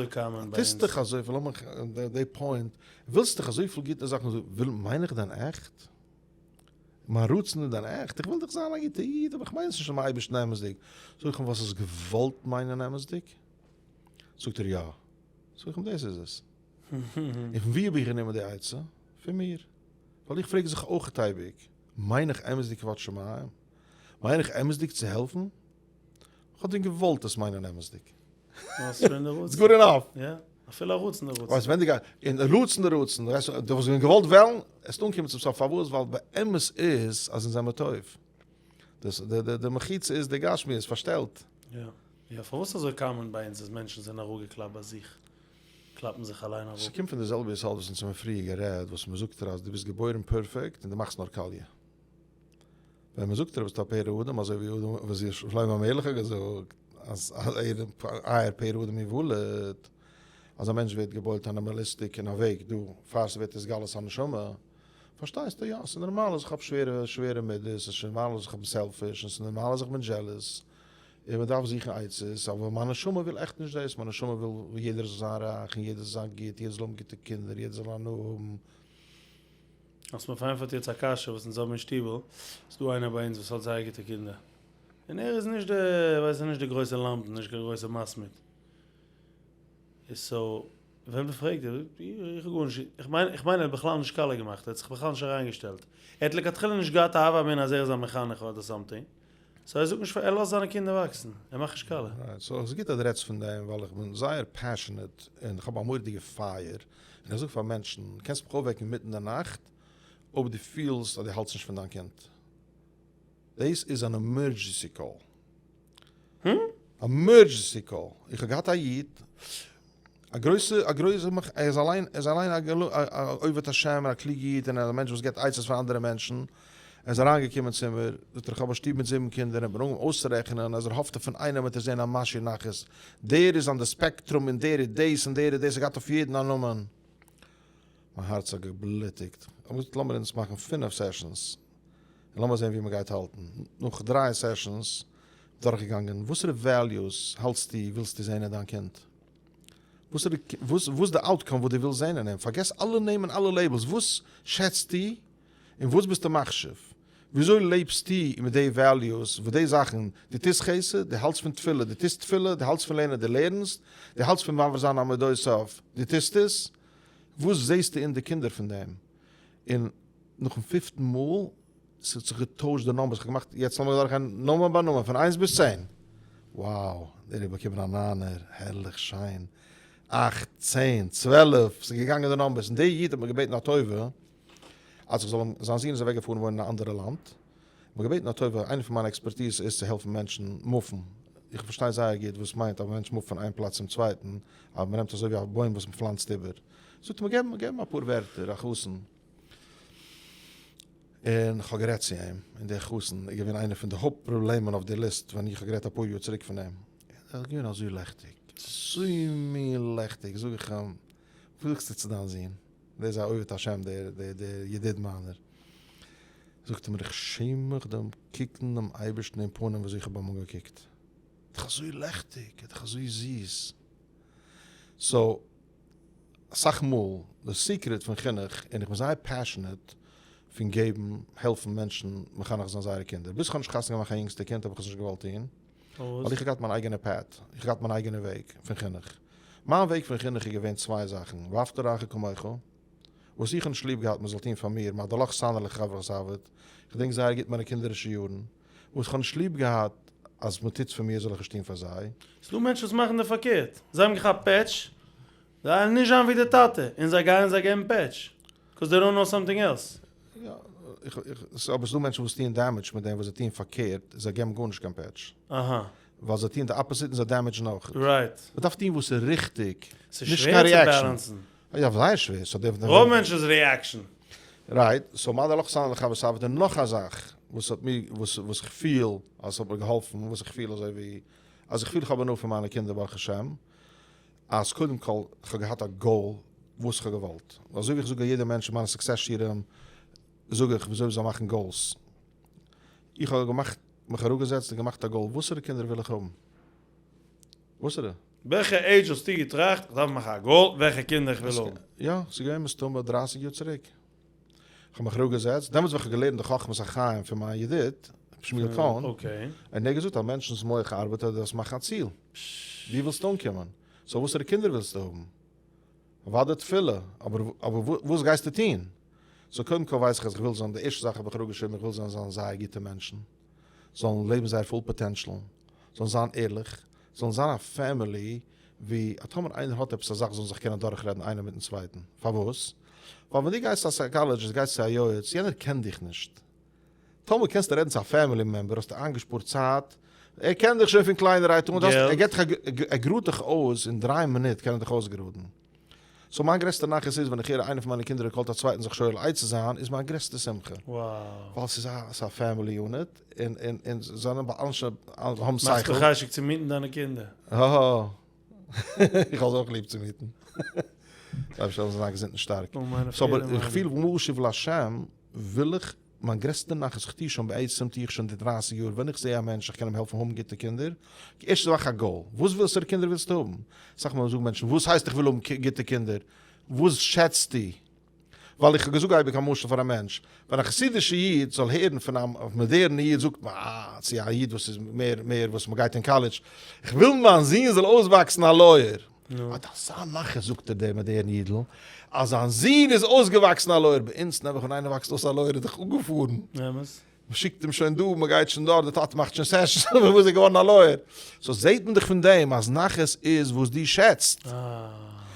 טוסט דיך אזויפיל, לאמיך די point, ווילסט דיך אזויפיל גוטע זאכן, וויל, מיין איך דען עכט? מיין רצון איז דען עכט? איך וויל דאך זיין א גוטע איד, אבער איך מיין עס נישט צום אייבערשטן אמת'דיג. זאג איך אים, וואלסט עס געוואלט מיינען אמת'דיג? זאגט ער, יא. זאג איך אים, דאס איז עס. און פון וואו האב איך גענומען די עצה? פון מיר. ווייל איך פרעג זיך אויך אייביג, מיין איך אמת'דיג כבוד שמים? מיין איך אמת'דיג צו העלפן? כ'האב דען געוואלט עס מיינען אמת'דיג? It's good enough. יא, אפילו א רצון די רצון. ווייסט ווען די גייסט, און רצון די רצון, ווייסט דו וואלסט ווען געוואלט וועלן, עסט אנקומען צום סוף, פארוואס? ווייל באמת איז אז אונז זעמער טוב. דאס די די די מחיצה איז די גשמיות פארשטעלט. יא, יא, פארוואס אזוי common ביי אונז אז מענטשן זענען אראפגעקלאפט ביי זיך, קלאפן זיך אליין אראפ? ס'קומט פון די זעלבע יסוד וואס אונז האבן פריער גערעדט, וואס מ'זאגט דיר אז דו ביסט געבוירן perfect און דו מאכסט נאר קאליע. ווען מען זאגט רבי ס'איז א פרא אדם אזוי ווי אדם וואס איז שלמה המלך האט געזאגט אז עיר פרא אדם יולד אז א מענטש ווערט געבוירט animalistic אין א וועג דא פאר ס'ווערט התגלות הנשמה פארשטייסטו יא ס'איז נארמאל אז איך האב שווערע שווערע מידות ס'איז נארמאל אז איך בין selfish און ס'איז נארמאל אז איך בין jealous און מען דארף זוכן עצות אבער מיין נשמה וויל עכט נישט דאס מיין נשמה וויל יעדער זאל זיין רייך און יעדער זאל זיין גוט יעדער זאל האבן גוטע קינדער יעדער זאל הנאה האבן. האסט מיר פארענטפערט יעצט א קשיא וואס אונז האבן אין שטיבל, ס'איז דא איינער ביי אונז וואס האט זייער גוטע קינדער, און ער איז נישט די, ווייסט נישט די גרויסע למדן, נישט קיין גרויסע מתמיד, איז so ווען מ'פרעגט אים, איך האב גארנישט, איך מיין איך מיין ער האט בכלל נישט קאלע געמאכט, ער האט זיך בכלל נישט אריינגעשטעלט, ער האט לכתחילה נישט געהאט א הוה אמינא אז ער איז א מחנך אדער something, so ער זאגט נישט פאר, ער לאזט זיינע קינדער וואקסן, ער מאכט נישט קאלע. Right, so ס'איז גוט אז דו רעדסט פון דעם, ווייל איך בין זייער passionate און איך האב א מורא'דיגע פייער, און איך זאג פאר מענטשן, קענסט מיך אויפוועקן אינמיטן די נאכט אויב דו פילסט אז דו האלטסט נישט פון דיין קינד. דאס איז אן emergency call. Emergency call. איך האב געהאט א איד, א גרויסע, א גרויסע, ער איז אליין, ער איז אליין א עובד השם און א קלוגע איד און א מענטש וואס געבט עצות פאר אנדערע מענטשן. ער איז אריינגעקומען צו מיר, זאגט ער, איך האב א שטוב מיט זיבן קינדער, און איך בין אנגעהויבן אויסצורעכענען אז ער האפט פון איינעם וועט ער זען א משהו נחת, דער איז on the spectrum און דער איז דאס און דער איז דאס, ער געהאט אויף יעדן א נאמען. מיין הארץ האט געבלוטיגט. איך האב געזאגט לאמיר אונז מאכן פינף sessions און לאמיר זען ווי מען גייט האלטן. נאך דריי sessions דורכגעגאנגען וואסערע values האלטסטו ווילסטו זען אין דיין קינד? וואס איז די outcome וואס דו ווילסט זען אין אים? פארגעס אלע נעמען אלע labels, וואס שעצטו און וואס ביסטו מחשיב? וויאזוי לעבסטו מיט די values, וואס די זאכן, דו טוסט חסד, דו האלטסט פון תפילה, דו טוסט תפילה, דו האלטסט פון לערנען, דו לערנסט, דו האלטסט פון מעביר זיין על מדותיו, דו טוסט עס, וואס זעסטו אין די קינדער פון דעם? און נאכן פיפטן מאל, ס'האט זיך געטוישט די numbers, כ'האב געמאכט, יעצט לאמיר דורכגיין נאמען ביי נאמען, פון איינס ביז צען, wow, דער האט באקומען א ניינער, הערליך שיין, אכט, צען, 12, ס'איז געגאנגען די numbers, און דער איד האט מיר געבעטן א טובה, אז איך זאל אים, זיין זון איז אוועק געפארן וואוינען אין א אנדערע לאנד, מיר געבעטן א טובה, איינע פון מיינע expertise איז צו העלפן מענטשן מופן, איך פארשטיי זייער גוט וואס מיינט אז א מענטש מופט פון איין פלאץ צום צווייטן, אז מען נעמט אזוי ווי א בוים וואס מען פלאנצט איבער, זאגט ער מיר געב געב אים אפאר ווערטער, א חתן, און איך האב גערעדט צו אים, און דער חתן איז געווען איינער פון די הויפט פראבלעמען אויף די list ווען איך האב גערעדט אפאר יאר צוריק פון אים, ער איז געווען אזוי לעכטיג, אזוי מין לעכטיג, זאג איך אים, וואס זאגסטו צו דיין זון? דער איז א עובד השם דער דער ידיד מיינער. זאגט ער מיר איך שעם מיך דעם קוקן דעם אייבערשטן אין פנים וויאזוי איך האב אים אנגעקוקט. איז דאך אזוי לעכטיג, איז דאך אזוי זיס. So אסאך מאל די secret פון חינוך, און איך בין זייער passionate פון געבן, העלפן מענטשן מחנך זיין זייערע קינדער. ביז איך האב נישט חתונה געמאכט קיין יונגסטע קינד האב איך עס נישט געוואלט טון. ווייל איך האב געהאט מיין אייגענע path, איך האב געהאט מיין אייגענע וועג פון חינוך. מיין וועג פון חינוך איז געווען צוויי זאכן, ואהבת לרעך כמוך, וואס איך האב נישט ליב געהאט מען זאל טון פאר מיר, מה דעלך סני לחברך תעביד, איך געדענק זייער גוט מיינע קינדערישע יארן, וואס איך האב נישט ליב געהאט אז מען טוט פאר מיר זאל איך נישט טון פאר זיי. ס'דא מענטשן וואס מאכן די פארקערט, זיי האבן געכאפט פעטש, זיי וועלן נישט זיין ווי די טאטע, און זיי גייען זיי געבן פעטש, cause they don't know something else. יא, איך, איך, אבער ס'דא מענטשן וואס טוען damage מיט דעם וואס זיי טוען פארקערט, זיי געבן גארנישט קיין פעטש. אהא. ווייל זיי טוען די opposite און זיי damage ן אויך. Right. מ'דארף טון וואס איז ריכטיג, ס'איז נישט שווער קיין צו reaction. balance ן. יא, זייער שווער. סאו די. רוב מענטשן איז reaction. Right, so מה דעלך סני לחברך תעביד און נאך א זאך וואס האט מיר, וואס וואס איך פיל אז ס'האט מיר געהאלפן, וואס איך פיל אזוי ווי, אז איך פיל איך האב הנאה פון מיינע קינדער ברוך השם, אז קודם כל איך האב געהאט א goal וואס איך האב געוואלט, אזוי ווי איך זאג א יעדע מענטש אין מיינע success שיעורים זאג איך וויאזוי מ'זאל מאכן goals, איך האב געמאכט מיך אראפגעזעצט און געמאכט א goal וואסערע קינדער וויל איך האבן? וואסערע? וועלכע עידזש האסטו געטראכט איך דארף מאכן א goal וועלכע קינדער איך וויל האבן? יא, ס'איז געווען מסתמא דרייסיג יאר צוריק. איך האב מיך אראפגעזעצט, דעמאלטס ווען איך האב געלערנט די חכמת החיים פון מיין ידיד, ר' שמואל קאהן, און ער האט געזאגט אז מענטשנ'ס מח ארבעט אז דו דארפסט מאכן א ציל. ווי ווילסטו אנקומען? So וואסערע קינדער ווילסטו האבן? אוודאי תפילה, אבער אבער וואס גייסטו טון? So קודם כל ווייס איך אז איך וויל זיין, די ערשטע זאך האב איך אראפגעשריבן, איך וויל זיין זיין זייער גוטע מענטשן, זאלן לעבן זייער full potential, זאלן זיין ערליך, זאלן זיין א family ווי אז טאמער איינער האט עפעס א זאך זאלן זיך קענען דורכרעדן איינער מיטן צווייטן. פארוואס? ווייל ווען דו גייסט צו א psychologist, גייסט צו א יועץ, יענער קען דיך נישט. טאמער קענסטו רעדן צו א family member האסטו איינגעשפארט צייט, ער קען דיך שוין פון קליינערהייט אן, ער געט דיך א, ער גראדט דיך אויס אין דריי מינוט קען ער דיך אויסגראדן. So מיין גרעסטע נחת איז ווען איך הער איינער פון מיינע קינדער call ט א צווייטן זיך שואל עצה זיין איז מיין גרעסטע שמחה. ווייל ס'איז א ס'איז א family unit און און און זיי זענען ביי אנשי האבן שכל. מאכסט מיר חשק צו meet ן דיינע קינדער. האהא. איך האב זיי אויך ליב צו meet ן. זיי זאלן זיין געזונט און שטארק. So אבער איך פיל משיב להשם וויל איך מיין גרעסטע נחת איך טוה שוין בעצם טוה איך שוין די דרייסיג יאר ווען איך זעה א מענטש איך קען אים העלפן האבן גוטע קינדער, ערשטע זאך א goal, וואס וואסערע קינדער ווילסטו האבן? אסאך מאל זאגן מענטשן וואס הייסט איך וויל האבן גוטע קינדער? וואס שעצטו? ווייל איך האב געזאגט אייביג א משל פאר א מענטש, ווען א חסידישע איד זאל הערן פון א מאדערנע איד זאגט מען אה צו א איד וואס איז מער מער וואס מ'גייט אין קאלעדזש, איך וויל מיין זון זאל אויסוואקסן א lawyer, האט אזא נחת זאגט ער דער מאדערן אידל אז זיין זון איז אויסגעוואקסן א lawyer, ביי אונז נעבעך ווען איינער וואקסט אויס א lawyer איז דאך אפגעפארן, אמת. מען שיקט אים שוין דא, מען גייט שוין דארט, די טאטע מאכט שוין sessions, וואס איז ער געווארן א lawyer? So זעט מען דאך פון דעם אז נחת איז וואס דו שעצט.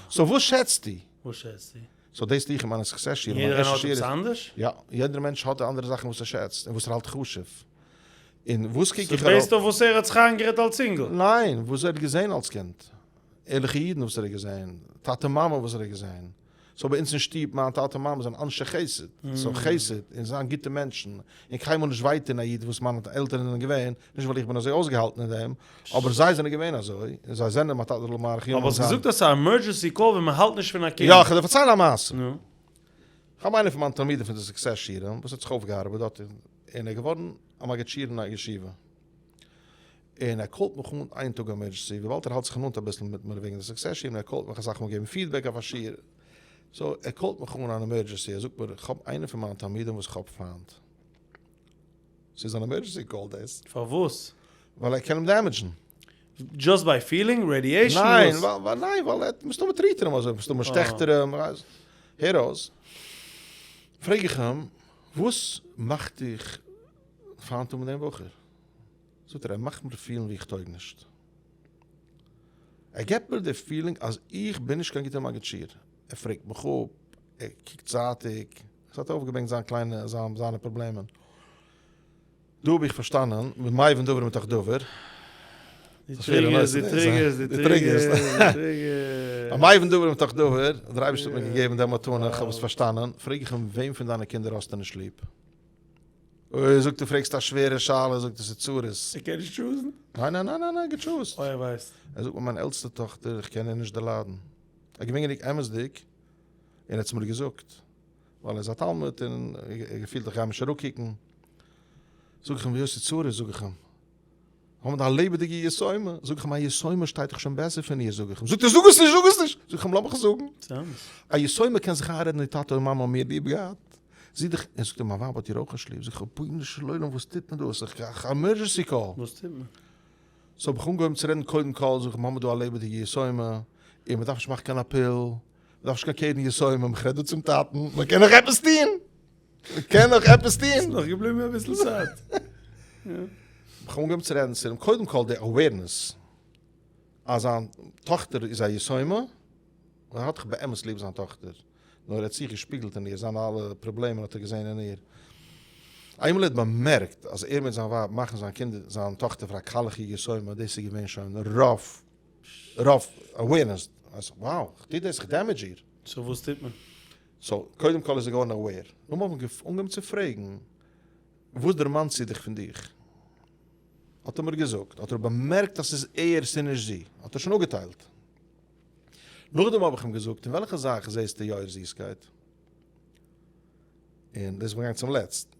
So וואס שעצטו? וואס שעצטו? So דאס טו איך אין מיינע success שיעורים, מיין יעדער ערשטע האט שיעור איז. עפעס אנדערש? יא, יעדער מענטש האט אנדערע זאכן וואס ער שעצט און וואס ער האלט חשוב. און וואס קוק איך אראפ? Based אויף וואס ער האט זיך איינגערעדט אלס אינגל? ניין, וואס ער האט געזען אלס קינד. ערליכע אידן וואס ער האט געזען, טאטע מאמע וואס ער האט געזען. So ביי אונז אין שטוב, מיין טאטע מאמע זענען אנשי חסד, so חסד, און זיין גוטע מענטשן, און קיינמאל נישט וויי טון א איד וואס מיינע עלטערן זענען געווען, נישט ווייל איך בין אזוי אויסגעהאלטן אין דעם, אבער זיי זענען געווען אזוי, און זיי זענען מיין טאטע זאל מאריך ימים אבער האסט זיין. געזאגט אז ס'איז א emergency call ווען מ'האלט נישט פון א קינד. יא, כ'וועל דיר פארציילן א מעשה. נו. כ'האב איינער פון מיינע תלמידים פון די success שיעורים וואס האט זיך אויפגעארבעט דארט און ער איז געווארן א מגיד שיעור אין א ישיבה. און ער call ט מיך אן איין טאג emergency וויבאלד ער האלט זיך נאנט אביסל מיט מיר וועגן די success שיעורים ער call ט מיך אסאך מאל געבן feedback אויף א שיעור. So ער call ט מיך אן אן emergency ער זאגט מיר איך האב איינער פון מיינע תלמידים וואס איך האב פיינט. ס'איז אן emergency call דאס. פארוואס? ווייל ער קען אים damage ן. Just by feeling? Radiation? ניין, ווייל ניין, ווייל ער מסתמא treat ער אים אזוי, מסתמא שטעכט ער אים, הער אויס, פרעג איך אים, וואס מאכט דיך פיינט האבן דעם בחור? זאגט ער, ער מאכט מיר פילן ווי איך טויג נישט. ער געבט מיר די feeling אז איך בין נישט קיין גוטער מגיד שיעור. ער פרעגט מיך אפ, ער קוקט זייטיג, עס האט אויפגעברענגט זיין קליינע, זיינע פראבלעמען. דא האב איך פארשטאנען, מבין דבר מתוך דבר. די triggers, די triggers, די triggers, די triggers. מבין דבר מתוך דבר, דער אייבערשטער האט מיר געגעבן די מתנה, איך האב עס פארשטאנען, פרעג איך אים, וועם פון דיינע קינדער האסטו נישט ליב? אוי, זאגט ער, פרעגסט א שווערע שאלה, זאגט ער, ס'איז צרות. ער קען נישט choose ן? ניין, ניין, ניין, ניין, ער גע choose ט. אוי, ער ווייסט. ער זאגט מיר, מיין עלטסטע טאכטער, איך קען איר נישט דערליידן. ער איז געווען גענוג אמת'דיג, און ער האט עס מיר געזאגט. ווייל ער איז א תלמיד און ער געפילט איך גיי אים נישט אראפקוקן. זאג איך אים, ווי האסטו צרות? זאג איך אים, האבן א לעבעדיגע יתומה. זאג איך אים, א יתומה שטייט דאך שוין בעסער פון איר. זאג איך אים, זאגט ער, זאג עס נישט, זאג עס נישט. זאג איך אים, לאמיך זאגן. א יתומה קען זיך איינרעדן איר טאטע און מאמע האבן מיר ליב געהאט. זי דאך, ער זאגט אים, מיין ווייב האט איר אויך נישט ליב. זאג איך, רבונו של עולם, וואס טוט מען דא? עס איז דאך א emergency call. וואס טוט מען? So האב איך אנגעהויבן צו רעדן קודם כל, זאג איך, מ'האמיר דא א לעבעדיגע יתומה. און מ'דארף נישט מאכן קיין appeal, מ'דארף נישט קיין קרן יתומים, איך רעד דא צום טאטן, מ'קען נאך עפעס טון! מ'קען נאך עפעס טון! ס'איז נאך געבליבן אביסל צייט. כ'האב אנגעהויבן צו רעדן צו אים, קודם כל די awareness אז זיין טאכטער איז א יתומה, און ער האט דאך באמת ליב זיין טאכטער, נאר ער האט זיך געשפיגלט אין איר, זיינע אלע פראבלעמען האט ער געזען אין איר. איינמאל ער האט באמערקט אז ער מיט זיין ווייב מאכן זיין קינד, זיין טאכטער פאר א קיילעכיגע יתומה, דאס איז געווען שוין רוב רוב awareness, אז wow, איך טו דאס, איך damage איר. so וואס טוט מען? so קודם כל איז ער געווארן aware, נאכדעם האב איך אנגעהויבן צו פרעגן, וואס דערמאנט זי דיך פון דיך? האט ער מיר געזאגט, האט ער באמערקט אז ס'איז ער, ס'איז נישט זי, האט ער שוין אפגעטיילט. נאכדעם האב איך אים געזאגט, אין וועלכע זאך זעסטו יא איר זיסקייט? און דאס איז מיר געגאנגען צום לעצט,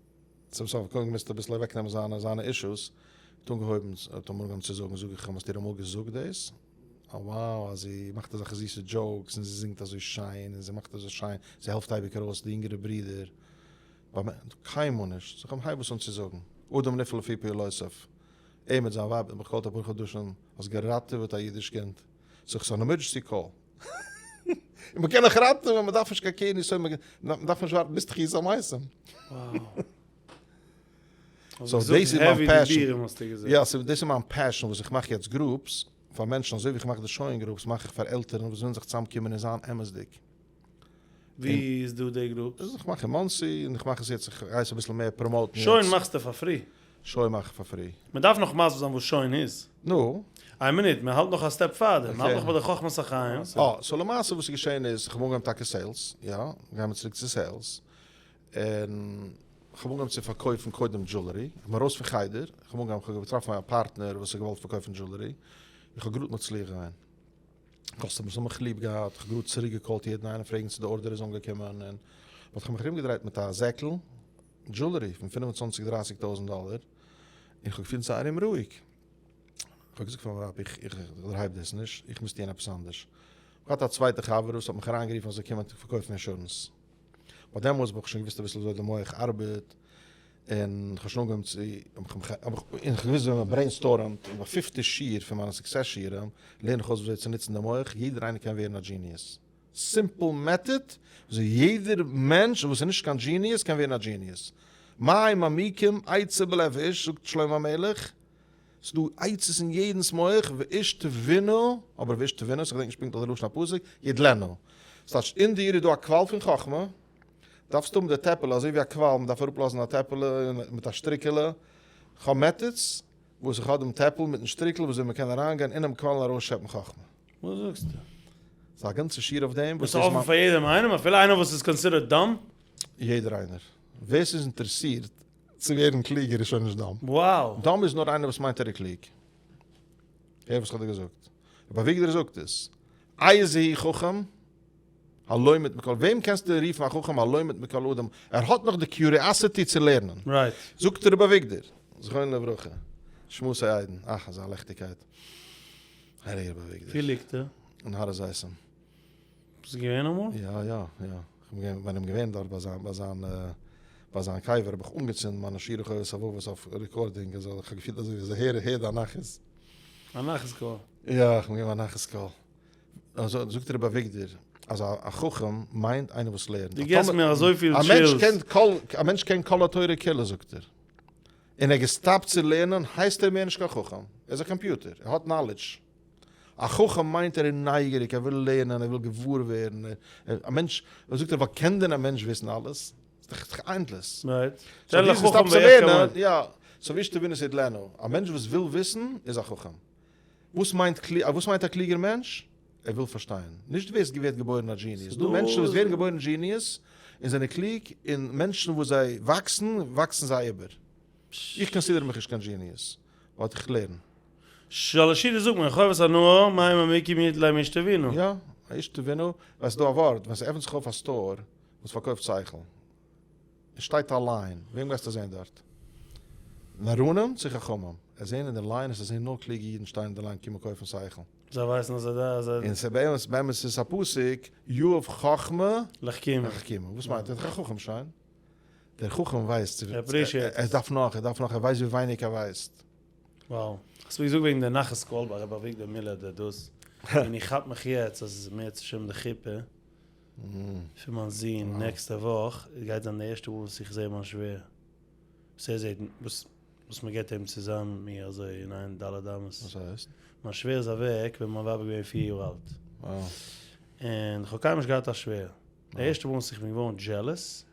צום סוף, קודם געמוזט אביסל אוועקנעמען זיינע זיינע אישוס, האט אנגעהויבן, האט אנגעהויבן צו זאגן, זאג איך אים, האסט איר אמאל געזאגט דאס? אה wow, אז זי מאכט אזעלכע זיסע jokes, און זי זינגט אזוי שיין, און זי מאכט אזוי שיין, זי העלפט אייביג ארויס די אינגערע ברידער. קיינמאל נישט. זאג איך אים, הייב עס אן צו זאגן. אדם נפעל לפי פעולותיו. ער מיט זיין ווייב האט מיך געקאלט אפאר חדשים, האסט געראטעוועט א אידיש קינד. זאג איך, ס'איז אן emergency call. און מ'קען נאך ראטעווען, מ'דארף נישט קיין קרן יתומים, מ'דארף נישט ווארטן ביז תחיית המתים. so דאס איז מיין passion. יא, so דאס איז מיין passion וואס איך מאך יעצט groups פאר מענטשן, אזוי ווי איך מאך די שוין groups מאך איך פאר עלטערן וואס ווילן זיך צוזאמקומען און זיין אמת'דיג. ווי איז דא די groups? איך מאך אין מאנסי, און איך מאך עס יעצט, איך גיי עס אביסל מער promote ן יעצט. שוין מאכסטו פאר free? שוין מאך איך פאר free. מען דארף נאך מסביר זיין וואס שוין איז. נו. איין מינוט, מען האלט נאך א step פארדעם, מען האלט נאך ביי די חכמת החיים. אה, so למעשה וואס איז געשען איז, איך האב אנגעהויבן טאקע sales, יא, גיימער צוריק צו sales, און איך האב אנגעהויבן צו פארקויפן קודם jewelry, איך בין ארויס פון חדר, איך האב אנגעהויבן, איך האב געטראפן א partner וואס האט געוואלט פארקויפן jewelry, איך האב גראד מצליח געווען. customers האבן מיך ליב געהאט, איך האב גראד צוריק געקאלט יעדן איינעם פרעגן צו די order איז אנגעקומען, און באט איך האב מיך ארום געדרייט מיט א זעקל jewelry פון פינף און צוואנציג דרייסיג טויזענט דאלער, און איך האב געפילט זייער אומרואיג, איך האב געזאגט פאר מיין ווייב איך איך דערהייב דאס נישט, איך מוז טוען עפעס אנדערש, איך האב געהאט א צווייטע חבר וואס האט מיך אריינגערופן אז איך זאל קומען פארקויפן אינשורענס, ביי דעמאלטס האב איך שוין געוואוסט אביסל וויאזוי די מח ארבעט, און כ'האב שוין אנגעהויבן צו, און כ'האב געוואוסט ווען מען brainstorm ט, און ביי פיפטע שיעור פון מיינע success שיעורים, לערן איך אויס וויאזוי צו נוצן די מח, יעדער איינער קען ווערן א genius. simple method וויאזוי יעדער מענטש וואס איז נישט קיין genius קען ווערן א genius. מים עמוקים עצה בלב איש, זאגט שלמה המלך, ס'איז דא עצות אין יעדנ'ס מח, ואיש תבונה, אבער ואיש תבונות, כ'געדענק נישט פונקטליך די לשון הפסוק, ידלנה. ס'טייטש אין דיר איז דא א קוואל פון חכמה, דארפסט האבן די טעפעלע אזוי ווי א קוואל, מען דארף אראפלאזן א טעפעלע מיט א שטריקעלע, כ'האב methods וואס איך האב דעם טעפל מיטן שטריקל וואס אזוי מען קען אריינגיין אינעם קוואל און ארויסשעפן חכמה. וואס זאגסטו? ס'איז א גאנצע שיעור אויף דעם. וואס איז אפן פאר יעדעם איינעם אפילו איינער וואס איז considered dumb? יעדער איינער. ווער ס'איז אינטערעסירט צו ווערן קלוגער איז שוין נישט dumb. Wow! Dumb איז נאר איינער וואס מיינט ער איז קלוג. הער וואס כ'האב דיר געזאגט. רבי אביגדור זאגט עס. איזהו חכם? הלומד מכל, וועם קענסטו רופן א חכם הלומד מכל אדם, ער האט נאך די curiosity צו לערנען. Right. זאגט רבי אביגדור, זכרונו לברכה, נשמתו עדן, אך אזא ליכטיגקייט, הייליגער רבי אביגדור. ווי ליגט ער? אין הר הזיתים. ביסט געווען אמאל? יא יא יא, איך בין אים געווען דארט ביי זיין ביי זיין ביי זיין קבר האב איך אנגעצינדן מיינע שירי חובת הלבבות אויף recording, אזוי איך האב געפילט אזוי ווי איך הער די נחת. א נחת קול. יא, איך בין געווען א נחת קול. אזוי זאגט רבי אביגדור אז א חכם מיינט איינער וואס לערנט. דו געסט מיר אזויפיל chills. א מענטש קען כל התורה כולה זאגט ער, און ער געסטאפט צו לערנען הייסט ער מער נישט קיין חכם, ער איז א קאמפיוטער, ער האט knowledge. א חכם מיינט ער איז נייגעריג, ער וויל לערנען, ער וויל געוואר ווערן, א מענטש, וואס זאגט ער, ווייל קען דען א מענטש וויסן אלעס? ס'איז דאך endless. Right. So דו האסט געסטאפט צו לערנען, יא, so ואיש תבונות ידלנה, א מענטש וואס וויל וויסן איז א חכם. וואס מיינט וואס מיינט א קלוגער מענטש? ער וויל פארשטיין. נישט ווער עס ווערט געבוירן א genius. ס'דא מענטשן וואס ווערן געבוירן genius און זענען קלוג, און מענטשן וואס זיי וואקסן, וואקסן זיי איבער. איך consider מיך נישט קיין genius, but איך לערן. שלשידעס זאגט מען, חובת הנאה, מים עמוקים ידלנו איש תבונה. יא, איש תבונה, ווייל ס'דא א ווארט, ווען ס'עפנט זיך אויף א store וואס פארקויפט שכל, עס שטייט א line, וועם גייסטו זען דארט? נאראנים צו חכמים? עס זען אין די line, עס זען נאר קלוגע אידן שטיין אין די line קומען קויפן שכל. זיי ווייסן אז זיי. און ס'איז באמת באמת איז א פסוק יהב חכמה לחכימא. לחכימא. וואס מיינט ער? דער חכם שוין. דער חכם ווייסט. ער appreciate עס. ער דארף נאך, ער דארף נאך, ער ווייסט ווי ווייניג ער ווייסט. Wow. האסט מיר געזאגט וועגן די נחת קול ביי רבי אביגדור מילער דער דאס. און איך כאפ מיך יעצט אז מערצעשעם די חופה פון מיין זון נעקסטע וואך גייט זיין די ערשטע מאל וואס איך זעה מיין שווער, וואס ער זעט וואס וואס מען געבט אים צוזאם מיט מיר אזוי אין איין ד' אמות. וואס הייסט? מיין שווער איז אוועק ווען מיין ווייב איז געווען פיר יאר אלט. און איך האב קיינמאל נישט געהאט א שווער. די ערשטע מאל וואס איך בין געווארן jealous,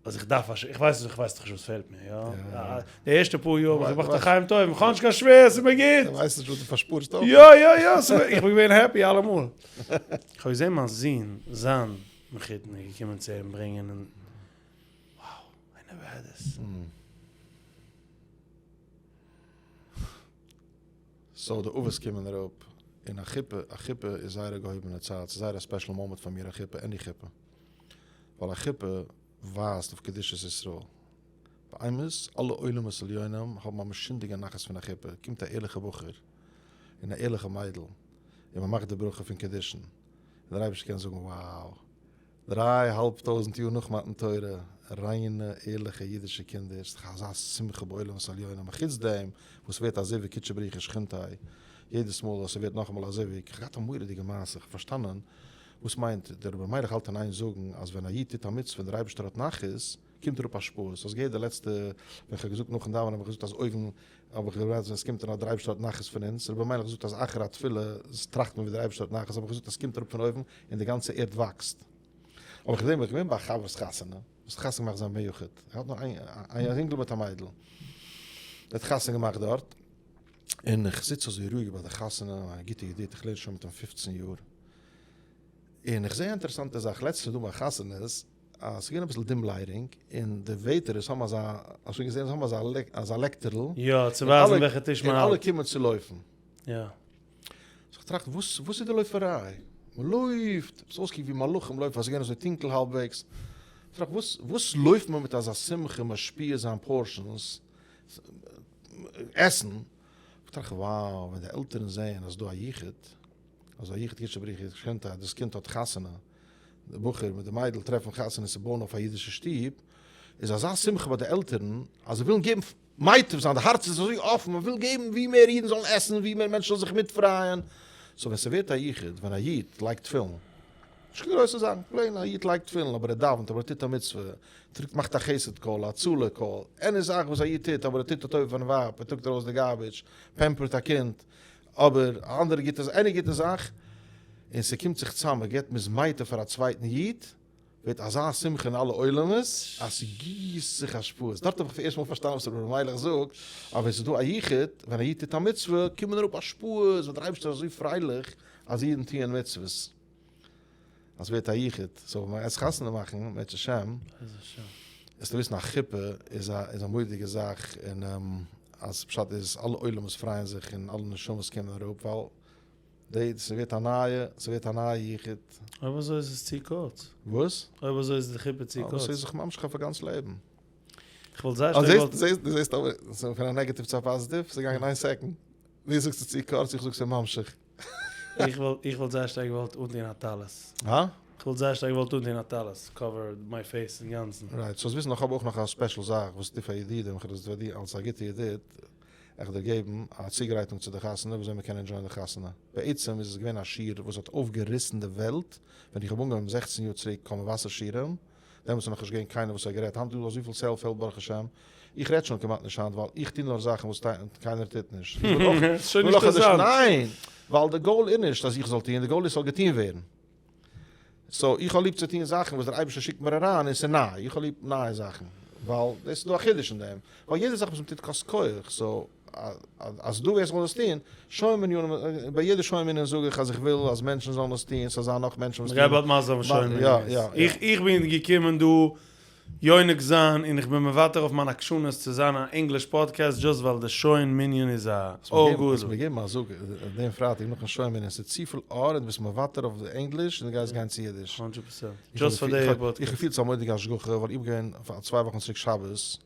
אז איך דארף א שווער, איך ווייס נישט, איך ווייס דאך נישט וואס פעלט מיר, יא? די ערשטע פאר יאר האב איך געמאכט א חיים טובים, איך האב נישט קיין שווער, ס'איז מיר גוט. דו ווייסט נישט וואס דו פארשפארסט אויך. יא יא יא, איך בין געווען happy אלעמאל. איך האב געזען מיין זון, זיין מחותן איז געקומען צו אים ברענגען און wow, I never had this. So די אבות קומען אראפ און א חופה, א חופה איז זייער א געהויבענע צייט, ס'איז זייער א special moment פאר מיר א חופה, any חופה, ווייל א חופה ווייזט אויף קדושת ישראל, באמת אלע עולמות עליונים האבן א משונה'דיגע נחת פון א חופה, קומט א ערליכע בחור און א ערליכע מיידל און מ'מאכט די ברכה פון קידושין, און דער אייבערשטער קען זאגן wow! דריי אהאלב טויזנט יאר נאך מתן תורה, ריינע ערליכע אידישע קינדער, ס'איז דאך אזא שמחה בעולמות עליונים, אחוץ דעם וואס ווערט א זיווג קודשא בריך הוא ושכינתיה יעדעס מאל אז ס'ווערט נאכאמאל א זיווג, כ'האב געהאט א מורא'דיגע מעשה, כ'האב פארשטאנען וואס מיינט, דער רבי מיילעך האלט אין איין זאגן אז ווען א איד טוט א מצוה און דער אייבערשטער האט נחת, קומט אראפ השפעות, האסט געהערט די לעצטע ווען כ'האב געזאגט נאכן דאווענען האב איך געזאגט אז אויבן האב איך געווארט ווען עס קומט און אז דער אייבערשטער האט נחת פון אונז, רבי מיילעך זאגט אז אחר התפילה טראכט מען ווי דער אייבערשטער האט נחת, האב איך געזאגט אז עס קומט אראפ פון אויבן און די גאנצע ערד וואקסט. האב איך געזען ווען איך געווען ביי א חבר'ס חתונה, וואס האט חתונה געמאכט זיין בן יחיד, ער האט נאר איין אינגל מיט א מיידל, ער האט חתונה געמאכט דארט, און איך זיץ אזוי רואיג ביי די חתונה, א גוטע ידיד, איך לערן שוין מיט אים פופצן יאר, און איך זע א אינטערעסאנטע זאך, לעצטנס איז דא ביי חתונות, אז ס'איז געווען אביסל dim lighting, און די waiters האבן אזא, האסט שוין געזען, זיי האבן אזא אזא לעקטערל, יא, צו ווייזן וועלכע טיש מען האלט. און אלע קומען צו לויפן. יא. סאו איך טראכט, וואס וואס איז די לויפעריי? מען לויפט, עס אויסקוקט ווי מלאכים לויפן, ווייל ס'איז געווען אזוי טונקל האלבוועגס. איך טראכט, וואס וואס לויפט מען מיט אזא שמחה משפיע זיין portions עסן? איך טראכט, wow, ווען די עלטערן זעען אז ס'דא א יחוד, אזא יחוד קודשא בריך הוא ושכינתיה, דאס קינד האט חתונה, די בחור מיט די מיידל טרעפן חתונה צו בויען אויף א אידישע שטוב, איז אזא שמחה ביי די עלטערן אז זיי ווילן געבן מיטב זיין, די הארץ איז אזוי אפן, מען וויל געבן ווי מער אידן זאלן עסן, ווי מער מענטשן זאלן זיך מיטפרייען, so ווען ס'ווערט א יחוד, ווען א איד לייגט תפילין, נישט קיין גרויסע זאכן, plain א איד לייגט תפילין אבער ער דאווענט, אבער ער טוט א מצוה, טראגט מאכט א חסד call, א הצלה call, any זאך וואס א איד טוט, אבער ער טוט א טובה פארן ווייב, ער טראגט ארויס די garbage, pamper ט א קינד, אבער א אנדערע גוטע זאך, any גוטע זאך, און ס'קומט זיך צאם, מ'געבט מ'איז מייטב פאר א צווייטן איד, ווערט אזא שמחה אין אלע עולמות, אז ס'גיסט זיך השפעות. דארט האב איך פאר ערשט מאל פארשטאנען וואס רבי מיילעך זאגט, אז ווען ס'איז דא א יחוד, ווען א איד טוט א מצוה, קומען אראפ השפעות, ווייל דער אייבערשטער איז אזוי פרייליך אז אידן טוען מצוות. אז ס'ווערט א יחוד. So ווען מ'גייט חתונה מאכן, בעזהשם, זאלסטו וויסן א חופה איז א איז א מורא'דיגע זאך, און אז פשט איז אלע עולמות פרייען זיך און אלע נשמות קומען אראפ, ווייל די ס'ווערט א נייע ס'ווערט א נייע יחוד. אויב אזוי איז עס צו קורץ. וואס? אויב אזוי איז די חופה צו קורץ. ס'איז זיך ממשיך אויף א גאנץ לעבן. כ'וואלט זייער שטארק געוואלט. זעסט דו זעסט אבער ס'איז פון א negative צו א positive, ס'איז געגאנגען איין second. דו זאגסט ס'איז צו קורץ איך זאג ס'איז ממשיך. איך וואלט איך וואלט זייער שטארק געוואלט אנטון א טלית. הא? איך וואלט זייער שטארק געוואלט אנטון א טלית, cover my face אינגאנצן. Right, so זאלסט וויסן איך האב אויך נאך א special זאך וואס טו פאר ידידים, איך האב דאס פאר דיר אלס א גוטע ידיד, איך דיר געבן א צוגרייטונג צו די חתונה וויאזוי מען קען enjoy ען די חתונה. בעצם איז עס געווען א שיעור וואס האט אויפגעריסן די וועלט, ווען איך האב אנגעהויבן זעכצן יאר צוריק קול מבשר שיעורים, דעמאלטס איז נאכנישט געווען קיינער וואס האט גערעדט, היינט איז דא אזויפיל self help ברוך השם, איך רעד שוין כמעט נישט היינט ווייל איך טו נאר זאכן וואס קיינער טוט נישט, איך וויל אויך, ס'איז שוין נישט אינטערעסאנט. ניין! ווייל די goal איז נישט אז איך זאל טון, די goal איז ס'זאל געטון ווערן. So איך האב ליב צו טון זאכן וואס דער אייבערשטער שיקט מיר אריין און ס'איז ניי, איך האב ליב נייע זאכן, ווייל דאס איז דא א חידוש אין דעם, ווייל יעדע זאך וואס מ'טוט קאסט כח, so אז דו ווער זאל עס טון, שוין מנינים, ביי יעדע שוין מנין זאג איך אז איך וויל אז מענטשן זאלן עס טון, ס'זאל זיין נאך מענטשן וואס טוען. מ'גייט באלד מסביר זיין וואס שוין מנין איז. איך בין געקומען דא יונק זיין און איך בין מוותר אויף מיין עקשנות צו זיין א ענגליש podcast just ווייל די שוין מנין איז א אור גדול. האסט מיר געגעבן א זאג דעם פרייטאג נאכן שוין מנין, ס'איז צופיל אור און דו ביסט מוותר אויף די ענגליש און דו גייסט גיין צו אידיש. הונדרעט פראצענט. Just פאר די פאדקעסט. איך געפילט ס'איז א מורא'דיגע השגחה ווייל איך בין געווען פאר צוויי וואכן צוריק שבת,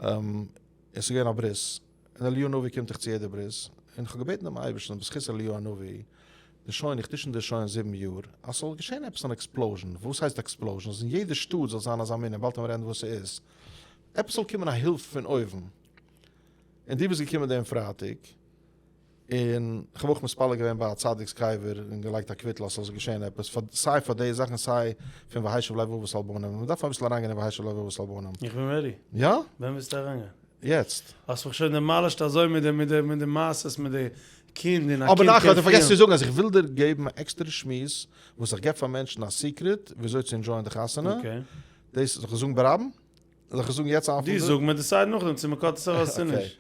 און ס'איז געווען א ברית, און אליהו הנביא קומט דאך צו יעדע ברית, און כ'האב געבעטן דעם אייבערשטן בזכות אליהו הנביא, די שוין, איך טו שוין די שוין זיבן יאר, אז ס'זאל געשען עפעס אן explosion, וואס הייסט explosion? אז אין יעדע שטאט זאל זיין אזא מנין, באלד וועלן מיר רעדן וואס ס'איז, עפעס זאל קומען א הילף פון אויבן, און דו ביסט געקומען דעם פרייטאג. און כ'האב אויך מתפלל געווען ביי א צדיק'ס קבר און געלייגט א קוויטל אז ס'זאל זיך געשען עפעס, פאר סיי פאר די זאכן סיי פון והשיב לב אבות על בנים, מ'דארף אביסל אריינגיין אין והשיב לב אבות על בנים. איך בין ready. יא? ווען ווילסטו אריינגיין? יעצט. האסט מיך שוין demolished אזוי מיט די מיט די מיט די מעשות מיט די קינד און א אבער קינד נאך, קען האט ער פארגעסן פילן. צו זאגן אז איך וויל דיר געבן א עקסטערע שמועס וואס איך געב פאר מענטשן א secret וויאזוי צו enjoy ען די חתונה. okay. דאס זאל איך עס זאגן ברבים? זאל איך עס זאגן יעצט אויפן דו זאג מיר decide נאכדעם צו מ'cut עס ארויס צו נישט.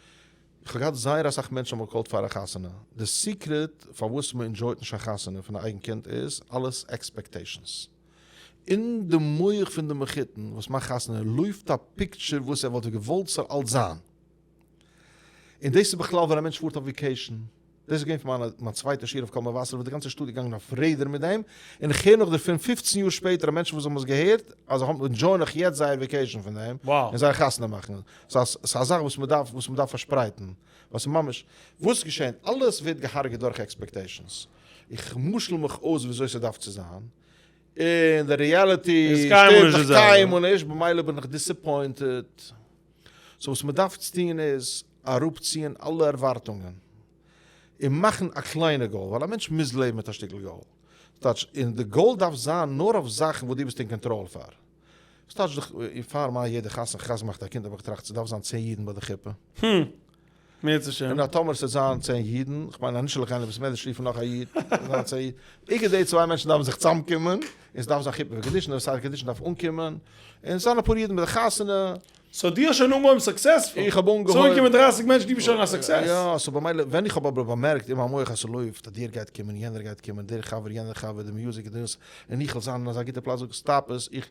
איך האב געהאט זייער אסאך מענטשן האבן גע call ט פאר א חתונה, די secret פארוואס מען enjoy ט נישט א חתונה פון א אייגן קינד איז אלעס expectations. אין די מח פון די מחותן וואס מאכט חתונה לויפט א picture וואס ער וואלט געוואלט ס'זאל אלץ זיין. און דאס איז בכלל ווען א מענטש פארט אויף vacation. דאס איז געווען פון מיינע מיין צווייטע שיעור אויף קול מבשר וואס די גאנצע שטאט איז געגאנגען אויף רעדער מיט דעם, און איך הער נאך דערפון פופצן יאר שפעטער אז מענטשן וואס האבן עס געהערט אז זיי האבן enjoy ען נאך יעצט זייער vacation פון דעם, און זייער חתונה מאכן. ס'איז א זאך וואס מ'דארף וואס מ'דארף פארשפרייטן, ווייל ס'איז ממש וואס געשענט אלעס ווערט געהארגעט דורך expectations. איך משל מיך אויס וויאזוי ס'דארף צו זיין, און די reality שטימט זיך קיינמאל נישט, במילא בין איך disappointed. so וואס מ'דארף טון איז אראפציען אלע ערווארטונגען און מאכן א קליינע goal, ווייל א מענטש מוז לעבן מיט א שטיקל goal. ס'טייטש, און די goal דארף זיין נאר אויף זאכן וואס דו ביסט אין קאנטראל פאר. ס'טייטש דאך, פאר מיין יעדע חתונה חתונה מאכט א קינד האב איך געטראכט ס'דארף זיין צען אידן ביי די חופה. מירצעשעם. און טאמער ס'וועט זיין צען אידן, כ'מיין אז נישט זאל איך גיין אין בית מדרש רופן נאך א איד, זיין צען אידן, עיקר די צוויי מענטשן דארפן זיך צאמקומען, און ס'דארף זיין חופה וקדושין, דער שר קידושין דארף אנקומען, און ס'זיין אפאר אידן ביי די חתונה. so דו האסט שוין אנגעהויבן successful. איך האב אנגעהויבן. ס'איז אנגעקומען דרייסיג מענטשן, דו ביסט שוין א success. יא, so במילא, ווען איך האב אבער באמערקט אין מיין מח אז ס'לויפט, אז דער גייט קומען, יענער גייט קומען, דער חבר, יענער חבר, די music און דאס, און איך וועל זיין אין אזא גוטע פלאץ, זאג איך stop עס, איך,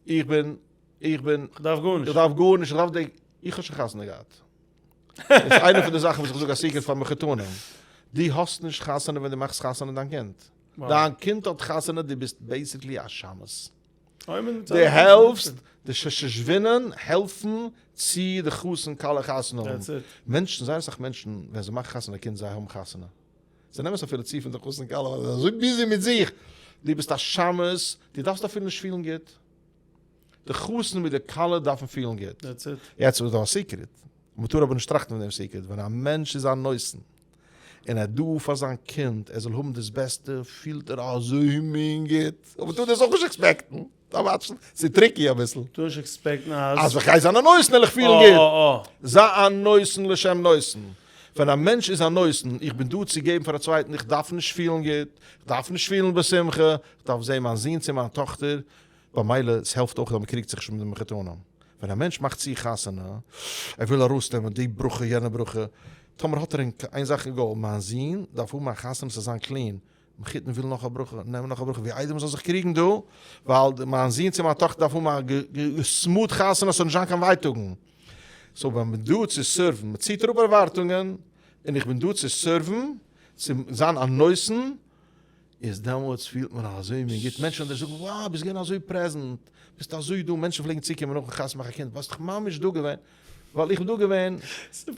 איך בין, איך בין, איך דארף גארנישט. איך דארף גארנישט, איך דארף די, איך האב שוין חתונה געהאט. דאס איז איינע פון די זאכן וואס איך זאג א secret פאר מחותנים. דו האסט נישט חתונה ווען דו מאכסט חתונה דיין קינד. דיין קינד האט חתונה, דו ביסט basically א שמש. דו העלפסט די שושבינען העלפן צו די חתן כלה חתונה האבן. מענטשן, זייער אסאך מענטשן ווען זיי מאכן חתונה א קינד זיי האבן חתונה. זיי נעמען עס אפילו צו פון די חתן כלה ווייל זיי זענען אזוי busy מיט זיך. דו ביסט א שמש, דו דארפסט אפילו נישט פילן גוט. די חתן מיט די כלה דארפן פילן גוט. יעצט איז דא א secret, מ'טאר אבער נישט טראכטן פון דעם secret, ווען א מענטש איז א נותן, און ער דא פאר זיין קינד ער זאל האבן דאס בעסטע, פילט ער אזוי מין גוט, אבער מ'טאר דאס אויך נישט expect ן, דארף וואטשן, ס'איז tricky אביסל. טאר נישט expect ן אז. אז ווען כ'גיי זיין א נותן וועל איך פילן גוט. זיי א נותן לשם נותן. ווען א מענטש איז א נותן, איך בין דא צו געבן פאר א צווייטן, איך דארף נישט פילן גוט, איך דארף נישט פילן בשמחה, איך דארף זען מיין זון צו מיין טאכטער, במילא עס העלפט אויך אז מען קריגט זיך נישט מיט די מחותנים. ווען א מענטש מאכט צו חתונה, ער וויל ארויסנעמען די ברכה יענע ברכה, טאמער האט ער איין זאך אין goal, מיין זון דארף האבן א חתונה ס'זאל זיין clean, מחותן וויל נאך א ברכה, נעם נאך א ברכה, ווי איידער מען זאל זיך קריגן דא, ווייל מיין זון צו מיין טאכטער דארף האבן א smooth חתונה ס'זאל נישט זיין קיין ווייטאגן. so ווען מען דא צו serve ן, מען ציט אראפ ערווארטונגען, און איך בין דא צו serve ן, צו זיין א נותן, איז דעמאלטס פילט מען אזוי מין גוט, מענטשן וועלן דיר זאגן wow ביסט געווען אזוי present, ביסט אזוי דא, מענטשן פלעגן צוקומען נאכן חתונה מאכן א קינד, ביסט דאך ממש דא געווען, ווייל איך בין דא געווען,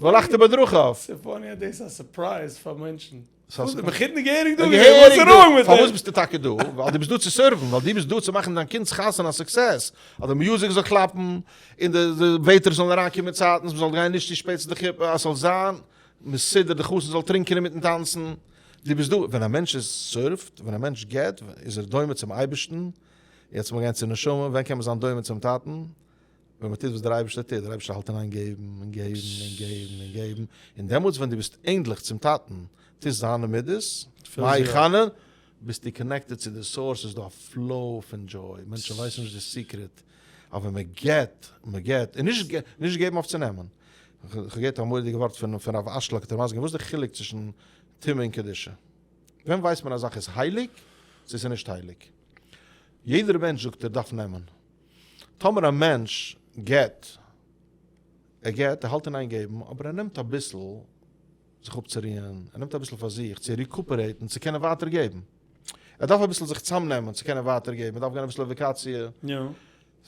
והלכת בדרכיו. ס'איז funny אז דאס איז א surprise פאר מענטשן. מחותן איז געהעריג דא געווען, וואס איז wrong מיט דעם? פארוואס ביסטו טאקע דא? ווייל דו ביסט דא צו serve ן, ווייל דו ביסט דא צו מאכן דיין קינד'ס חתונה א success, אז די music זאל קלאפן, און די waiters זאלן אריינקומען צייטנס, מ'זאל גיין נישט צו שפעט צו די חופה, אז ס'זאל זיין מסודר, די חתן זאל טרינקען אינמיטן טאנצן. דו ביסט דא, ווען א מענטש איז serve ט, ווען א מענטש געבט, איז ער דומה צום אייבערשטן, יעצט לאמיר גיין צו נשמה, ווען קען מען זיין דומה צום טאטן? ווען מען טוט וואס דער אייבערשטער טוט, דער אייבערשטער האלט אין איין געבן און געבן און געבן און געבן, און דעמאלטס ווען דו ביסט ענדליך צום טאטן, טוסט זיינע מידות, מאי חנן, ביסטו connected צו די source, איז דא א flow פון joy, מענטשן ווייסן נישט די secret, אבער מען געבט, מען געבט, און נישט נישט געבן אויף צו נעמען. כ'האב געהערט א מורא'דיגע ווארט פון פון רב אשלג האט ער מסביר געווען וואס איז די חילוק צווישן טומאה און קדושה? ווען ווייסט מען א זאך איז הייליג צו ס'איז נישט הייליג? יעדער מענטש זאגט ער דארף נעמען. טאמער א מענטש געבט, ער געבט, ער האלט אין איין געבן, אבער ער נעמט אביסל זיך אפצורוען, ער נעמט אביסל פאר זיך צו recuperate ן צו קענען ווייטער געבן. ער דארף אביסל זיך צאמנעמען צו קענען ווייטער געבן, ער דארף גיין אביסל אויף וואקאציע.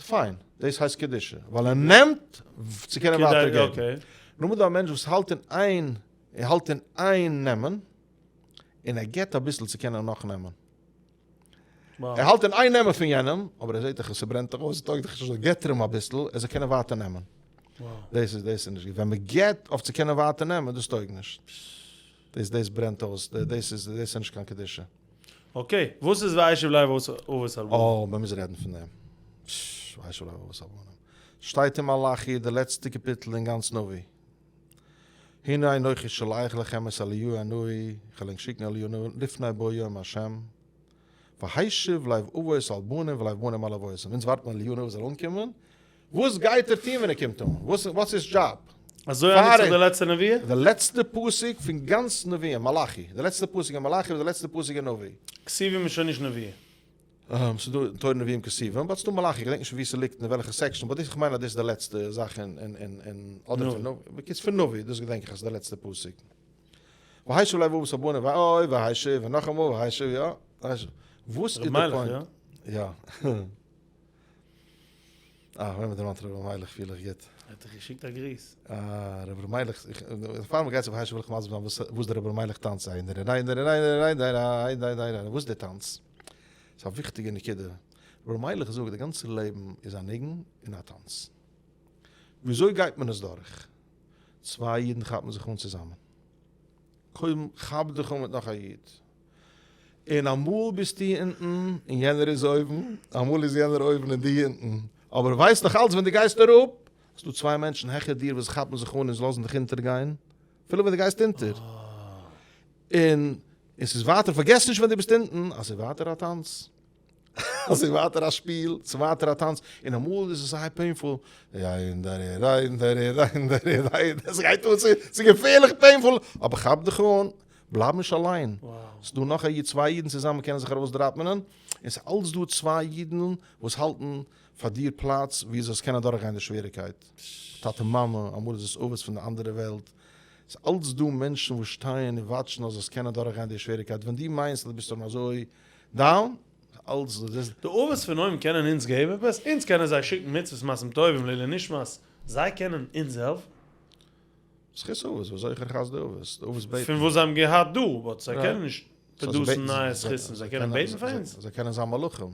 פיין, דאס הייסט קדושה, ווייל ער נעמט צו קענען ווייטער געבן. נאר מיט דא א מענטש וואס האלט אין איין, ער האלט אין איין נעמען, און ער געבט אביסל צו קענען נאך נעמען. ער האלט אין איין נעמען פון יענעם, אבער ער זעט דאך אז ס'ברענט דאך אויס, ס'טויג דאך נישט אזוי, געבט ער אים אביסל, ער זאל קענען ווייטער נעמען. דאס איז, דאס איז נישט גוט. ווען מ'געבט אויף צו קענען ווייטער נעמען, דאס טויג נישט. דאס דאס ברענט אויס, דאס איז דאס איז נישט קיין קדושה. okay, וואס איז והשיב לב אבות על בנים? אה, מען מוז רעדן פון דעם. והשיב לב אבות על בנים. שטייט אין מלאכי די לעצטע קאפיטל אין גאנץ נביא. הנה אנכי שולח לכם את אליהו הנביא, איך וועל ענק שיקן אליהו הנביא לפני בוא יום השם, והשיב לב אבות על בנים ולב בנים על אבותם. אונז ווארט מען אליהו הנביא זאל אנקומען, וואס גייט ער טון ווען ער קומט אן? what's his job? אזוי ענדיגט זיך די לעצטע נבואה? די לעצטע פסוק פון גאנץ נביאים, מלאכי. די לעצטע פסוק אין מלאכי איז די לעצטע פסוק אין נביא. כתובים איז שוין נישט נבואה. ס'איז דא תורה נביאים כתובים, but ס'איז דא מלאכי, איך געדענק נישט וואו ס'ליגט אין וועלכע section, but דאס איך מיין אז דאס איז די לעצטע זאך אין אין אדער פון נביא, בקיצור פון נביא, דאס געדענק איך אז ס'איז די לעצטע פסוק. והשיב לב אבות על בנים, אוי והשיב, און נאכאמאל והשיב, יא, והשיב. וואס איז די point? יא. אה, ווען מ'דערמאנט רבי מיילעך פיל איך גוט. ער האט דיך געשיקט א גריס. אה, רבי מיילעך, איך, פאר מ'גייט צו והשיב וויל איך מסביר זיין וואס וואס די רבי מיילעך טאנץ איז. וואס איז די טאנץ? ס'איז א וויכטיגע נקודה. רבי מיילעך זאגט די גאנצע לעבן איז א ניגון און א טאנץ. וויאזוי גייט מען עס דורך? צוויי אידן כאפן זיך אן צוזאמען. קודם כאפ דיך אן מיט נאך א איד. און אמאל ביסטו אונטן און יענער איז אויבן, אמאל איז יענער אויבן און דו אונטן, אבער ווייסט נאך אלץ ווען דו גייסט אראפ, אז דא צוויי מענטשן העכער דיר וואס כאפן זיך אן און לאזן דיך אונטערגיין, אפילו ווען דו גייסט אונטער. און עס איז ווייטער, פארגעס נישט ווען דו ביסט אונטן, אז ס'איז ווייטער א טאנץ. אז ס'איז ווייטער א שפיל, ס'איז ווייטער א טאנץ, און אמאל איז עס זייער painful, עס גייט אן, ס'איז געפערליך painful, אבער כאפ דיך אן, בלייב נישט אליין, ס'איז דא נאך א איד, צוויי אידן צוזאמען קענען זיך ארויסדראפענען, און ס'איז אלץ דא צוויי אידן וואס האלטן פאר דיר פלאץ וואו זאלסט קענען דורכגיין די שוועריקייט, טאטע מאמע, אמאל איז עס אבות פון די אנדערע וועלט, ס'איז אלץ דא מענטשן וואס שטייען און watch ן אז זאלסט קענען דורכגיין די שוועריקייט, ווען דו מיינסט אז דו ביסט שוין אזוי down, אלץ דאס. די אבות פון אויבן קענען אונז געבן עפעס? אונז קענען זיי שיקן מצוות מעשים טובים לעילוי נשמת, זיי קענען אונז העלפן? זכות אבות, וזוכר חסדי אבות, די אבות בעטן. פון וואס זיי האבן געהאט דא, but זיי קענען נישט produce ן נייע זכותים, זיי קענען בעטן פאר אונז? זיי קענען זיין מלאכים.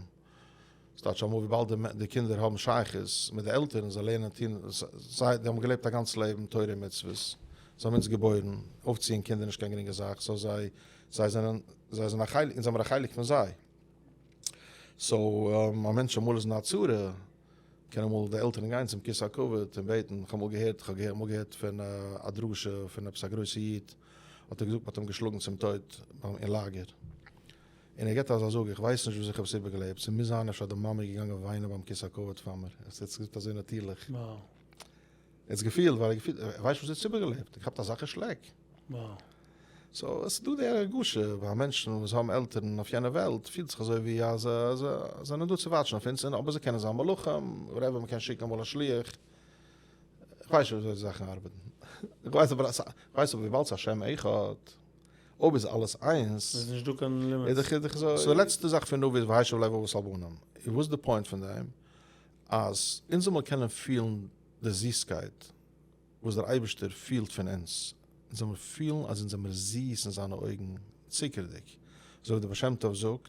ס'טייטש אמאל וויבאלד די קינדער האבן שייכות מיט די עלטערן, זיי לערנען טון, זיי האבן געלעבט א גאנץ לעבן תורה און מצוות, זיי האבן אונז געבוירן, אויפציען קינדער איז נישט קיין גרינגע זאך, so זיי זיי זענען זיי זענען א חלק, אונז זעמער א חלק פון זיי. so א מענטש אמאל איז אין א צרה, קען אמאל די עלטערן גיין צום כסא הכבוד און בעטן, כ'האב אמאל געהערט, כ'האב אמאל געהערט פון א דרשה פון עפעס א גרויסע איד, האט ער געזאגט מ'האט אים געשלאגן צום טויט אין לאגער, און ער געבט אזא זאג, איך ווייס נישט וויאזוי כ'האב עס איבערגעלעבט, ס'מוז זיין אפשר האט די מאמע געגאנגען וויינען ביים כסא הכבוד פאר מיר, ער האט עס געזאגט אזוי נאטירליך. ער האט עס געפילט, ווייל ער האט געפילט, ער ווייסט נישט וואס ער האט איבערגעלעבט, ער כאפט אזעלכע שלעק. so עס איז דא די הרגשה ביי מענטשן וואס האבן עלטערן אויף יענע וועלט, פילט זיך אזוי ווי אז זיי זענען דא צו watch ן אויף אונז, אבער זיי קענען זיין מלאכים, whatever, מ'קען שיקן אמאל א שליח, איך ווייס נישט וויאזוי די זאכן ארבעטן, איך ווייס אבער אז, איך ווייס אבער וויבאלד ס'איז השם אחד, אויב איז אלעס איינס, איז נישט דא קיין limits. איז דאך איז דאך אזוי. so די לעצטע זאך פון נביא איז והשיב לב אבות על בנים, און וואס איז די point פון דעם? אז אונז זאל מיר קענען פילן די זיסקייט וואס דער אייבערשטער פילט פון אונז, אונז זאל מיר פילן אז אונז זעמיר זיס אין זיינע אויגן, צוקערדיג, אזוי ווי דער בעל שם טוב זאגט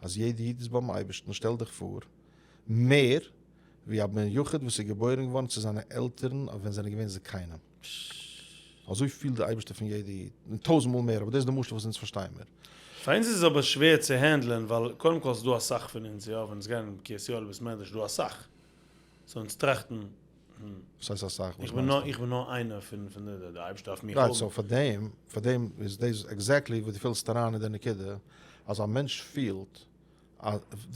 אז יעדע איד איז ביים אייבערשטן, שטעל דיך פאר, מער ווי א בן יחיד וואס איז געבוירן געווארן צו זיינע עלטערן אויף ווען זיי זענען געווען זקנים. אזוי פילט דער אייבערשטער פון יעדע איד, און טויזנט מאל מער, אבער דאס איז די משל וואס אונז פארשטייען מיר. פאר אונז איז עס אבער שווער צו handle ען, ווייל קודם כל ס'איז דא אסאך פון אונז, יא, ווען אונז גייען אין קרית יואל בית מדרש איז דא אסאך, so אונז טראכטן, וואס הייסט אסאך? איך בין נאר, איך בין נאר איינער פון פון די, די אייבערשטער דארף מיך האבן. right, so פאר דעם, פאר דעם איז דאס exactly וואס דו פילסט אריין אין די נקודה, אז א מענטש פילט,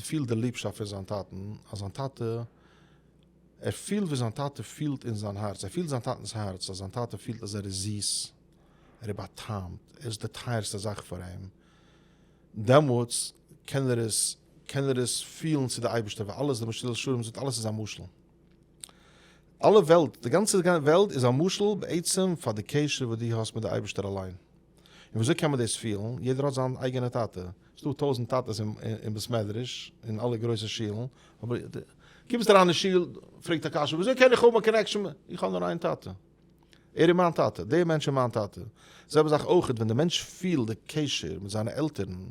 פילט די ליבשאפט פון זיין טאטן, אז זיין טאטע, ער פילט ווי זיין טאטע פילט אין זיין הארץ, ער פילט זיין טאטנ'ס הארץ, אז זיין טאטע פילט אז ער איז זיס, ער איז בא'טעמ'ט, ער איז די טייערסטע זאך פאר אים, דעמאלטס קען ער עס, קען ער עס פילן צו די אייבערשטער, ווייל אלעס, דער מסילת ישרים זאגט אלעס איז א משל. אלע וועלט, די גאנצע וועלט איז א משל בעצם פאר די קשר וואס דו האסט מיט די אייבערשטער אליין. און וויאזוי קען מען דאס פילן? יעדער האט זיין אייגענע טאטע. ס'איז דא טויזנט טאטעס אין בית מדרש, אין אלע גרויסע שולן, אבער קומסט אריין אין שול, פרעגט א קשיא, וויאזוי קען איך האבן א connection מיט, איך האב נאר איין טאטע. ער איז מיין טאטע, דער מענטש איז מיין טאטע. זעלבע זאך אויך ווען דער מענטש פילט די קשר מיט זיינע עלטערן,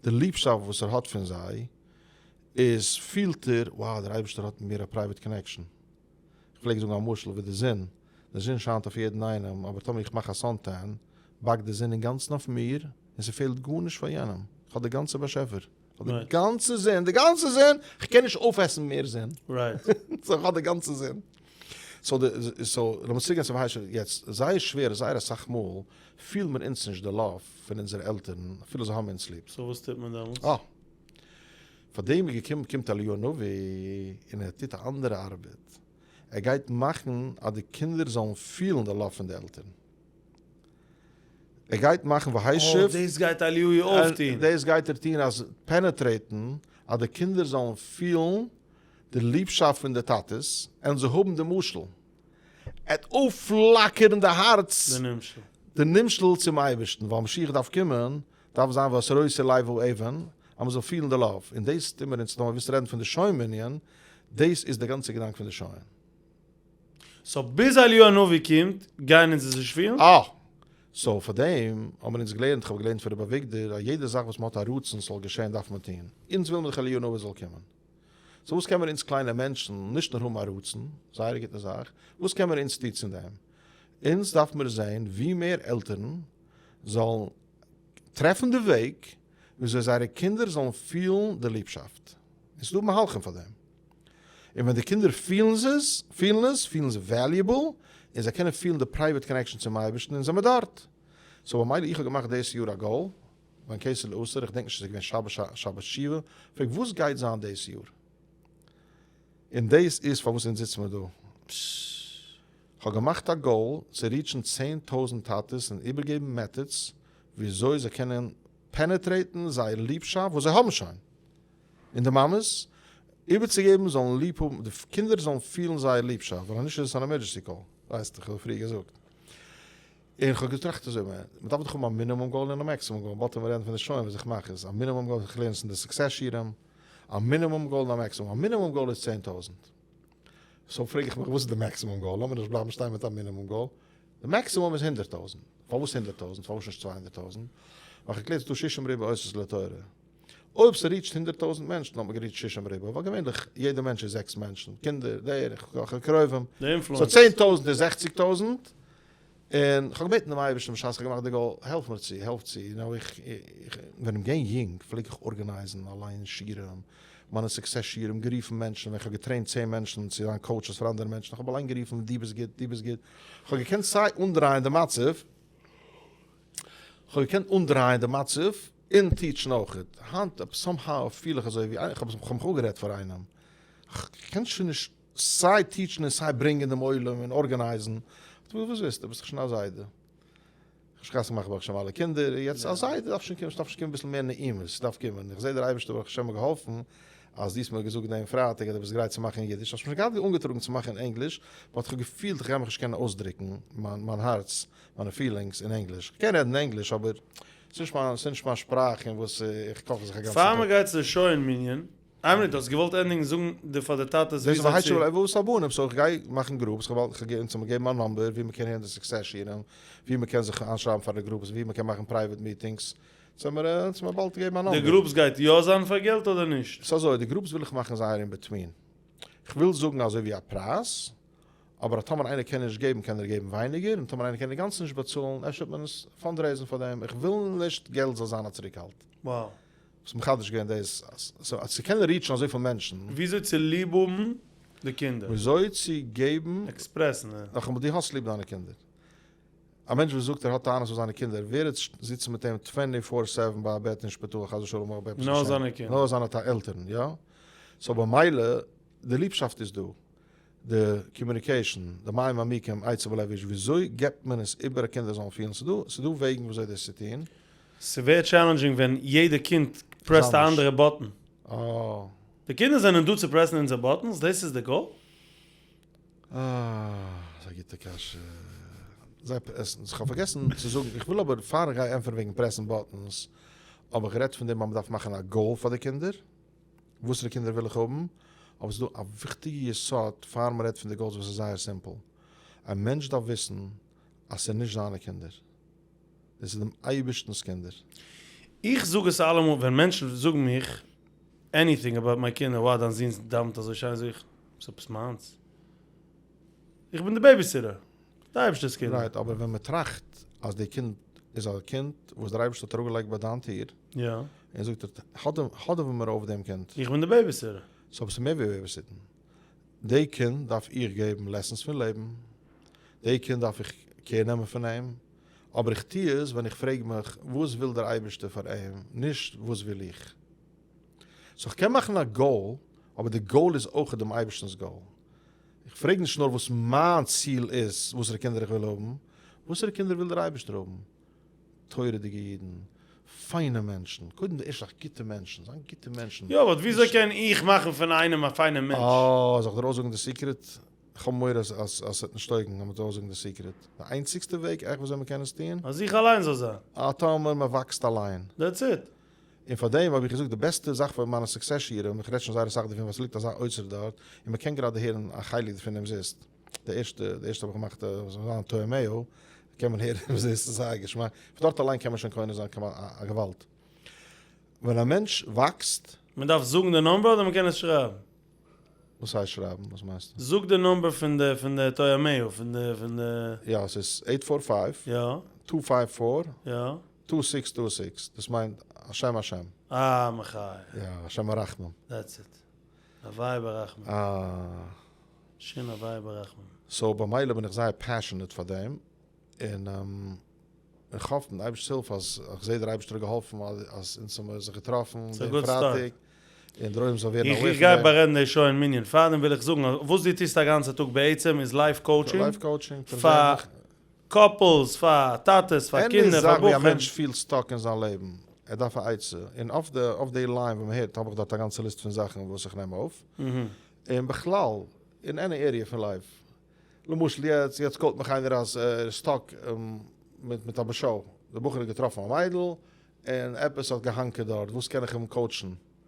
די ליבשאפט וואס ער האט פון זיי, איז פילט ער, wow, דער אייבערשטער האט מיט מיר א private connection. איך פלעג זאגן א משל ווי די זון, די זון שיינט אויף יעדן איינעם, אבער טאמער איך מאך א suntan, באקט די זון אינגאנצן אויף מיר, און ס'פעלט גארנישט פאר יענעם, איך האב די גאנצע באשעפער, איך האב די גאנצע זון, די גאנצע זון, איך קען נישט אויפעסן מער זון, סאו איך האב די גאנצע זון. סאו די, סאו לאמיר צוריק גיין צום היישער, יעצט, זייער שווער, זייער אסאך מאל פילן מיר אונז נישט די love פון אונזערע עלטערן, אפילו זיי האבן אונז ליב. סאו וואס טוט מען דעמאלטס? אה. פאר דעם איז געקומען, קומט אליהו הנביא און ער טוט א אנדערע ארבעט, ער גייט מאכן אז די קינדער זאלן פילן די love פון די עלטערן. ער גייט מאכן והשיב. אה, דאס גייט אליהו אויפטון. דאס גייט ער טון אז penetrate ן אז די קינדער זאלן פילן די ליבשאפט פון די טאטעס און זיי האבן די משל. ער וועט אויפפלאקערן די הארץ. די נמשל. די נמשל צום אייבערשטן, ווייל משיח דארף קומען, דארף זיין והסירותי לב האבן, אז מען זאל פילן די love. און דאס טוהן מיר אונז נאר, ווילסט רעדן פון די שוין מנין, דאס איז די גאנצע געדאנק פון די שוין. סאו ביז אליהו הנביא קומט גייען אונז עס נישט פילן? אה! סאו פאר דעם האבן אונז געלערנט, איך האב געלערנט פון רבי אביגדור, אז יעדע זאך וואס מען האט א רצון ס'זאל געשען דארף מען טון. אונז וויל מיר דאך אליהו הנביא זאל קומען. סאו וואס קען מיר אונז קליינע מענטשן נישט נאר האבן א רצון, זייער א גוטע זאך, וואס קען מיר אונז טון צו דעם? אונז דארף מיר זען ווי מער עלטערן זאלן טרעפן די וועג וויאזוי זייערע קינדער זאלן פילן די ליבשאפט. און ס'דא מהלכים פאר דעם. און ווען די קינדער פילן עס, פילן עס, פילן זיי valuable, און זיי קענען פילן די private connection צום אייבערשטן, און זעמער דארט. סאו במילא איך האב געמאכט דאס יאר א goal, בין כסה לעשר, איך דענק נישט צו ס'איז געווען שבת שבת שובה, פרעג וואס גייט זיין דאס יאר? און דאס איז פארוואס אונז זיצן מיר דא. כ'האב געמאכט א goal צו reach ן 10,000 טאטעס און איבערגעבן methods וויאזוי זיי קענען penetrate ן זייער ליבשאפט וואס זיי האבן שוין, און די מאמעס, איבערצוגעבן זאלן ליב האבן, די קינדער זאלן פילן זייער ליבשאפט, ווייל אנישט איז עס אן emergency call, ווייסט איך האב פריער געזאגט. און כ'האב געטראכט אזוי, מען דארף דאך האבן א minimum goal און א maximum goal, באלד ווען מיר רעדן פון די שוין וואס איך מאך איז א minimum goal, איך לערן עס אין די success שיעורים, א minimum goal און א maximum, א minimum goal איז 10,000. סאו פרעג איך מיך וואס איז די maximum goal, לאמיר נישט בלייבן שטיין מיט א minimum goal, די maximum איז 100,000, פארוואס 100,000, פארוואס נישט 200,000, ווייל כ'קלער ס'איז דא שישים ריבוא אותות לתורה, אויב ס' reach ט 100,000 מענטשן האט מען גע reach ט שישים ריבוא, ווייל געווענליך יעדע מענטש איז זעקס מענטשן, קינדער, דרך, קרובים, סאו 10,000 איז 60,000, און כ'האב געבעטן דעם אייבערשטן בשעת כ'האב געמאכט די goal, העלף מיר צו, העלף צו, יו נאו, איך, ווען איך געווען יונג פלעג איך organize ן אליין שיעורים, מיינע success שיעורים, גערופן מענטשן, ווען כ'האב גע train ט צען מענטשן צו זיין coaches פאר אנדערע מענטשן, כ'האב אליין גערופן, דו ביסט גוט, דו ביסט גוט, כ'האב געקענט סיי אנדרייען די מצב, כ'האב געקענט אנדרייען די מצב, און teach ן אויכעט, היינט somehow פיל איך אזוי ווי, כ'האב מיך אפגערעדט פאר איינעם, כ'קען שוין נישט סיי teach ן און סיי ברענגען דעם עולם און organize ן, וואס ווילסטו, ביסט דאך שוין א זיידע. איך האב שוין חתונה געמאכט ברוך השם אלע קינדער, יעצט א זיידע דארף שוין קומען, ס'דארף שוין קומען אביסל מער נעימות, ס'דארף קומען, איך זע דער אייבערשטער ברוך השם האט געהאלפן אז דו האסט מיר געזאגט דעם פרייטאג אז דו ביסט גרייט צו מאכן אין אידיש, האסט מיר שוין געהאט אנגעטראגן צו מאכן אין ענגליש, but איך האב געפילט איך גיי מיך נישט קענען אויסדרוקן מיין מיין הארץ, מיינע feelings אין ענגליש, איך קען רעדן ענגליש אבער ס'איז נישט מיין שפראך אין וואס איך קאך זיך א גאנצן טאג. פאר מ'גייט צו די שוין מנין, איין מינוט, האסט געוואלט ענדיגן זאגן די פאר די טאטעס וויאזוי צו. דאס איז וואס הבנים, סאו איך גיי מאכן groups, איך וועל אונז האבן געגעבן א number ווי מ'קען הערן די success שיעורים, ווי מ'קען זיך איינשרייבן פאר די groups, ווי מ'קען מאכן private meetings, סאו מיר אונז האבן באלד געגעבן א number. די groups גייט יא זיין פאר געלט אדער נישט? ס'איז אזוי, די groups וויל איך מאכן זייער in between, כ'וויל זאגן אזוי ווי א פרייז, אבער אז טאמער איינער קען נישט געבן קען ער געבן ווייניגער, און טאמער איינער קען אינגאנצן נישט באצאלן אפשר וועט מען עס fundraise ן פאר דעם, איך וויל נישט געלט זאל זיין א צוריקהאלט. Wow. וואס מחדש געווען דאס אז צו קענען reach ן אזויפיל מענטשן. וויאזוי צו ליב האבן די קינדער. וויאזוי צו געבן. express ן. נאכאמאל, דו האסט ליב דיינע קינדער. א מענטש וואס זאגט ער האט טענות אויף זיינע קינדער, ווער וועט זיצן מיט אים twenty four seven ביי א בעט אין שפיטאל חס ושלום אויב עפעס נאר געשען? זיינע קינדער. נאר זיינע עלטערן, יא. סאו במילא, די ליבשאפט איז דא. די communication, די מים עמוקים, עצה בלב איש, וויאזוי געבט מען עס איבער אז קינדער זאלן פילן? ס'דא ס'דא וועגן וויאזוי דאס צו טון. ס'ווערט challenging ווען יעדע קינד press ט א אנדערע button. אה. די קינדער זענען דא צו press ן אונזער buttons, דאס איז די goal? אה, ס'איז א גוטע קשיא. זיי press ן, כ'האב פארגעסן צו זאגן, איך וויל אבער פאר איך גיי ענטפערן וועגן press ן buttons, האב איך גערעדט פון דעם אז מ'דארף מאכן א goal פאר די קינדער. וואסערע קינדער וויל איך האבן, אבער ס'איז דא א וויכטיגע יסוד פאר מ'רעדט פון די goals וואס איז זייער simple, א מענטש דארף וויסן אז ס'איז נישט זיינע קינדער, דאס איז דעם אייבערשטנ'ס קינדער. איך זאג עס אלעמאל ווען מענטשן זאגן מיך anything about מיי קינדער, wow דיין זון דאווענט אזוי שיין, זאג איך, ס'איז עפעס מיינס? איך בין די babysitter, די אייבערשטער'ס קינדער. right, אבער ווען מ'טראכט אז די קינד. איז א קינד וואס דער אייבערשטער האט אראפגעלייגט ביי דיין טיר, יא. און זאגט ער, האדעווע מיר אויף דעם קינד. איך בין די babysitter. So אבער ס'איז מער ווי babysit ן. די קינד דארף איך געבן lessons פון לעבן, די קינד דארף איך care נעמען פון אים, אבער איך טו עס ווען איך פרעג מיך וואס וויל דער אייבערשטער פאר אים, נישט וואס וויל איך. So איך קען מאכן א goal, אבער די goal איז אויך דעם אייבערשטנ'ס goal. איך פרעג נישט נאר וואס מיין ציל איז, וואסערע קינדער איך וויל האבן, וואסערע קינדער וויל דער אייבערשטער האבן? תורה'דיגע אידן, פיינע מענטשן, קודם די ערשטע זאך גוטע מענטשן, זיין גוטע מענטשן. יא, but וויאזוי קען איך מאכן פון איינעם א פיינעם מענטש? אה, זאל איך דיר אויסזאגן די secret? איך האב מורא אז אז ס'וועט נישט טויגן אז מ'וועט אויסזאגן די secret. די איינציגסטע וועג עכט וויאזוי מ'קען עס טון. אז איך אליין זאל זיין. אה, טאמער מ'וואקסט אליין. That's it. און פאר דעם האב איך געזאגט די בעסטע זאך פאר מיינע success שיעורים, איך רעד שוין זייער אסאך דערפון ווייל ס'ליגט אזא אוצר דארט, און מ'קען גראדע הערן א חלק דערפון אומזיסט. די ערשטע, די ערשטע האב איך געמאכט זיין טועמיהו, קען מען הערן אומזיסט, ס'איז זייער געשמאק, פון דארט אליין קען מען שוין קונה זיין כמעט א געוואלד. ווען א מענטש וואקסט. מען דארף זאגן די number אדער מען קען עס שרייבן? וואס הייסט שרייבן? וואס מיינסטו? זאג די number פון די פון די טועמיהו פון די פון די. יא ס'איז eight four five. יא. two five four. יא. two six two six, דאס מיינט השם השם. אה מחיה. יא השם הרחמים. That's it. הוואי ברחמים. אה. שוין הוואי ברחמים. So במילא בין איך זייער passionate פאר דעם, און איך האף מיט אייבערשט'ס הילף אז איך זעה דער אייבערשטער האט געהאלפן אז אונז האמיר זיך געטראפן דעם פרייטאג, און דער עולם זאל ווערן aware איך גיי בארעדן די שוין מנין, פארדעם וויל איך זאגן אז וואס דו טוסט א גאנצע טאג בעצם איז life coaching, life coaching פאר couples, פאר טאטעס, פאר קינדער, פאר בחורים. Any זאך ווי א מענטש פילט stuck אין זיין לעבן, ער דארף א עצה, און אויף די אויף די line ווען מען הערט האב איך דארט א גאנצע ליסט פון זאכן וואס איך נעם אויף, און בכלל אין any area פון life, למשל יעצט יעצט call ט מיך איינער אז ער איז stuck מיט מיט א באשאו, די בחור האט געטראפן א מיידל און עפעס האט געהאנקערט דארט, וואס קען איך אים coach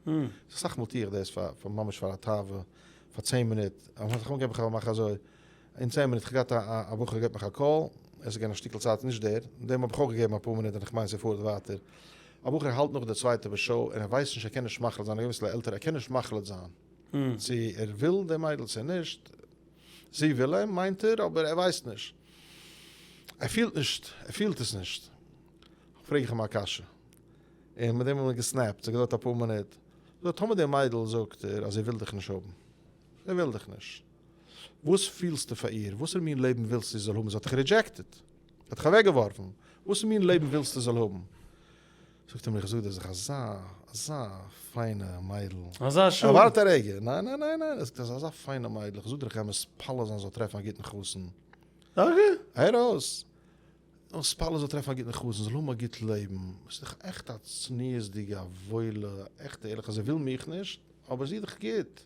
ן? אסאך מאל טו איך דאס פאר פאר ממש פאר א תאווה, פאר צען מינוט, אמאל געב איך א מאך אזוי, אין צען מינוט, כ'האב געהאט א א בחור געבט מיך א call, עס איז געווען א שטיקל צייט נישט דער, דעם האב איך אויך געגעבן אפאר מינוט און איך מיין ס'פארט ווייטער, א בחור האלט נאך די צווייטע באשאו און ער ווייסט נישט ער קען נישט מחליט זיין, ער איז אביסל עלטער ער קען נישט מחליט זיין צו ער וויל די מיידל צו נישט, זי וויל אים מיינט ער אבער ער ווייסט נישט, ער פילט נישט, ער פילט עס נישט, פרעג איך אים א קשיא, און מיט דעם האט מען גע snap ט, ס'האט געדויערט אפאר מינוט, זאגט טאמער די מיידל זאגט ער אז זי וויל דיך נישט האבן, זי וויל דיך נישט, וואס פילסטו פאר איר? וואסערע מין לעבן ווילסטו זי זאל האבן? זי האט דיך rejected, זי האט דיך אוועקגעווארפן, וואסערע מין לעבן ווילסטו זי זאל האבן? זאגט ער מיר, איך זאג דיר, זי איז אזא, אזא פיינע מיידל. אזא שאד. ווארט א רגע, ניין ניין ניין ניין, ער זאגט, אזא פיינע מיידל, איך זאג דיר איך גיי מתפלל זיין זי זאל טרעפן א גוטן חתן. Okay. הער אויס, מתפלל זאל טרעפן א גוטן חתן, זאל האבן א גוט לעבן, ס'איז דאך עכט א צניעות'דיגע, א וואוילע, עכטע ערליכע, זי וויל מיך נישט, אבער זי איז דאך גוט.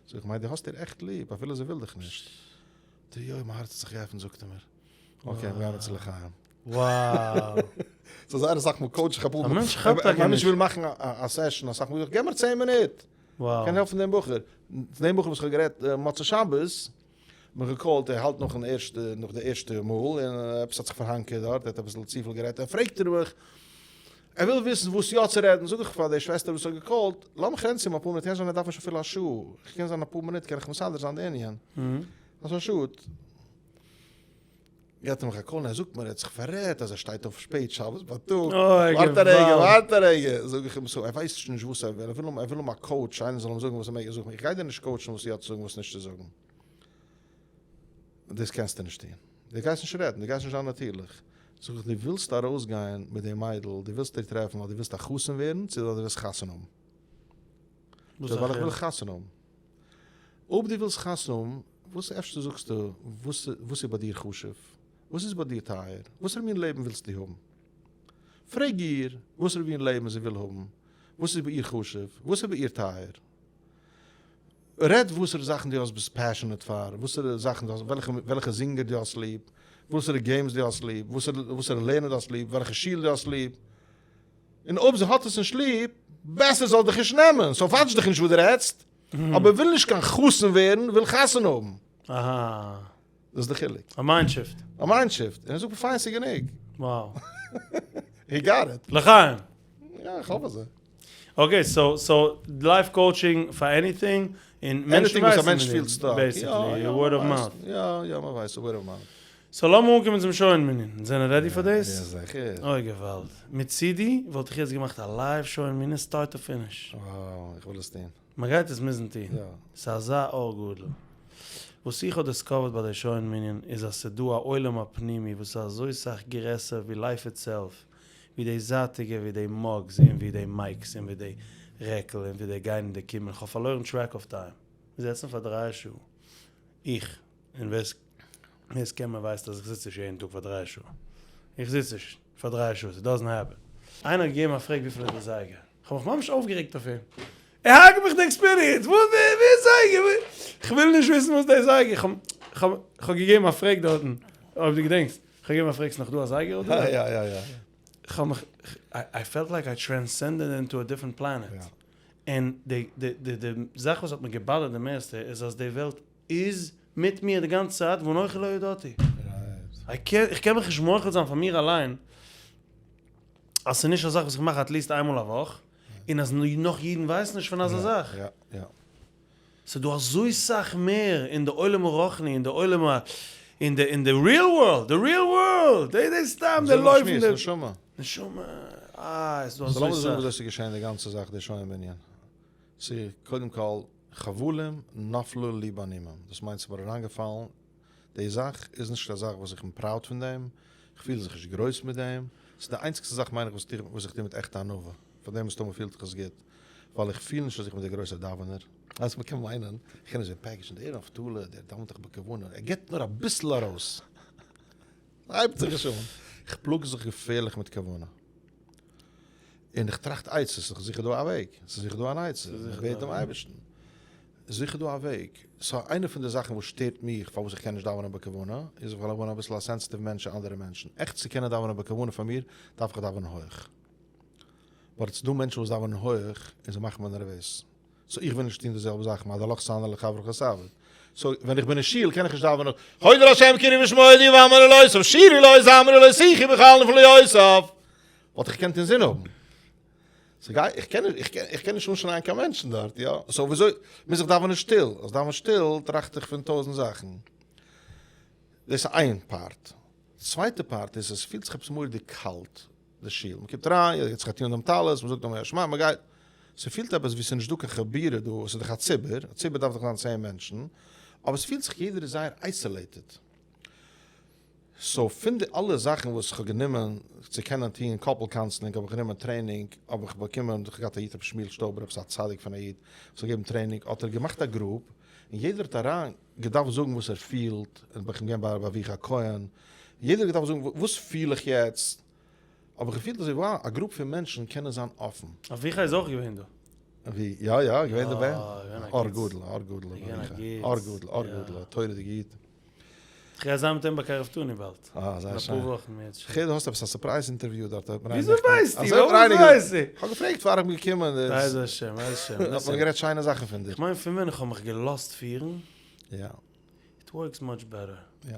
זאג איך, מיין דו האסט איר עכט ליב, אפילו זי וויל דיך נישט. די יוי, מיין הארץ האט זיך געעפנט, זאגט ער מיר. Okay, מיר גייען צו לחיים. Wow. ס'איז זייער אסאך מאל coach איך אפאר מאל. א מענטש כאפט טאקע נישט. א מענטש וויל מאכן א session אסאך מאל, זאג איך, געב מיר צען מינוט. Wow. קען העלפן דעם בחור. דעם בחור וואס איך האב גערעדט מוצאי שבת, מיך גע call ט, ער האלט נאכן ערשטע, נאך די ערשטע מאל, און עפעס האט זיך פארהאנקערט דארט, ער האט אביסל צופיל גערעדט, ער פרעגט ער מיך, ער וויל וויסן וואס יא צו רעדן, זאג איך פאר די שוועסטער וואס האט גע call ט, לאמיך רעדן צו אים אפאר מינוט, קען זיין ער דארף נישט אפילו א שעה, איך קען זיין אפאר מינוט קען איך מסדר זיין די ענין, אז א שאד. געט ער מיך א call און ער זאגט מיר ער האט זיך פאררעדט אז ער שטייט אויף שפעט שבת בייטאג, ווארט א רגע, ווארט א רגע, זאג איך אים so ער ווייסט שוין נישט וואס ער וויל, ער וויל ער וויל האבן א coach איינער זאל אים זאגן וואס ער מעג זאגן, איך גיי דיר נישט coach ן וואס יא צו זאגן וואס נישט צו זאגן, דאס קענסטו נישט טון, דו גייסט נישט רעדן, דו גייסט נישט זיין נאטירליך, זאג איך דו ווילסט ארויסגיין מיט די מיידל, דו ווילסט איר טרעפן ווייל דו ווילסט א חתן ווערן צו ווייל דו ווילסט חתונה האבן? ווייל איך וויל חתונה האבן. אויב דו ווילסט חתונה האבן, וואס אפשר זאגסטו וואס וואס איז ביי דיר חשוב? וואס איז ביי דיר טייער? וואסערע מין לעבן ווילסטו האבן? פרעג איר וואסערע מין לעבן זי וויל האבן, וואס איז ביי איר חשוב, וואס איז ביי איר טייער? רעד וואסערע זאכן דו האסט ביסט passionate פאר, וואסערע זאכן דו האסט, וועלכע וועלכע זינגער דו האסט ליב, וואסערע games דו האסט ליב, וואסערע וואסערע לערנען דו האסט ליב, וועלכע שול דו האסט ליב. און אויב זי האט עס נישט ליב, בעסער זאל דיך נישט נעמען, so watch דיך נישט וואס דו רעדסט, אבער וויל נישט קיין חתן ווערן, וויל חתונה האבן. אהא. דאס איז די חילוק. א mind shift. א mind shift. און ער זאגט מיר פיין ס'איז גענוג. Wow. He got it. לחיים! יא, איך האף אזוי. Okay, so so life coaching פאר anything, און מענטשן anything וואס א ווייסן מענטש פילט stuck. Basically, word of mouth. יא, יא, מ'ווייסט, word of mouth. So לאמיר אנקומען צום שוין מנין. אונז זענען ready פאר דאס? יא זיכער. אוי געוואלד. מצידי וואלט איך יעצט געמאכט א live שוין מנין start to finish. Wow, איך וויל עס טון. מען גייט עס מוזן טון. יא. ס'איז אזא אור גדול. וואס איך האב discovered ביי די שוין מנין איז אז ס'דא א עולם הפנימי וואס איז אזוי סאך גרעסער ווי life itself, ווי די זייטיגע, ווי די mugs, און ווי די mics, און ווי די רעקל, און ווי די גיין און די קומען. כ'האב פארלוירן track of time. זעצן פאר דריי שעה. איך, און ווער עס קען מיר ווייסט אז איך זיץ נישט יעדן טאג פאר דריי שעה. איך זיץ נישט פאר דריי שעה, ס'דאזענט העפען. איינער האט געגעבן א פרעג וויפיל איז די זייגער. כ'האב מיך ממש אויפגערעגט אויף אים. ער הרג'ט מיך די experience! וואס די ווי זייגער? כ'וויל נישט וויסן וואס די זייגער. כ'האב כ'האב געגעבן א פרעג דארטן, אויב דו געדענקסט. כ'האב געגעבן א פרעג, ס'נאך דא א זייגער אדער? יא יא יא. כ'האב מיך, I felt like I transcended into a different planet. און די די די די זאך וואס האט מיר געבאדערט די מערסטע איז אז די וועלט איז מיט מיר די גאנצע צייט ואנכי לא ידעתי. איך קען מיך נישט מוחל זיין פאר מיר אליין אז ס'איז נישט א זאך וואס איך מאך at least איינמאל א וואך, און אז נאך אידן ווייסן נישט פון אזא זאך. ס'איז דא אזוי סאך מער אין די עולם הרוחני, אין די עולם ה, אין די אין די real world, די real world! די די סתם די לויפן די. נשמה. נשמה. אה, ס'איז דא אזוי סאך. So לאמיר זאגן וויאזוי ס'איז געשען די גאנצע זאך די שוין בנין. ס'איז קודם כל חבלים נפלו לי בנימם, דאס מיינט ס'איז מיר אריינגעפאלן, די זאך איז נישט א זאך וואס איך בין proud פון דעם, איך פיל זיך נישט גרויס מיט דעם, ס'איז די איינציגסטע זאך מיין איך וואס איך טו מיט עכטע ענווה, פאר דעם מסתמא פילט זיך עס גוט, ווייל איך פיל נישט אז איך בין דער גרויסער דאווענער, אז מ'קען מיינען, איך קען נישט דעם package און דער נפתלי, דער דאווענט דאך בכוונה, ער גיבט נאר אביסל ארויס, הייבט זיך נישט אן, איך פלאג זיך געפערליך מיט כוונה. און איך טראכט עצות, ס'איז זיכער דא א וועג, ס'איז זיכער דא אן עצה, איך בעט דעם אייבערשטן, ס'איז זיכער דא א וועג. So איינע פון די זאכן וואס שטערט מיך פארוואס איך קען נישט דאווענען בכוונה, איז ווייל איך בין אביסל א sensitive מענטש צו אנדערע מענטשן. עכט צו קענען דאווענען בכוונה פאר מיר, דארף איך דאווענען הויך. But ס'איז דא מענטשן וואס דאווענען הויך און זיי מאכן מיר נערוועז. So איך וויל נישט טון די זעלבע זאך, מה דעלך סני לחברך תעביד. So ווען איך בין אין שול קען איך נישט דאווענען הודו לה' קראו בשמו הודיעו בעם עלילותיו שירו לו זמרו לו שיחו בכל נפלאותיו. וואלט איך געקענט אינזין האבן. So גיי, איך קען נישט, איך קען נישט אנשרייען קיין מענטשן דארט, יא? So וויאזוי מוז איך דאווענען שטיל? אז דאווען שטיל טראכט איך פון טויזנט זאכן. דאס איז איין part. צווייטע part איז עס פילט זיך עפעס מורא'דיג קאלט די שול. מען קומט אריין, יעדער געט זיך א טון דעם טלית, מען זאגט דעם שמע, מען גייט. ס'פילט עפעס ווי ס'איז נישט דא קיין חבורה דא, עס איז דאך א ציבור, א ציבור דארף דאך זיין צען מענטשן, אבער ס'פילט זיך יעדער איז זייער isolated. So פון די אלע זאכן וואס איך האב גענומען צו קענען טון couple counseling האב איך גענומען training, האב איך באקומען, איך האב געהאט א איד רבי שמואל שטויבער עפעס א צדיק פון א איד וואס האט געגעבן training, האט ער געמאכט א group און יעדער האט אריין געדארפט זאגן וואס ער פילט, און בין איך געווען ביי רבי אביחי כהן, יעדער האט געדארפט זאגן וואס פיל איך יעצט, האב איך געפילט אזוי wow א group פון מענטשן קענען זיין אפן. אביחי איז אויך געווען דא. ווי? יא יא געווען דערביי. אור גדול אור גדול אביחי אור גדול אור גדול א תורה'דיגע איד. כ'גיי זיין מיט אים ביי קרבתנו באלד. אה, זייער שיין. אין אפאר וואכן מערטשעם. כ'הער דו האסט עפעס א surprise interview דארט. וויאזוי ווייסטו? פארוואס ווייסטו? כ'האב געפרעגט פאר איך בין געקומען. בעזר השם, בעזר השם. האט מען גערעדט שיינע זאכן פון דיר. כ'מיין פון ווען איך האב מיך געלאזט פירן. יא. It works much better. יא.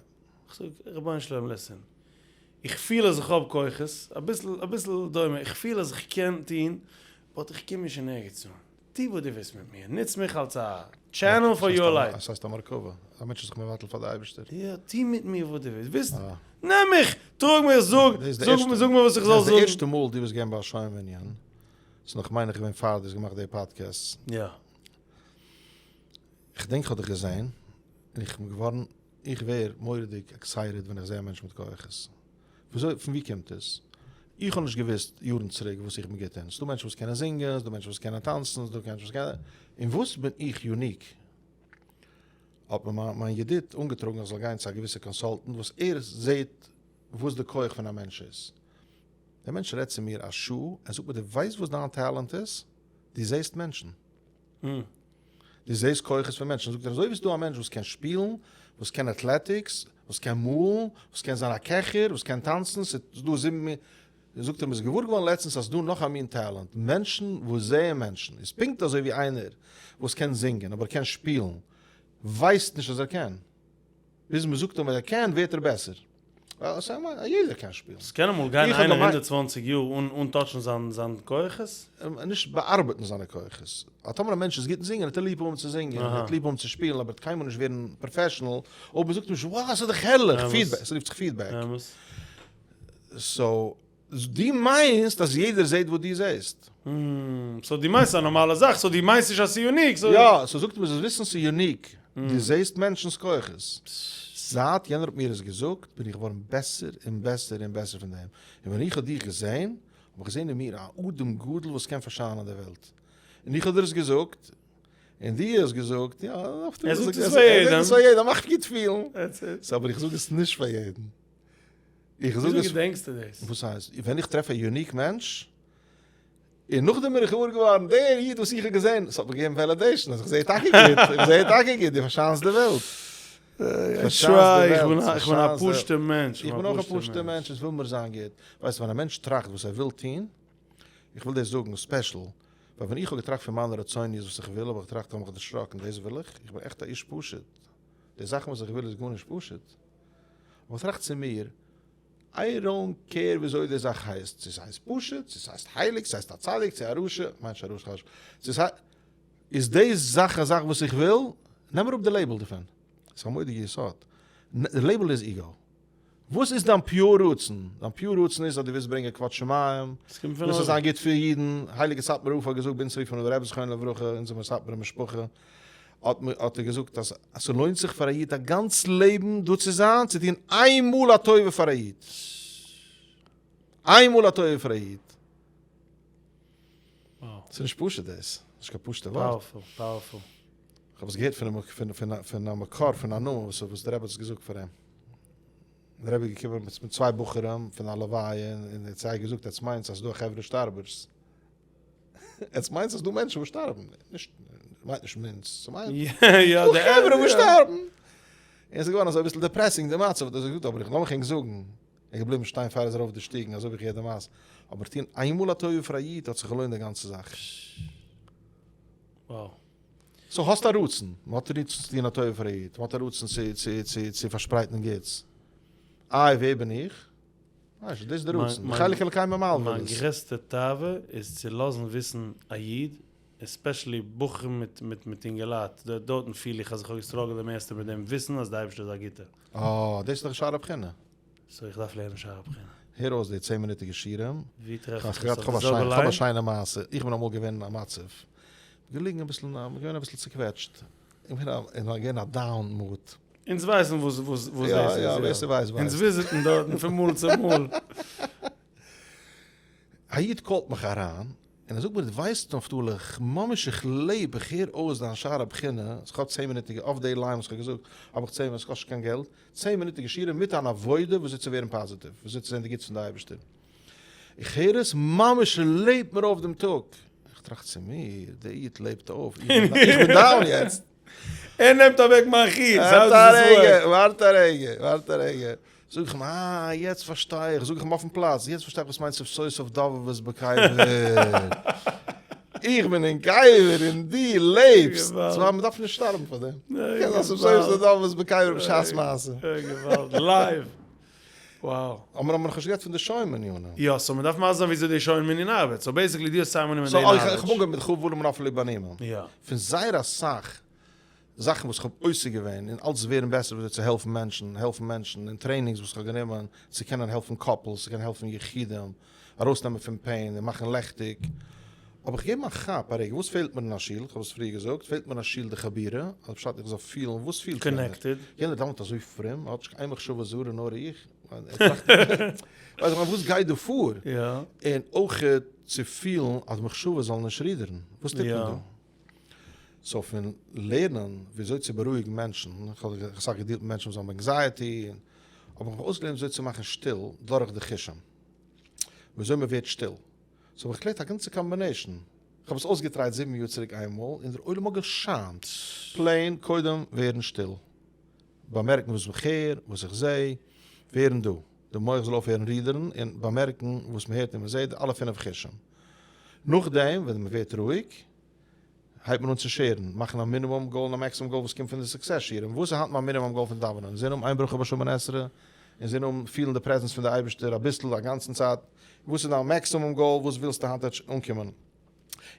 כ'זאג, רבונו של עולם listen. איך פיל אז איך האב כוחות, אביסל, אביסל דומה, איך פיל אז איך קען טון, but איך קום נישט אין ערגעץ אן. טו וואס דו ווילסט מיט מיר, נוץ מיך אלס א channel for your light. עס הייסט א מרכבה, א מענטש איז זיך מבטל פאר די אייבערשטער. יא, טו מיט מיר וואס דו ווילסט, ווילסט, נעם מיך, טראג מיך, זאג, זאג מיר וואס איך זאל זאגן. דאס איז די ערשטע מאל דו ביסט געווען ביי א שוין מנין, ס'איז נאך מיין איך געווען פאר דו האסט געמאכט די פאדקעסט. יא. איך דענק איך האב דיך געזען, און איך בין געווארן, איך ווער מורא'דיג excited ווען איך זע א מענטש מיט כוחות. וויאזוי, פון ווי קומט עס? איך האב נישט געוואוסט יארן צוריק וואס איך בין גוט אין. ס'דא מענטשן וואס קענען זינגען, ס'דא מענטשן וואס קענען טאנצן, ס'דא מענטשן וואס קענען. אין וואס בין איך unique? האט מיר מיין ידיד אנגעטראגן איך זאל גיין צו א געוויסע consultant וואס ער זעט וואס די כח פון א מענטש איז. דער מענטש רעדט צו מיר א שעה, ער זאגט מיר דו ווייסט וואס דיין טאלאנט איז? דו זעסט מענטשן. דו זעסט כוחות פון מענטשן, זאגט ער, אזוי ווי ס'איז דא א מענטש וואס קען שפילן, וואס קען athletics, וואס קען מאלן, וואס קען זיין א קעכער, וואס קען טאנצן, ס'איז דא זיבן מין, זאגט ער, מ'איז געוואר געווארן לעצטנס אז ס'איז דא נאך א מין טאלאנט, מענטשן וואס זעען מענטשן, איז פונקט אזוי ווי איינער וואס קען זינגען אבער קען שפילן, ווייסט נישט אז ער קען, ביז מ'זאגט אים אז ער קען ווערט ער בעסער. א יעדער קען שפילן. ס'קען אמאל גיין איינער 120 יאר אן אן touch ן זיין זיין כוחות? נישט באארבעטן זיינע כוחות. אז טאמער א מענטש איז גוט אין זינגען וועט ער ליב האבן צו זינגען, ער וועט ליב האבן צו שפילן אבער ער וועט קיינמאל נישט ווערן professional אויב מ'זאגט אים נישט wow ס'איז דאך הערליך, feedback, ס'רופט זיך feedback. So דו מיינסט אז יעדער זעט וואס דו זעסט. So דו מיינסט ס'איז א נארמאלע זאך, so דו מיינסט נישט אז ס'איז unique. יא, so זאגט מען זאלסט וויסן ס'איז unique, דו זעסט מענטשנ'ס כוחות. זייט יענער האט מיר עס געזאגט בין איך געווארן בעסער און בעסער און בעסער פון דעם, און ווען איך האב דיך געזען האב איך געזען אין מיר א אדם גדול וואס קען פארשיינען די וועלט, און איך האב דיר עס געזאגט, און דו האסט געזאגט, יא, ער זאגט עס פאר יעדעם. ער זאגט עס פאר יעדעם, מאכט גוט פילן. So אבער איך זאג עס נישט פאר יעדן. איך זאג עס. וויאזוי געדענקסטו דאס? וואס הייסט? ווען איך טרעף א unique מענטש, און נאכדעם בין איך געוואר געווארן, דער איד וואס איך האב געזען, עס האט מיר געגעבן validation, אז איך זע טאקע גוט, איך זע טאקע גוט, דו פארשיינסט די וועלט. איך בין א פשוט'ער מענטש. איך בין אויך א פשוט'ער מענטש, עס וויל מיר זיין גוט. ווייסט, ווען א מענטש טראכט וואס ער וויל טון, איך וויל דאס זאגן special, ווייל ווען איך האב געטראכט פון מיינע רצונות וואס איך וויל, האב איך געטראכט, האב מיך דערשראקן, דאס וויל איך? איך בין עכט א איש פשוט. די זאכן וואס איך וויל איז גארנישט פשוט. אבער טראכט צו מיר, I don't care וויאזוי די זאך הייסט, צו ס'הייסט פשוט, צו ס'הייסט הייליג, צו ס'הייסט א צדיק, צו א רשע, כ'מיין נישט א רשע חס ושלום, צו ס'הייסט, איז די זאך א זאך וואס איך וויל? נעם אראפ די label דערפון. ס'איז א מורא'דיגע יסוד. די label איז ego. וואס איז דיין pure רצון? דיין pure רצון איז אז דו ווילסט ברענגען כבוד שמים, ווילסט זיין גוט פאר אידן, הייליגע סאטמאר רב האט געזאגט בנצרי פונעם רבי זכרונו לברכה, אונז זעמיר סאטמארע משפחה, האט האט ער געזאגט אז ס'לוינט זיך פאר א איד א גאנץ לעבן דא צו זיין צו טון איין מאל א טובה פאר א איד. איין מאל א טובה פאר א איד. ס'איז נישט פשוט דאס. נישט קיין פשוט'ע ווארט. Powerful, powerful. כ'האב עס געהערט פון פון פון א מקור פון א נאמען וואס וואס דער רבי האט עס געזאגט פאר אים. דער רבי איז געקומען מיט צוויי בחורים פון א לוויה און ער האט זיי געזאגט עטס מיינטס אז ס'איז דא א חברה שטארבערס. עטס מיינטס אז ס'דא מענטשן וואס שטארבן? נישט, מיינט נישט אונז, ס'מיינט ס'דא חברה וואס שטארבן. און ס'איז געווארן אזוי אביסל depressing די מצב, האט ער געזאגט אבער איך לאמיך ענק זאגן, ער איז געבליבן שטיין פאר ער איז ארויף די שטיגן, אזוי האב איך געהערט די מעשה, אבער טון איינמאל א טובה פאר א איד האט זיך געלוינט די גאנצע זאך. So האסט א רצון, מ'האט א רצון צו טון א טובה פאר א איד, מ'האט א רצון צו צו צו צו פארשפרייטן גוטס. איי ווער בין איך? ווייסט, דאס איז די רצון, חלק אלקי ממעל וויל עס. מיין גרעסטע תאווה איז צו לאזן וויסן א איד, especially בחורים מיט מיט מיט אינגעלייט, דארטן פיל איך אז איך האב גע struggle ט די מערסטע מיט דעם וויסן אז די אייבערשטער איז א גוטער. אה, דאס איז דאך שער הבחינה. So איך דארף לערנען שער הבחינה. הער אויס די צען מינוטיגע שיעורים. ווי טרעף איך עס? אויף די זעלבע ליין? כ'האב א שיינע מעשה, איך בין אמאל געווען אין א מצב, געליגן אביסל, געווען אביסל צוקוועטשט, איך בין געווען א down mood. אונז ווייסן וואס וואס וואס דאס איז. יא יא, ווער ס'ווייסט ווייסט. אונז visit ן דארטן פון מאל צו מאל. א איד call ט מיך אריין, און ער זאגט מיר, דו ווייסט נפתלי, איך ממש איך לעב, איך הער אויס דיין שער הבחינה, איך האב צען מינוטיגע, אויף די ליין וואס איך האב געזאגט, האב איך צען, עס קאסט נישט קיין געלט, צען מינוטיגע שיעורים מיט אן עבודה וויאזוי צו ווערן פאזיטיוו, וויאזוי צו זען די גוטס פון די אייבערשטער. איך הער עס, ממש לעבט מיר אויף דעם טאג. איך טראכט צו מיר, דער איד לעבט אויף, איך בין down יעצט. ער נעמט אוועק מיין חיות, ווארט א רגע, ווארט א רגע, ווארט א רגע. זאג איך אים, אה, יעצט פארשטיי איך, זאג איך אים אויפן פלאץ, יעצט פארשטיי איך וואס מיינט שפתותיו דובבות בקבר. איך בין אין קבר און דו לעבסט. סאו מען דארף נישט שטארבן פאר דעם. קען זיין שפתותיו דובבות בקבר בשעת מעשה. געוואלד, live. Wow. אבער מיר האבן נאכנישט גערעדט פון די שוין מנינים. יא, so מען דארף מסביר זיין וויאזוי די שוין מנין ארבעט. So basically דו האסט צוזאמגענומען די knowledge. So איך האב אנגעהויבן מיט כ'ו ולום נפלו בנימין. יא. פון זייער אסאך זאכן וואס איך האב עוסק געווען און אלץ ווערן בעסער וויאזוי צו העלפן מענטשן, העלפן מענטשן, און trainings וואס איך האב גענומען צו קענען העלפן couples, צו קענען העלפן יחידים, ארויסנעמען פון pain און מאכן לעכטיג, האב איך געגעבן א כאפ א רגע, וואס פעלט מיר אין א שול, איך האב עס פריער געזאגט, פעלט מיר אין א שול די חבורה, אז פשט איך זאל פילן, וואס פילט יענער? Connected. יענער דאווענט אזוי פרום, ער האט נישט קיין איין מחשבה זרה נאר איך, ער טראכט, ווייס איך וואס גייט דא פאר? און אויך צו פילן אז מחשבות זאלן נישט רודערן, וואס טוט מען דא? So פון לערנען וויאזוי צו בארואיגן מענטשן, איך האב אסאך געדילט מיט מענטשן וואס האבן anxiety, האב איך מיך אויסגעלערנט וויאזוי צו מאכן שטיל דורך די חושים, וויאזוי מען ווערט שטיל. So האב איך געקלערט א גאנצע combination, איך האב עס אויסגעטרייט זיבן יאר צוריק איינמאל און דער עולם האט געשיינט. Plain, קודם ווערן שטיל, באמערקן וואס איך הער, וואס איך זע, ווערן דא, די מח זאל אויפהערן רודערן און באמערקן וואס מען הערט און מען זעט, די אלע פינף חושים. נאכדעם ווען מען ווערט רואיג, הייבט מען אן צו share ן, מאכן א minimum goal און א maximum goal וואס קומט פון די success שיעורים. וואס איז היינט מיין minimum goal פון דאווענען? זען האבן איין ברכה ביי שמונה עשרה? אינזין האבן, פילן די presence פון די אייבערשטער אביסל א גאנצן צייט, וואס איז דיין maximum goal, וואס ווילסטו היינט אנקומען?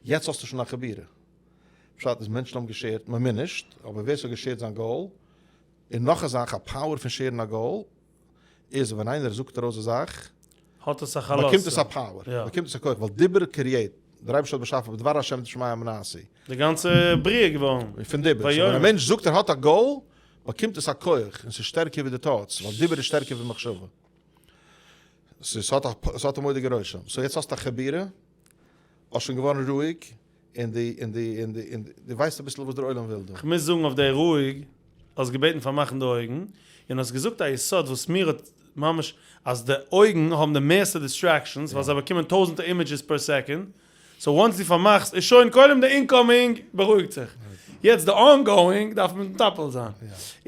יעצט האסטו שוין א חבורה. פשט איז מענטשן האבן געשערט, מען מוז נישט, אבער ווער ס'האט געשערט זיין גאול, און נאך א זאך, א power פון שערן א גאול, איז ווען איינער זאגט ארויס א זאך, האט עס א חלות. באקומט עס א power, באקומט עס א כח, ווייל דיבור create, דער אייבערשטער האט באשאפן בדבר השם את השמים נעשו. די גאנצע בריאה געווארן. פון דיבור, so ווען א מענטש זאגט ער האט א גאול, באקומט עס א כח, און ס'איז שטערקער ווי די thoughts, ווייל דיבור איז שטערקער ווי מחשבה. ס'האט א מורא'דיגע רושם. so יעצט האסטו א חבורה, האסט שוין געווארן רואיג, און די, און די, און די, און די ווייסט אביסל וואס דער עולם וויל דא. כ'מוז זאגן אויף די רואיג, האסט געבעטן פארמאכן די אויגן, און האסט געזאגט א יסוד וואס מיר האט ממש, אז די אויגן האבן די מערסטע distractions, ווייל זיי באקומען טויזענטער images per second, so once דו פארמאכסט איז שוין קודם די incoming בארואיגט זיך, יעצט די ongoing דארף מען מטפל זיין,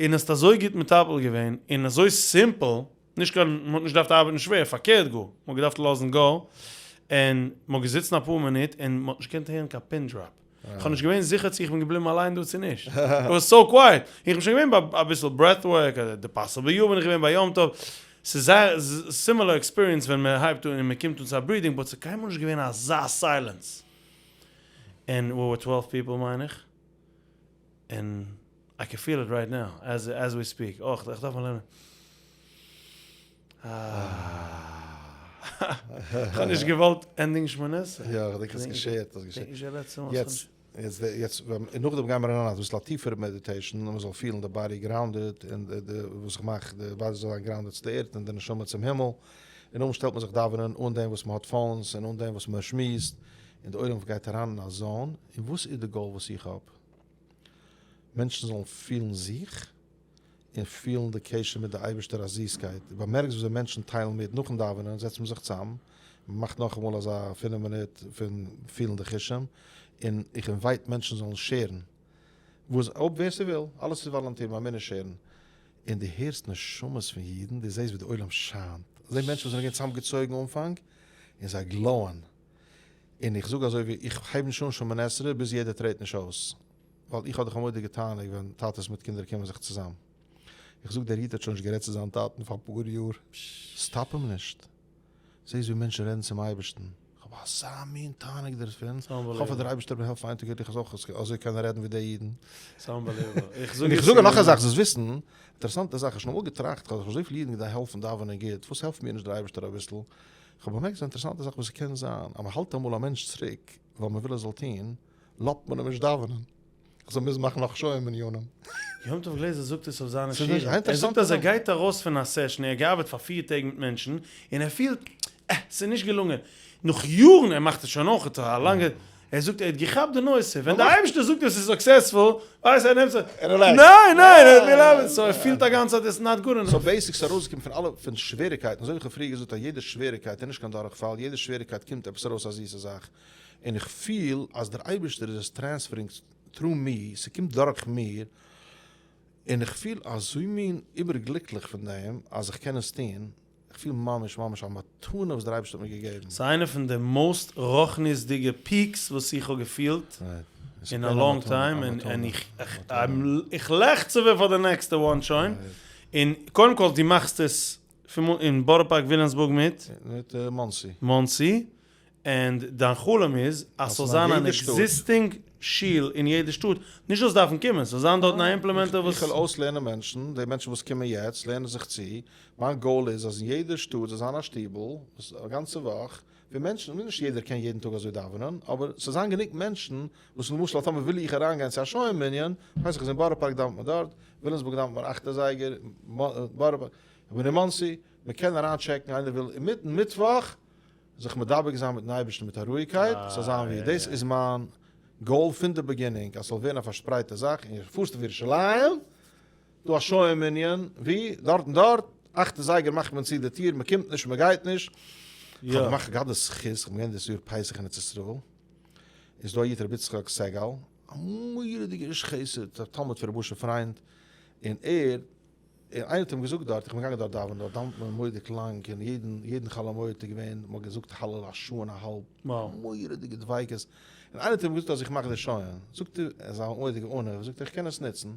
און האסט אזוי גוט מטפל געווען, און אזוי simple. נישט קיין, מ'האט נישט געדארפט ארבעטן שווער, פארקערט גאר, מ'האט געדארפט לאזן go, און מ'האט געזיצן אפאר מינוט און מ'האט נישט געקענט הערן קיין pin drop. איך האב נישט געווען זיכער צו איך בין געבליבן אליין דא צו נישט. It was so quiet. איך בין שוין געווען ביי אביסל breath work, אדער די Passover יאר בין איך געווען ביי יום טוב. ס'איז זייער similar experience ווען מ'הייבט אן און מ'קומט אן צו א breathing, but ס'איז קיינמאל נישט געווען אזא silence. און we were 12 people מיין איך. און I can feel it right now as as we speak, אוי איך דארף מיר לערנען. כ'האב נישט געוואלט ענדיגן שמונה עשרה. יא, כ'דענק האסט געשערט, האסט געשערט. יעצט, יעצט, יעצט, און נאכדעם גייען מיר אריין אביסל א טיפערע meditation, אז מ'זאל פילן די body grounded, און די די וואס איך מאך, די body זאל זיין grounded צו די ערד און די נשמה צום הימל, און נאכדעם שטעלט מען זיך דאווענען אן דעם וואס מ'האט phones און אן דעם וואס מ'שמועסט, און די עולם גייט אריין אין א zone, און וואס איז די goal וואס איך האב? מענטשן זאלן פילן זיך און פילן די קשר מיט די אייבערשטער א זיסקייט, דו באמערקסט וויאזוי מענטשן טיילן מיט, נאכן דאווענען זעצט מען זיך צאם, מען מאכט נאכאמאל אזא פינף מינוט פון פילן די חושים, און איך invite מענטשן זאלן שערן וואס אויב ווער ס'וויל, אלעס איז volunteer, מען מוז נישט שערן, און דו הערסט נשמות פון אידן, דו זעסט ווי די עולם שיינט, אזוי מענטשן וואס זענען געווען צאמגעצויגן אנפאנג, און זיי glow ען. און איך זאג אזוי ווי איך הייב נישט אן שמונה עשרה ביז יעדער טרעט נישט אויס, ווייל איך האב דאך א מורא'דיגע תענוג ווען טאטעס מיט קינדער קומען זיך צוזאם. איך זאג דער איד האט שוין נישט גערעדט צו זיין טאטן פאר אפאר יאר, stop אים נישט. זעסט ווי מענטשן רעדן צום אייבערשטן, איך האב אזא מין תענוג דערפון, איך האף אז דער אייבערשטער וועט מיר העלפן איין טאג וועל איך אויך אזוי קענען רעדן ווי די אידן. און איך זאג נאך א זאך, זאלסט וויסן, אינטערעסאנטע זאך, איך האב שוין אמאל געטראכט, איך האב אזויפיל אידן געדארפט העלפן דאווענען גוט, וואס העלפט מיר נישט דער אייבערשטער אביסל, כ'האב באמערקט ס'איז א אינטערעסאנטע זאך וואס ס'קען זיין אז מ'האלט אמאל א מענטש צוריק ווייל מ'וויל ער זאל טון, לאזט מען אים נישט דאווענען, כ'זאל מוזן מאכן נאך שוין מניינים. יום טוב גלעזער זאגט עס אויף זיינע שיעורים, ער זאגט אז ער גייט ארויס פון א session, ער האט געארבעט פאר פיר טעג מיט מענטשן, און ער פילט אה, ס'איז נישט געלונגען, נאך יארן, ער מאכט עס שוין אויך א לאנגע, ער זאגט ער האט געכאפט די נושא, ווען די אייבערשטער זאגט עס איז successful, ווייסט ער נעמט זיך, ניין ניין ער וויל ארבעטן, so ער פילט א גאנצע צייט it's not good enough. so basic ס'איז ארויסגעקומען פון אלע פון שוועריקייטן, אזוי ווי איך האב פריער געזאגט אז יעדע שוועריקייט איז נישט קיין דורכפאל, יעדע שוועריקייט קומט עפעס ארויס א זיסע זאך, און איך פיל אז דער אייבערשטער איז עס transferring through me, ס'קומט דורך מיר, און איך פיל אזוי מין איבערגליקליך פון דעם אז איך קען עס טון, איך פיל ממש ממש א מתנה וואס דער אייבערשטער האט מיר געגעבן. ס'איז איינע פון די most רוחניות'דיגע peaks וואס איך האב געפילט אין א long time, און איך לעכץ אווער פאר די נעקסטע one שוין, און קודם כל דו מאכסט עס אין בארא פארק וויליאמסבורג מיט? מיט מאנסי. מאנסי, און דיין חלום איז אז ס'זאל זיין אן existing שול אין יעדע שטאט, נישט זאלסט דארפן קומען, ס'זאל זיין דארטן א implementer וואס. איך וויל אויסלערנען מענטשן, די מענטשן וואס קומען יעצט לערנען זיך צו, מיין goal איז אז אין יעדע שטאט זאל זיין א שטיבל, וואס א גאנצע וואך, ווי מענטשן, נישט יעדער קען יעדן טאג אזוי דאווענען, אבער ס'זאל זיין גענוג מענטשן, וואס למשל אז טאמער וויל איך אריינגיין צו א שוין מנין, ווייס איך אז אין בארא פארק דאווענט מען דארט, וויליאמסבורג דאווענט מען אכט אזייגער, בארא פארק, איך בין אין מאנסי, מען קען אריין טשעקן איינער וויל אינמיטן מיטוואך, זיך מדבק זיין מיטן אייבערשטן מיט א רואיגקייט, ס'זאל זיין ווי, דאס איז מיין goal פון די beginning, אז ס'זאל ווערן א פארשפרייטע זאך, און פארסט אויף ירושלים, דא א שוין מנין, ווי? דארט און דארט, אכט אזייגער מאכט מען צו די טיר, מען קומט נישט, מען גייט נישט, כ'האב געמאכט געהאט די זכות, כ'בין געווען דאס יאר פסח אין ארץ ישראל, איז דא א איד רבי יצחק סעגאל, א מורא'דיגער איש חסד, א תלמיד פון רבי אשר פריינד, און ער און איינער האט אים געזאגט דארט, איך בין געגאנגען דארט דאווענען, דארט דאווענט מען מורא'דיג לאנג, און יעדן יעדן חול המועד איז געווען, מ'האט געזאגט הלל א שעה און א האלב, מורא'דיגע דביקות, און איינער האט אים געזאגט אז איך מאך די שוין, זאגט ער, ער איז א מורא'דיגע עניו, זאגט ער איך קען עס נוצן.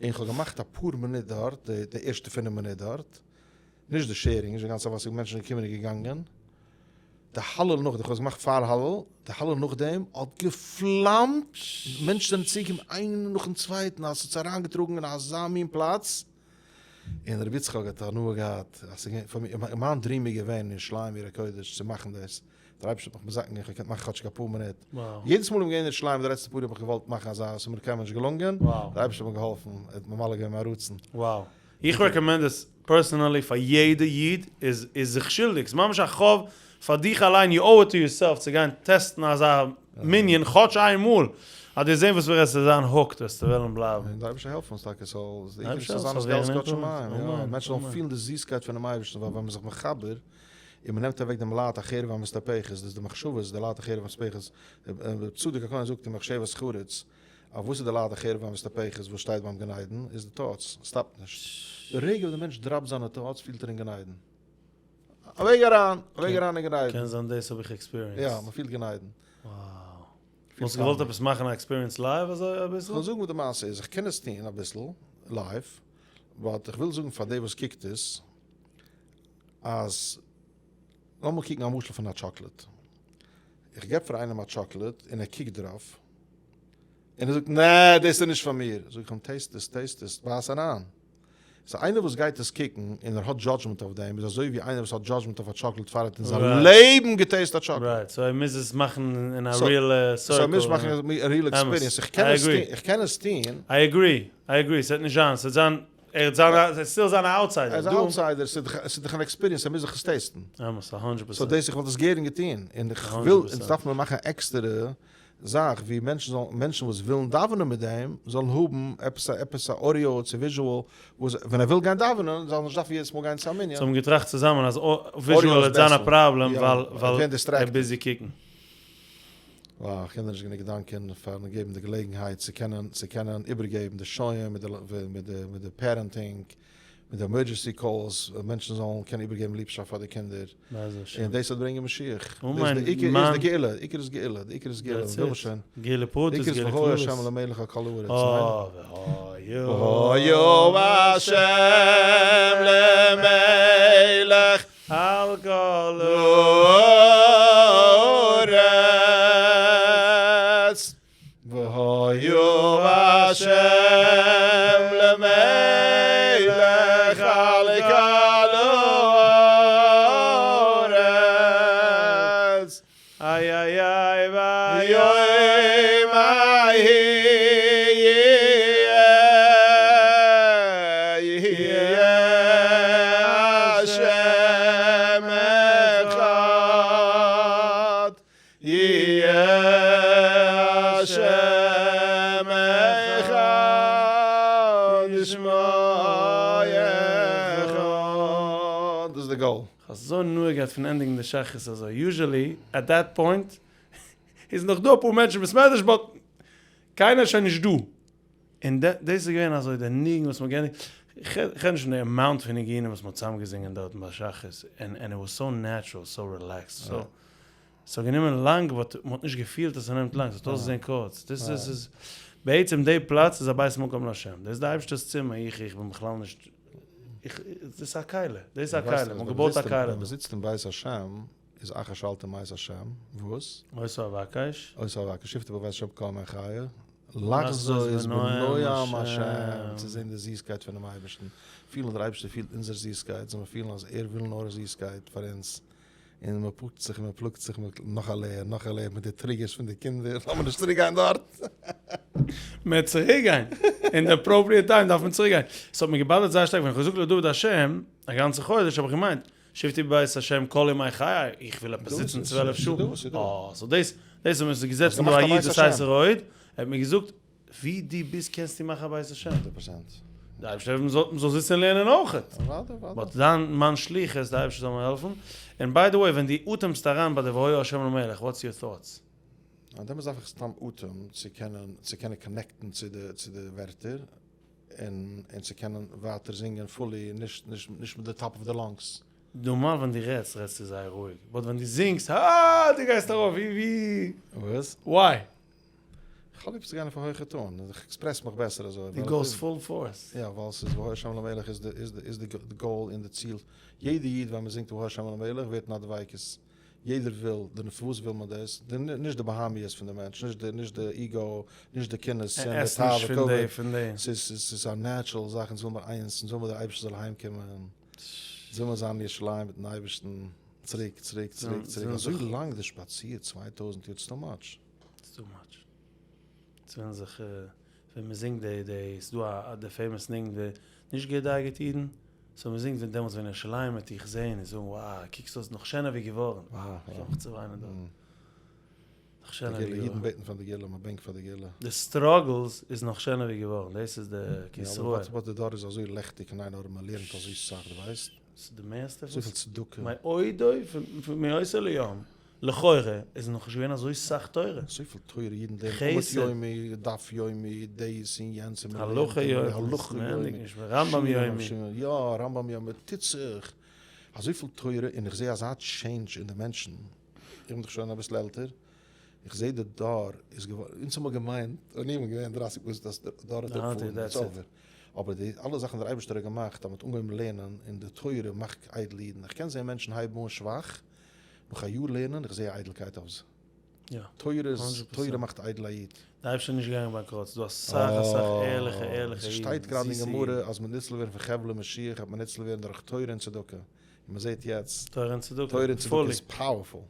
און כ'האב געמאכט אפאר מינוט דארט, די ערשטע פינף מינוט דארט, נישט די sharing, נישט די גאנצע וואס מענטשן זענען געקומען און געגאנגען, די הלל נאכדעם, כ'האב עס געמאכט פאר הלל, די הלל נאכדעם האט געפלאמט, מענטשן זענען צוגעקומען איינער נאכן צווייטן, אז ס'האט זיי אריינגעטראגן אין אזא מין פלאץ, און רבי יצחק האט הנאה געהאט, אז ס'איז געווען פאר מיר, מיין dream איז געווען אין ירושלים עיר הקודש צו מאכן דאס, דער אייבערשטער האט מיך מזכה געווען, איך האב געקענט מאכן כאטשיג אפאר מינוט, יעדעס מאל איך בין געווען אין ירושלים די לעצטע פאר יאר האב איך געוואלט מאכן אזא, ס'איז מיר קיינמאל נישט געלונגען, דער אייבערשטער האט מיר געהאלפן, ער האט ממלא געווען מיין רצון. Wow. איך recommend עס personally פאר יעדע איד, איז איז זיך שולדיג, ס'איז ממש א חוב פאר דיך אליין, you owe it to yourself צו גיין טעסטן אזא מנין כאטש איין מאל, אז דו זען וואס ווער עס איז זיין hooked וועסטו וועלן בלייבן. און דער אייבערשטער העלף אונז טאקע ס'זאל די עיקר איז צו זיין התגלות כבוד שמים, יא, מענטשן זאלן פילן די זיסקייט פונעם אייבערשטן, ווייל ווען מ'איז זיך מחבר און מ'נעמט אוועק דעם להט החרב המתהפכת, דאס איז די מחשבות, די להט החרב המתהפכת, ר' צדוק הכהן זאגט אין מחשבת חרוץ, אויף וואס איז די להט החרב המתהפכת וואס שטייט ביים גן עדן, איז די thoughts, סטאפט נישט. די רגע וואס די מענטש דראפט זיינע thoughts פילט ער אין גן עדן. א וועג אריין, א וועג אריין אין גן עדן. קען זיין דאס האב איך experienced. יא, מען פילט גן עדן. Wow. וואלסט געוואלט עפעס מאכן א experience live אזוי אביסל? כ'וועל זאגן וואס די מעשה איז, איך קען עס טון אביסל live, but איך וויל זאגן פאר די וואס קוקט עס, אז לאמיר קוקן א משל פון א chocolate. איך געב פאר איינעם א chocolate און ער קוקט דערויף, און ער זאגט נע דאס איז נישט פאר מיר, זאג איך אים taste עס, taste עס, בייס אריין. so איינער וואס גייט עס קוקן און ער האט judgment אויף דעם איז אזוי ווי איינער וואס האט judgment אויף א chocolate פאר ער האט אין זיין לעבן געטעסט א chocolate. Right, so ער מוז עס מאכן אין א real circle. So ער מוז מאכן א real experience, איך קען עס טון. I agree, I agree, ס'וועט נישט זיין, ס'וועט זיין, ער וועט זיין, ער וועט still זיין א outsider. ער איז א outsider, ס'איז דאך אן experience, ער מוז זיך עס טעסטן. אמת, א הונדרעט percent. So דאס, איך וואלט עס גערן געטון, און איך וויל, אונז דארף מען מאכן א עקסטערע זאך ווי מענטשן זאלן, מענטשן וואס ווילן דאווענען מיט דעם, זאלן האבן עפעס א, עפעס א audio צו visual, וואס ווען ער וויל גיין דאווענען, זאל ער נישט דארפן יעדעס מאל גיין צו א מנין. So האבן געטראכט צוזאמען אז visual וועט זיין א פראבלעם ווייל ווייל ער busy קוקן. Wow, איך קען דיר נישט גענוג דאנקען פארן געבן די געלעגנהייט צו קענען צו קענען איבערגעבן די שוים מיט די מיט די מיט די parenting, מיט די emergency calls, מענטשן זאלן קענען איבערגעבן ליבשאפט פאר די קינדער, און דאס וועט ברענגען משיח. דאס די עיקר איז די גאולה, די עיקר איז גאולה, די עיקר איז גאולה, וויל מען שוין. גאולה פרטית, גאולה כללית. והיה השם למלך על כל הארץ, ניין? והיה השם למלך על כל הארץ. והיה השם למלך על כל הארץ. איי איי איי ביום ההוא יהיה השם אחד. יהיה השם אחד ושמו אחד. דאס איז די goal. כ'האב אזוי הנאה געהאט פון ענדיגן די שחרית אזוי, usually at that point איז נאך דא אפאר מענטשן בית מדרש but קיינער איז שוין נישט דא, און דאס איז געווען אזוי די ניגון וואס מ'האט געענדיגט, כ'רעד נישט פון די amount פון ניגונים וואס מ'האט צוזאמגעזינגען דארטן ביי שחרית, and it was so natural, so relaxed, so ס'האט גענומען לאנג but מ'האט נישט געפילט אז ס'נעמט לאנג, ס'האט אויסגעזען קורץ, דאס איז בעצם די פלאץ איז א בית מקום להשם, דאס איז די אייבערשטער'ס צימער, איך איך בין בכלל נישט, איך, דאס איז א כלי, דאס איז א כלי, מ'האט געבויט א כלי דא. ווען מ'זיצט אין בית השם איז אחר שאלתי מאת השם, וואס? אותו אבקש. אותו אבקש, שבתי בבית השם כל ימי חיי, לחזות בנועם השם, צו זען די זיסקייט פונעם אייבערשטן, פילן אז דער אייבערשטער פילט אונזער זיסקייט, זאל מען פילן אז ער וויל נאר זיסקייט פאר אונז, און מען פלאגט זיך און מען פלאגט זיך מיט נאך א layer נאך א layer מיט די triggers פון די קינדער, לאמיר נישט צוריק גיין דארט. מען וועט צוריק גיין, אין די appropriate time דארף מען צוריק גיין, ס'האט מיר געבאדערט זייער שטארק ווען איך האב געזאגט לדוד השם א גאנצע חודש האב איך געמיינט שבתי בבית השם כל ימי חיי, איך וויל עפעס זיצן 12 שעה, אה, so דאס דאס האט מיר געזעצן דא א איד וואס הייסט ר' ער האט מיר געזאגט ווי דו ביסט קענסטו מאכן א בית השם. הונדערט פראצענט. די אייבערשטער העלפן מ'זאל מ'זאל זיצן און לערנען אויכעט. אוודאי אוודאי. But זיין מיין שליחות די אייבערשטער זאל מיר העלפן. און by the way ווען דו אטעמסט אריין ביי די והיה השם למלך what's your thoughts? אה דעמאלטס דארף איך סתם אטעם צו קענען צו קענען קאנעקטן צו די צו די ווערטער און און צו קענען ווייטער זינגען fully נישט נישט נישט מיט די top of the lungs. נארמאל ווען דו רעדסט רעדסטו זייער רואיג but ווען דו זינגסט הא דו גייסט ארויף ווי ווי וואס? Why? איך האב ליב צו גיין אויף א הויכע טאן, איך express מיך בעסער אזוי. דו גאוסט full force. יא, ווייל ס'איז והיה שם למלך איז די איז די איז די goal און די ציל. יעדע איד ווען מ'זינגט והיה שם למלך ווערט אין א דביקות. יעדער וויל, די פארוואס וויל מען דאס? די נישט די בהמיות פון די מענטש, נישט די נישט די ego, נישט די קנאה, שנאה, תאווה, כבוד. ס'איז ס'איז א natural זאך, אונז וויל מיר איינס, אונז וויל מיר דער אייבערשטער זאל אהיים קומען, אונז וויל מיר זיין אין ירושלים מיטן אייבערשטן, צוריק, צוריק, צוריק, צוריק, אזוי לאנג די שפאציר, 2000 יאר, it's too much. It's too much. ס'ווענד זיך ווען מ'זינגט די די ס'דא א די famous ניגון די נישט געדאגה'ט אידן, so מ'זינגט ווען דעמאלטס ווען ירושלים וועט דיך זעהן און זאגן wow קוקסט אויס נאך שענער ווי געווארן, איך האב מיך צו וויינען דארט. נאך שענער ווי געווארן. אידן בעטן פאר די גאולה, מ'בענקט פאר די גאולה. די struggles איז נאך שענער ווי געווארן, דאס איז די כיסרא. יא אבער די דור איז אזוי לעכטיג און איין ארעם מ'לערנט אזוי סאך די ווייסט? ס'איז די מערסטע וואס. אזויפיל צדקה. מעודו פון מאותו ליום. לכאורה איז נאך נישט געווען אזוי סאך תורה. אזויפיל תורה אידן לערנען עמוד יומי, דף יומי, דעיס און יענץ און מ'לערנט הלכה יומי, רמב"ם יומי, יא רמב"ם יומי, טוט זיך אזויפיל תורה און איך זעה אזא change אין די מענטשן, איך בין דאך שוין אביסל עלטער, איך זעה די דור איז געווארן, אונז האמיר געמיינט ווען איך בין געווען דרייסיג פלאס אז די דור איז אפגעפארן, it's over, אבער די אלע זאכן דער אייבערשטער האט געמאכט אז מ'האט אנגעהויבן לערנען און די תורה מאכט איידל אידן, איך קען זען מענטשן הייבן אן שוואך, נאך א יאר לערנען, איך זעה איידלקייט אויף זיי. יא. תורה איז, תורה מאכט איידל א איד. די אייבערשטער איז נישט געגאנגען באנקראט, ס'איז דא אסאך אסאך ערליכע ערליכע אידן, ס'שטייט גראדע אין גמרא אז מ'וועט ניצול ווערן פון חבלי משיח וועט מען ניצול ווערן דורך תורה און צדקה, און מ'זעט יעצט, תורה און צדקה, תורה און צדקה איז powerful.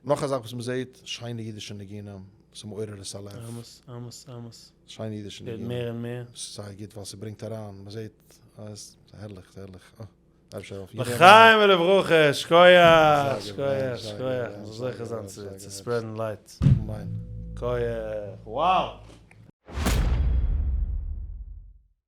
נאך א זאך וואס מ'זעט, שיינע אידישע ניגונים, ס'איז מעורר את הלב. אמת, אמת, אמת. שיינע אידישע ניגונים. ווערט מער און מער. ס'איז זייער גוט ווייל ס'ברענגט אריין, מ'זעט, ס'איז הערליך, ס'איז הערליך. לחיים ולברכה, שקויעך, שקויעך, שקויעך, מ'זאל זוכה זיין צו spread ן light. אמן. קויעך, wow!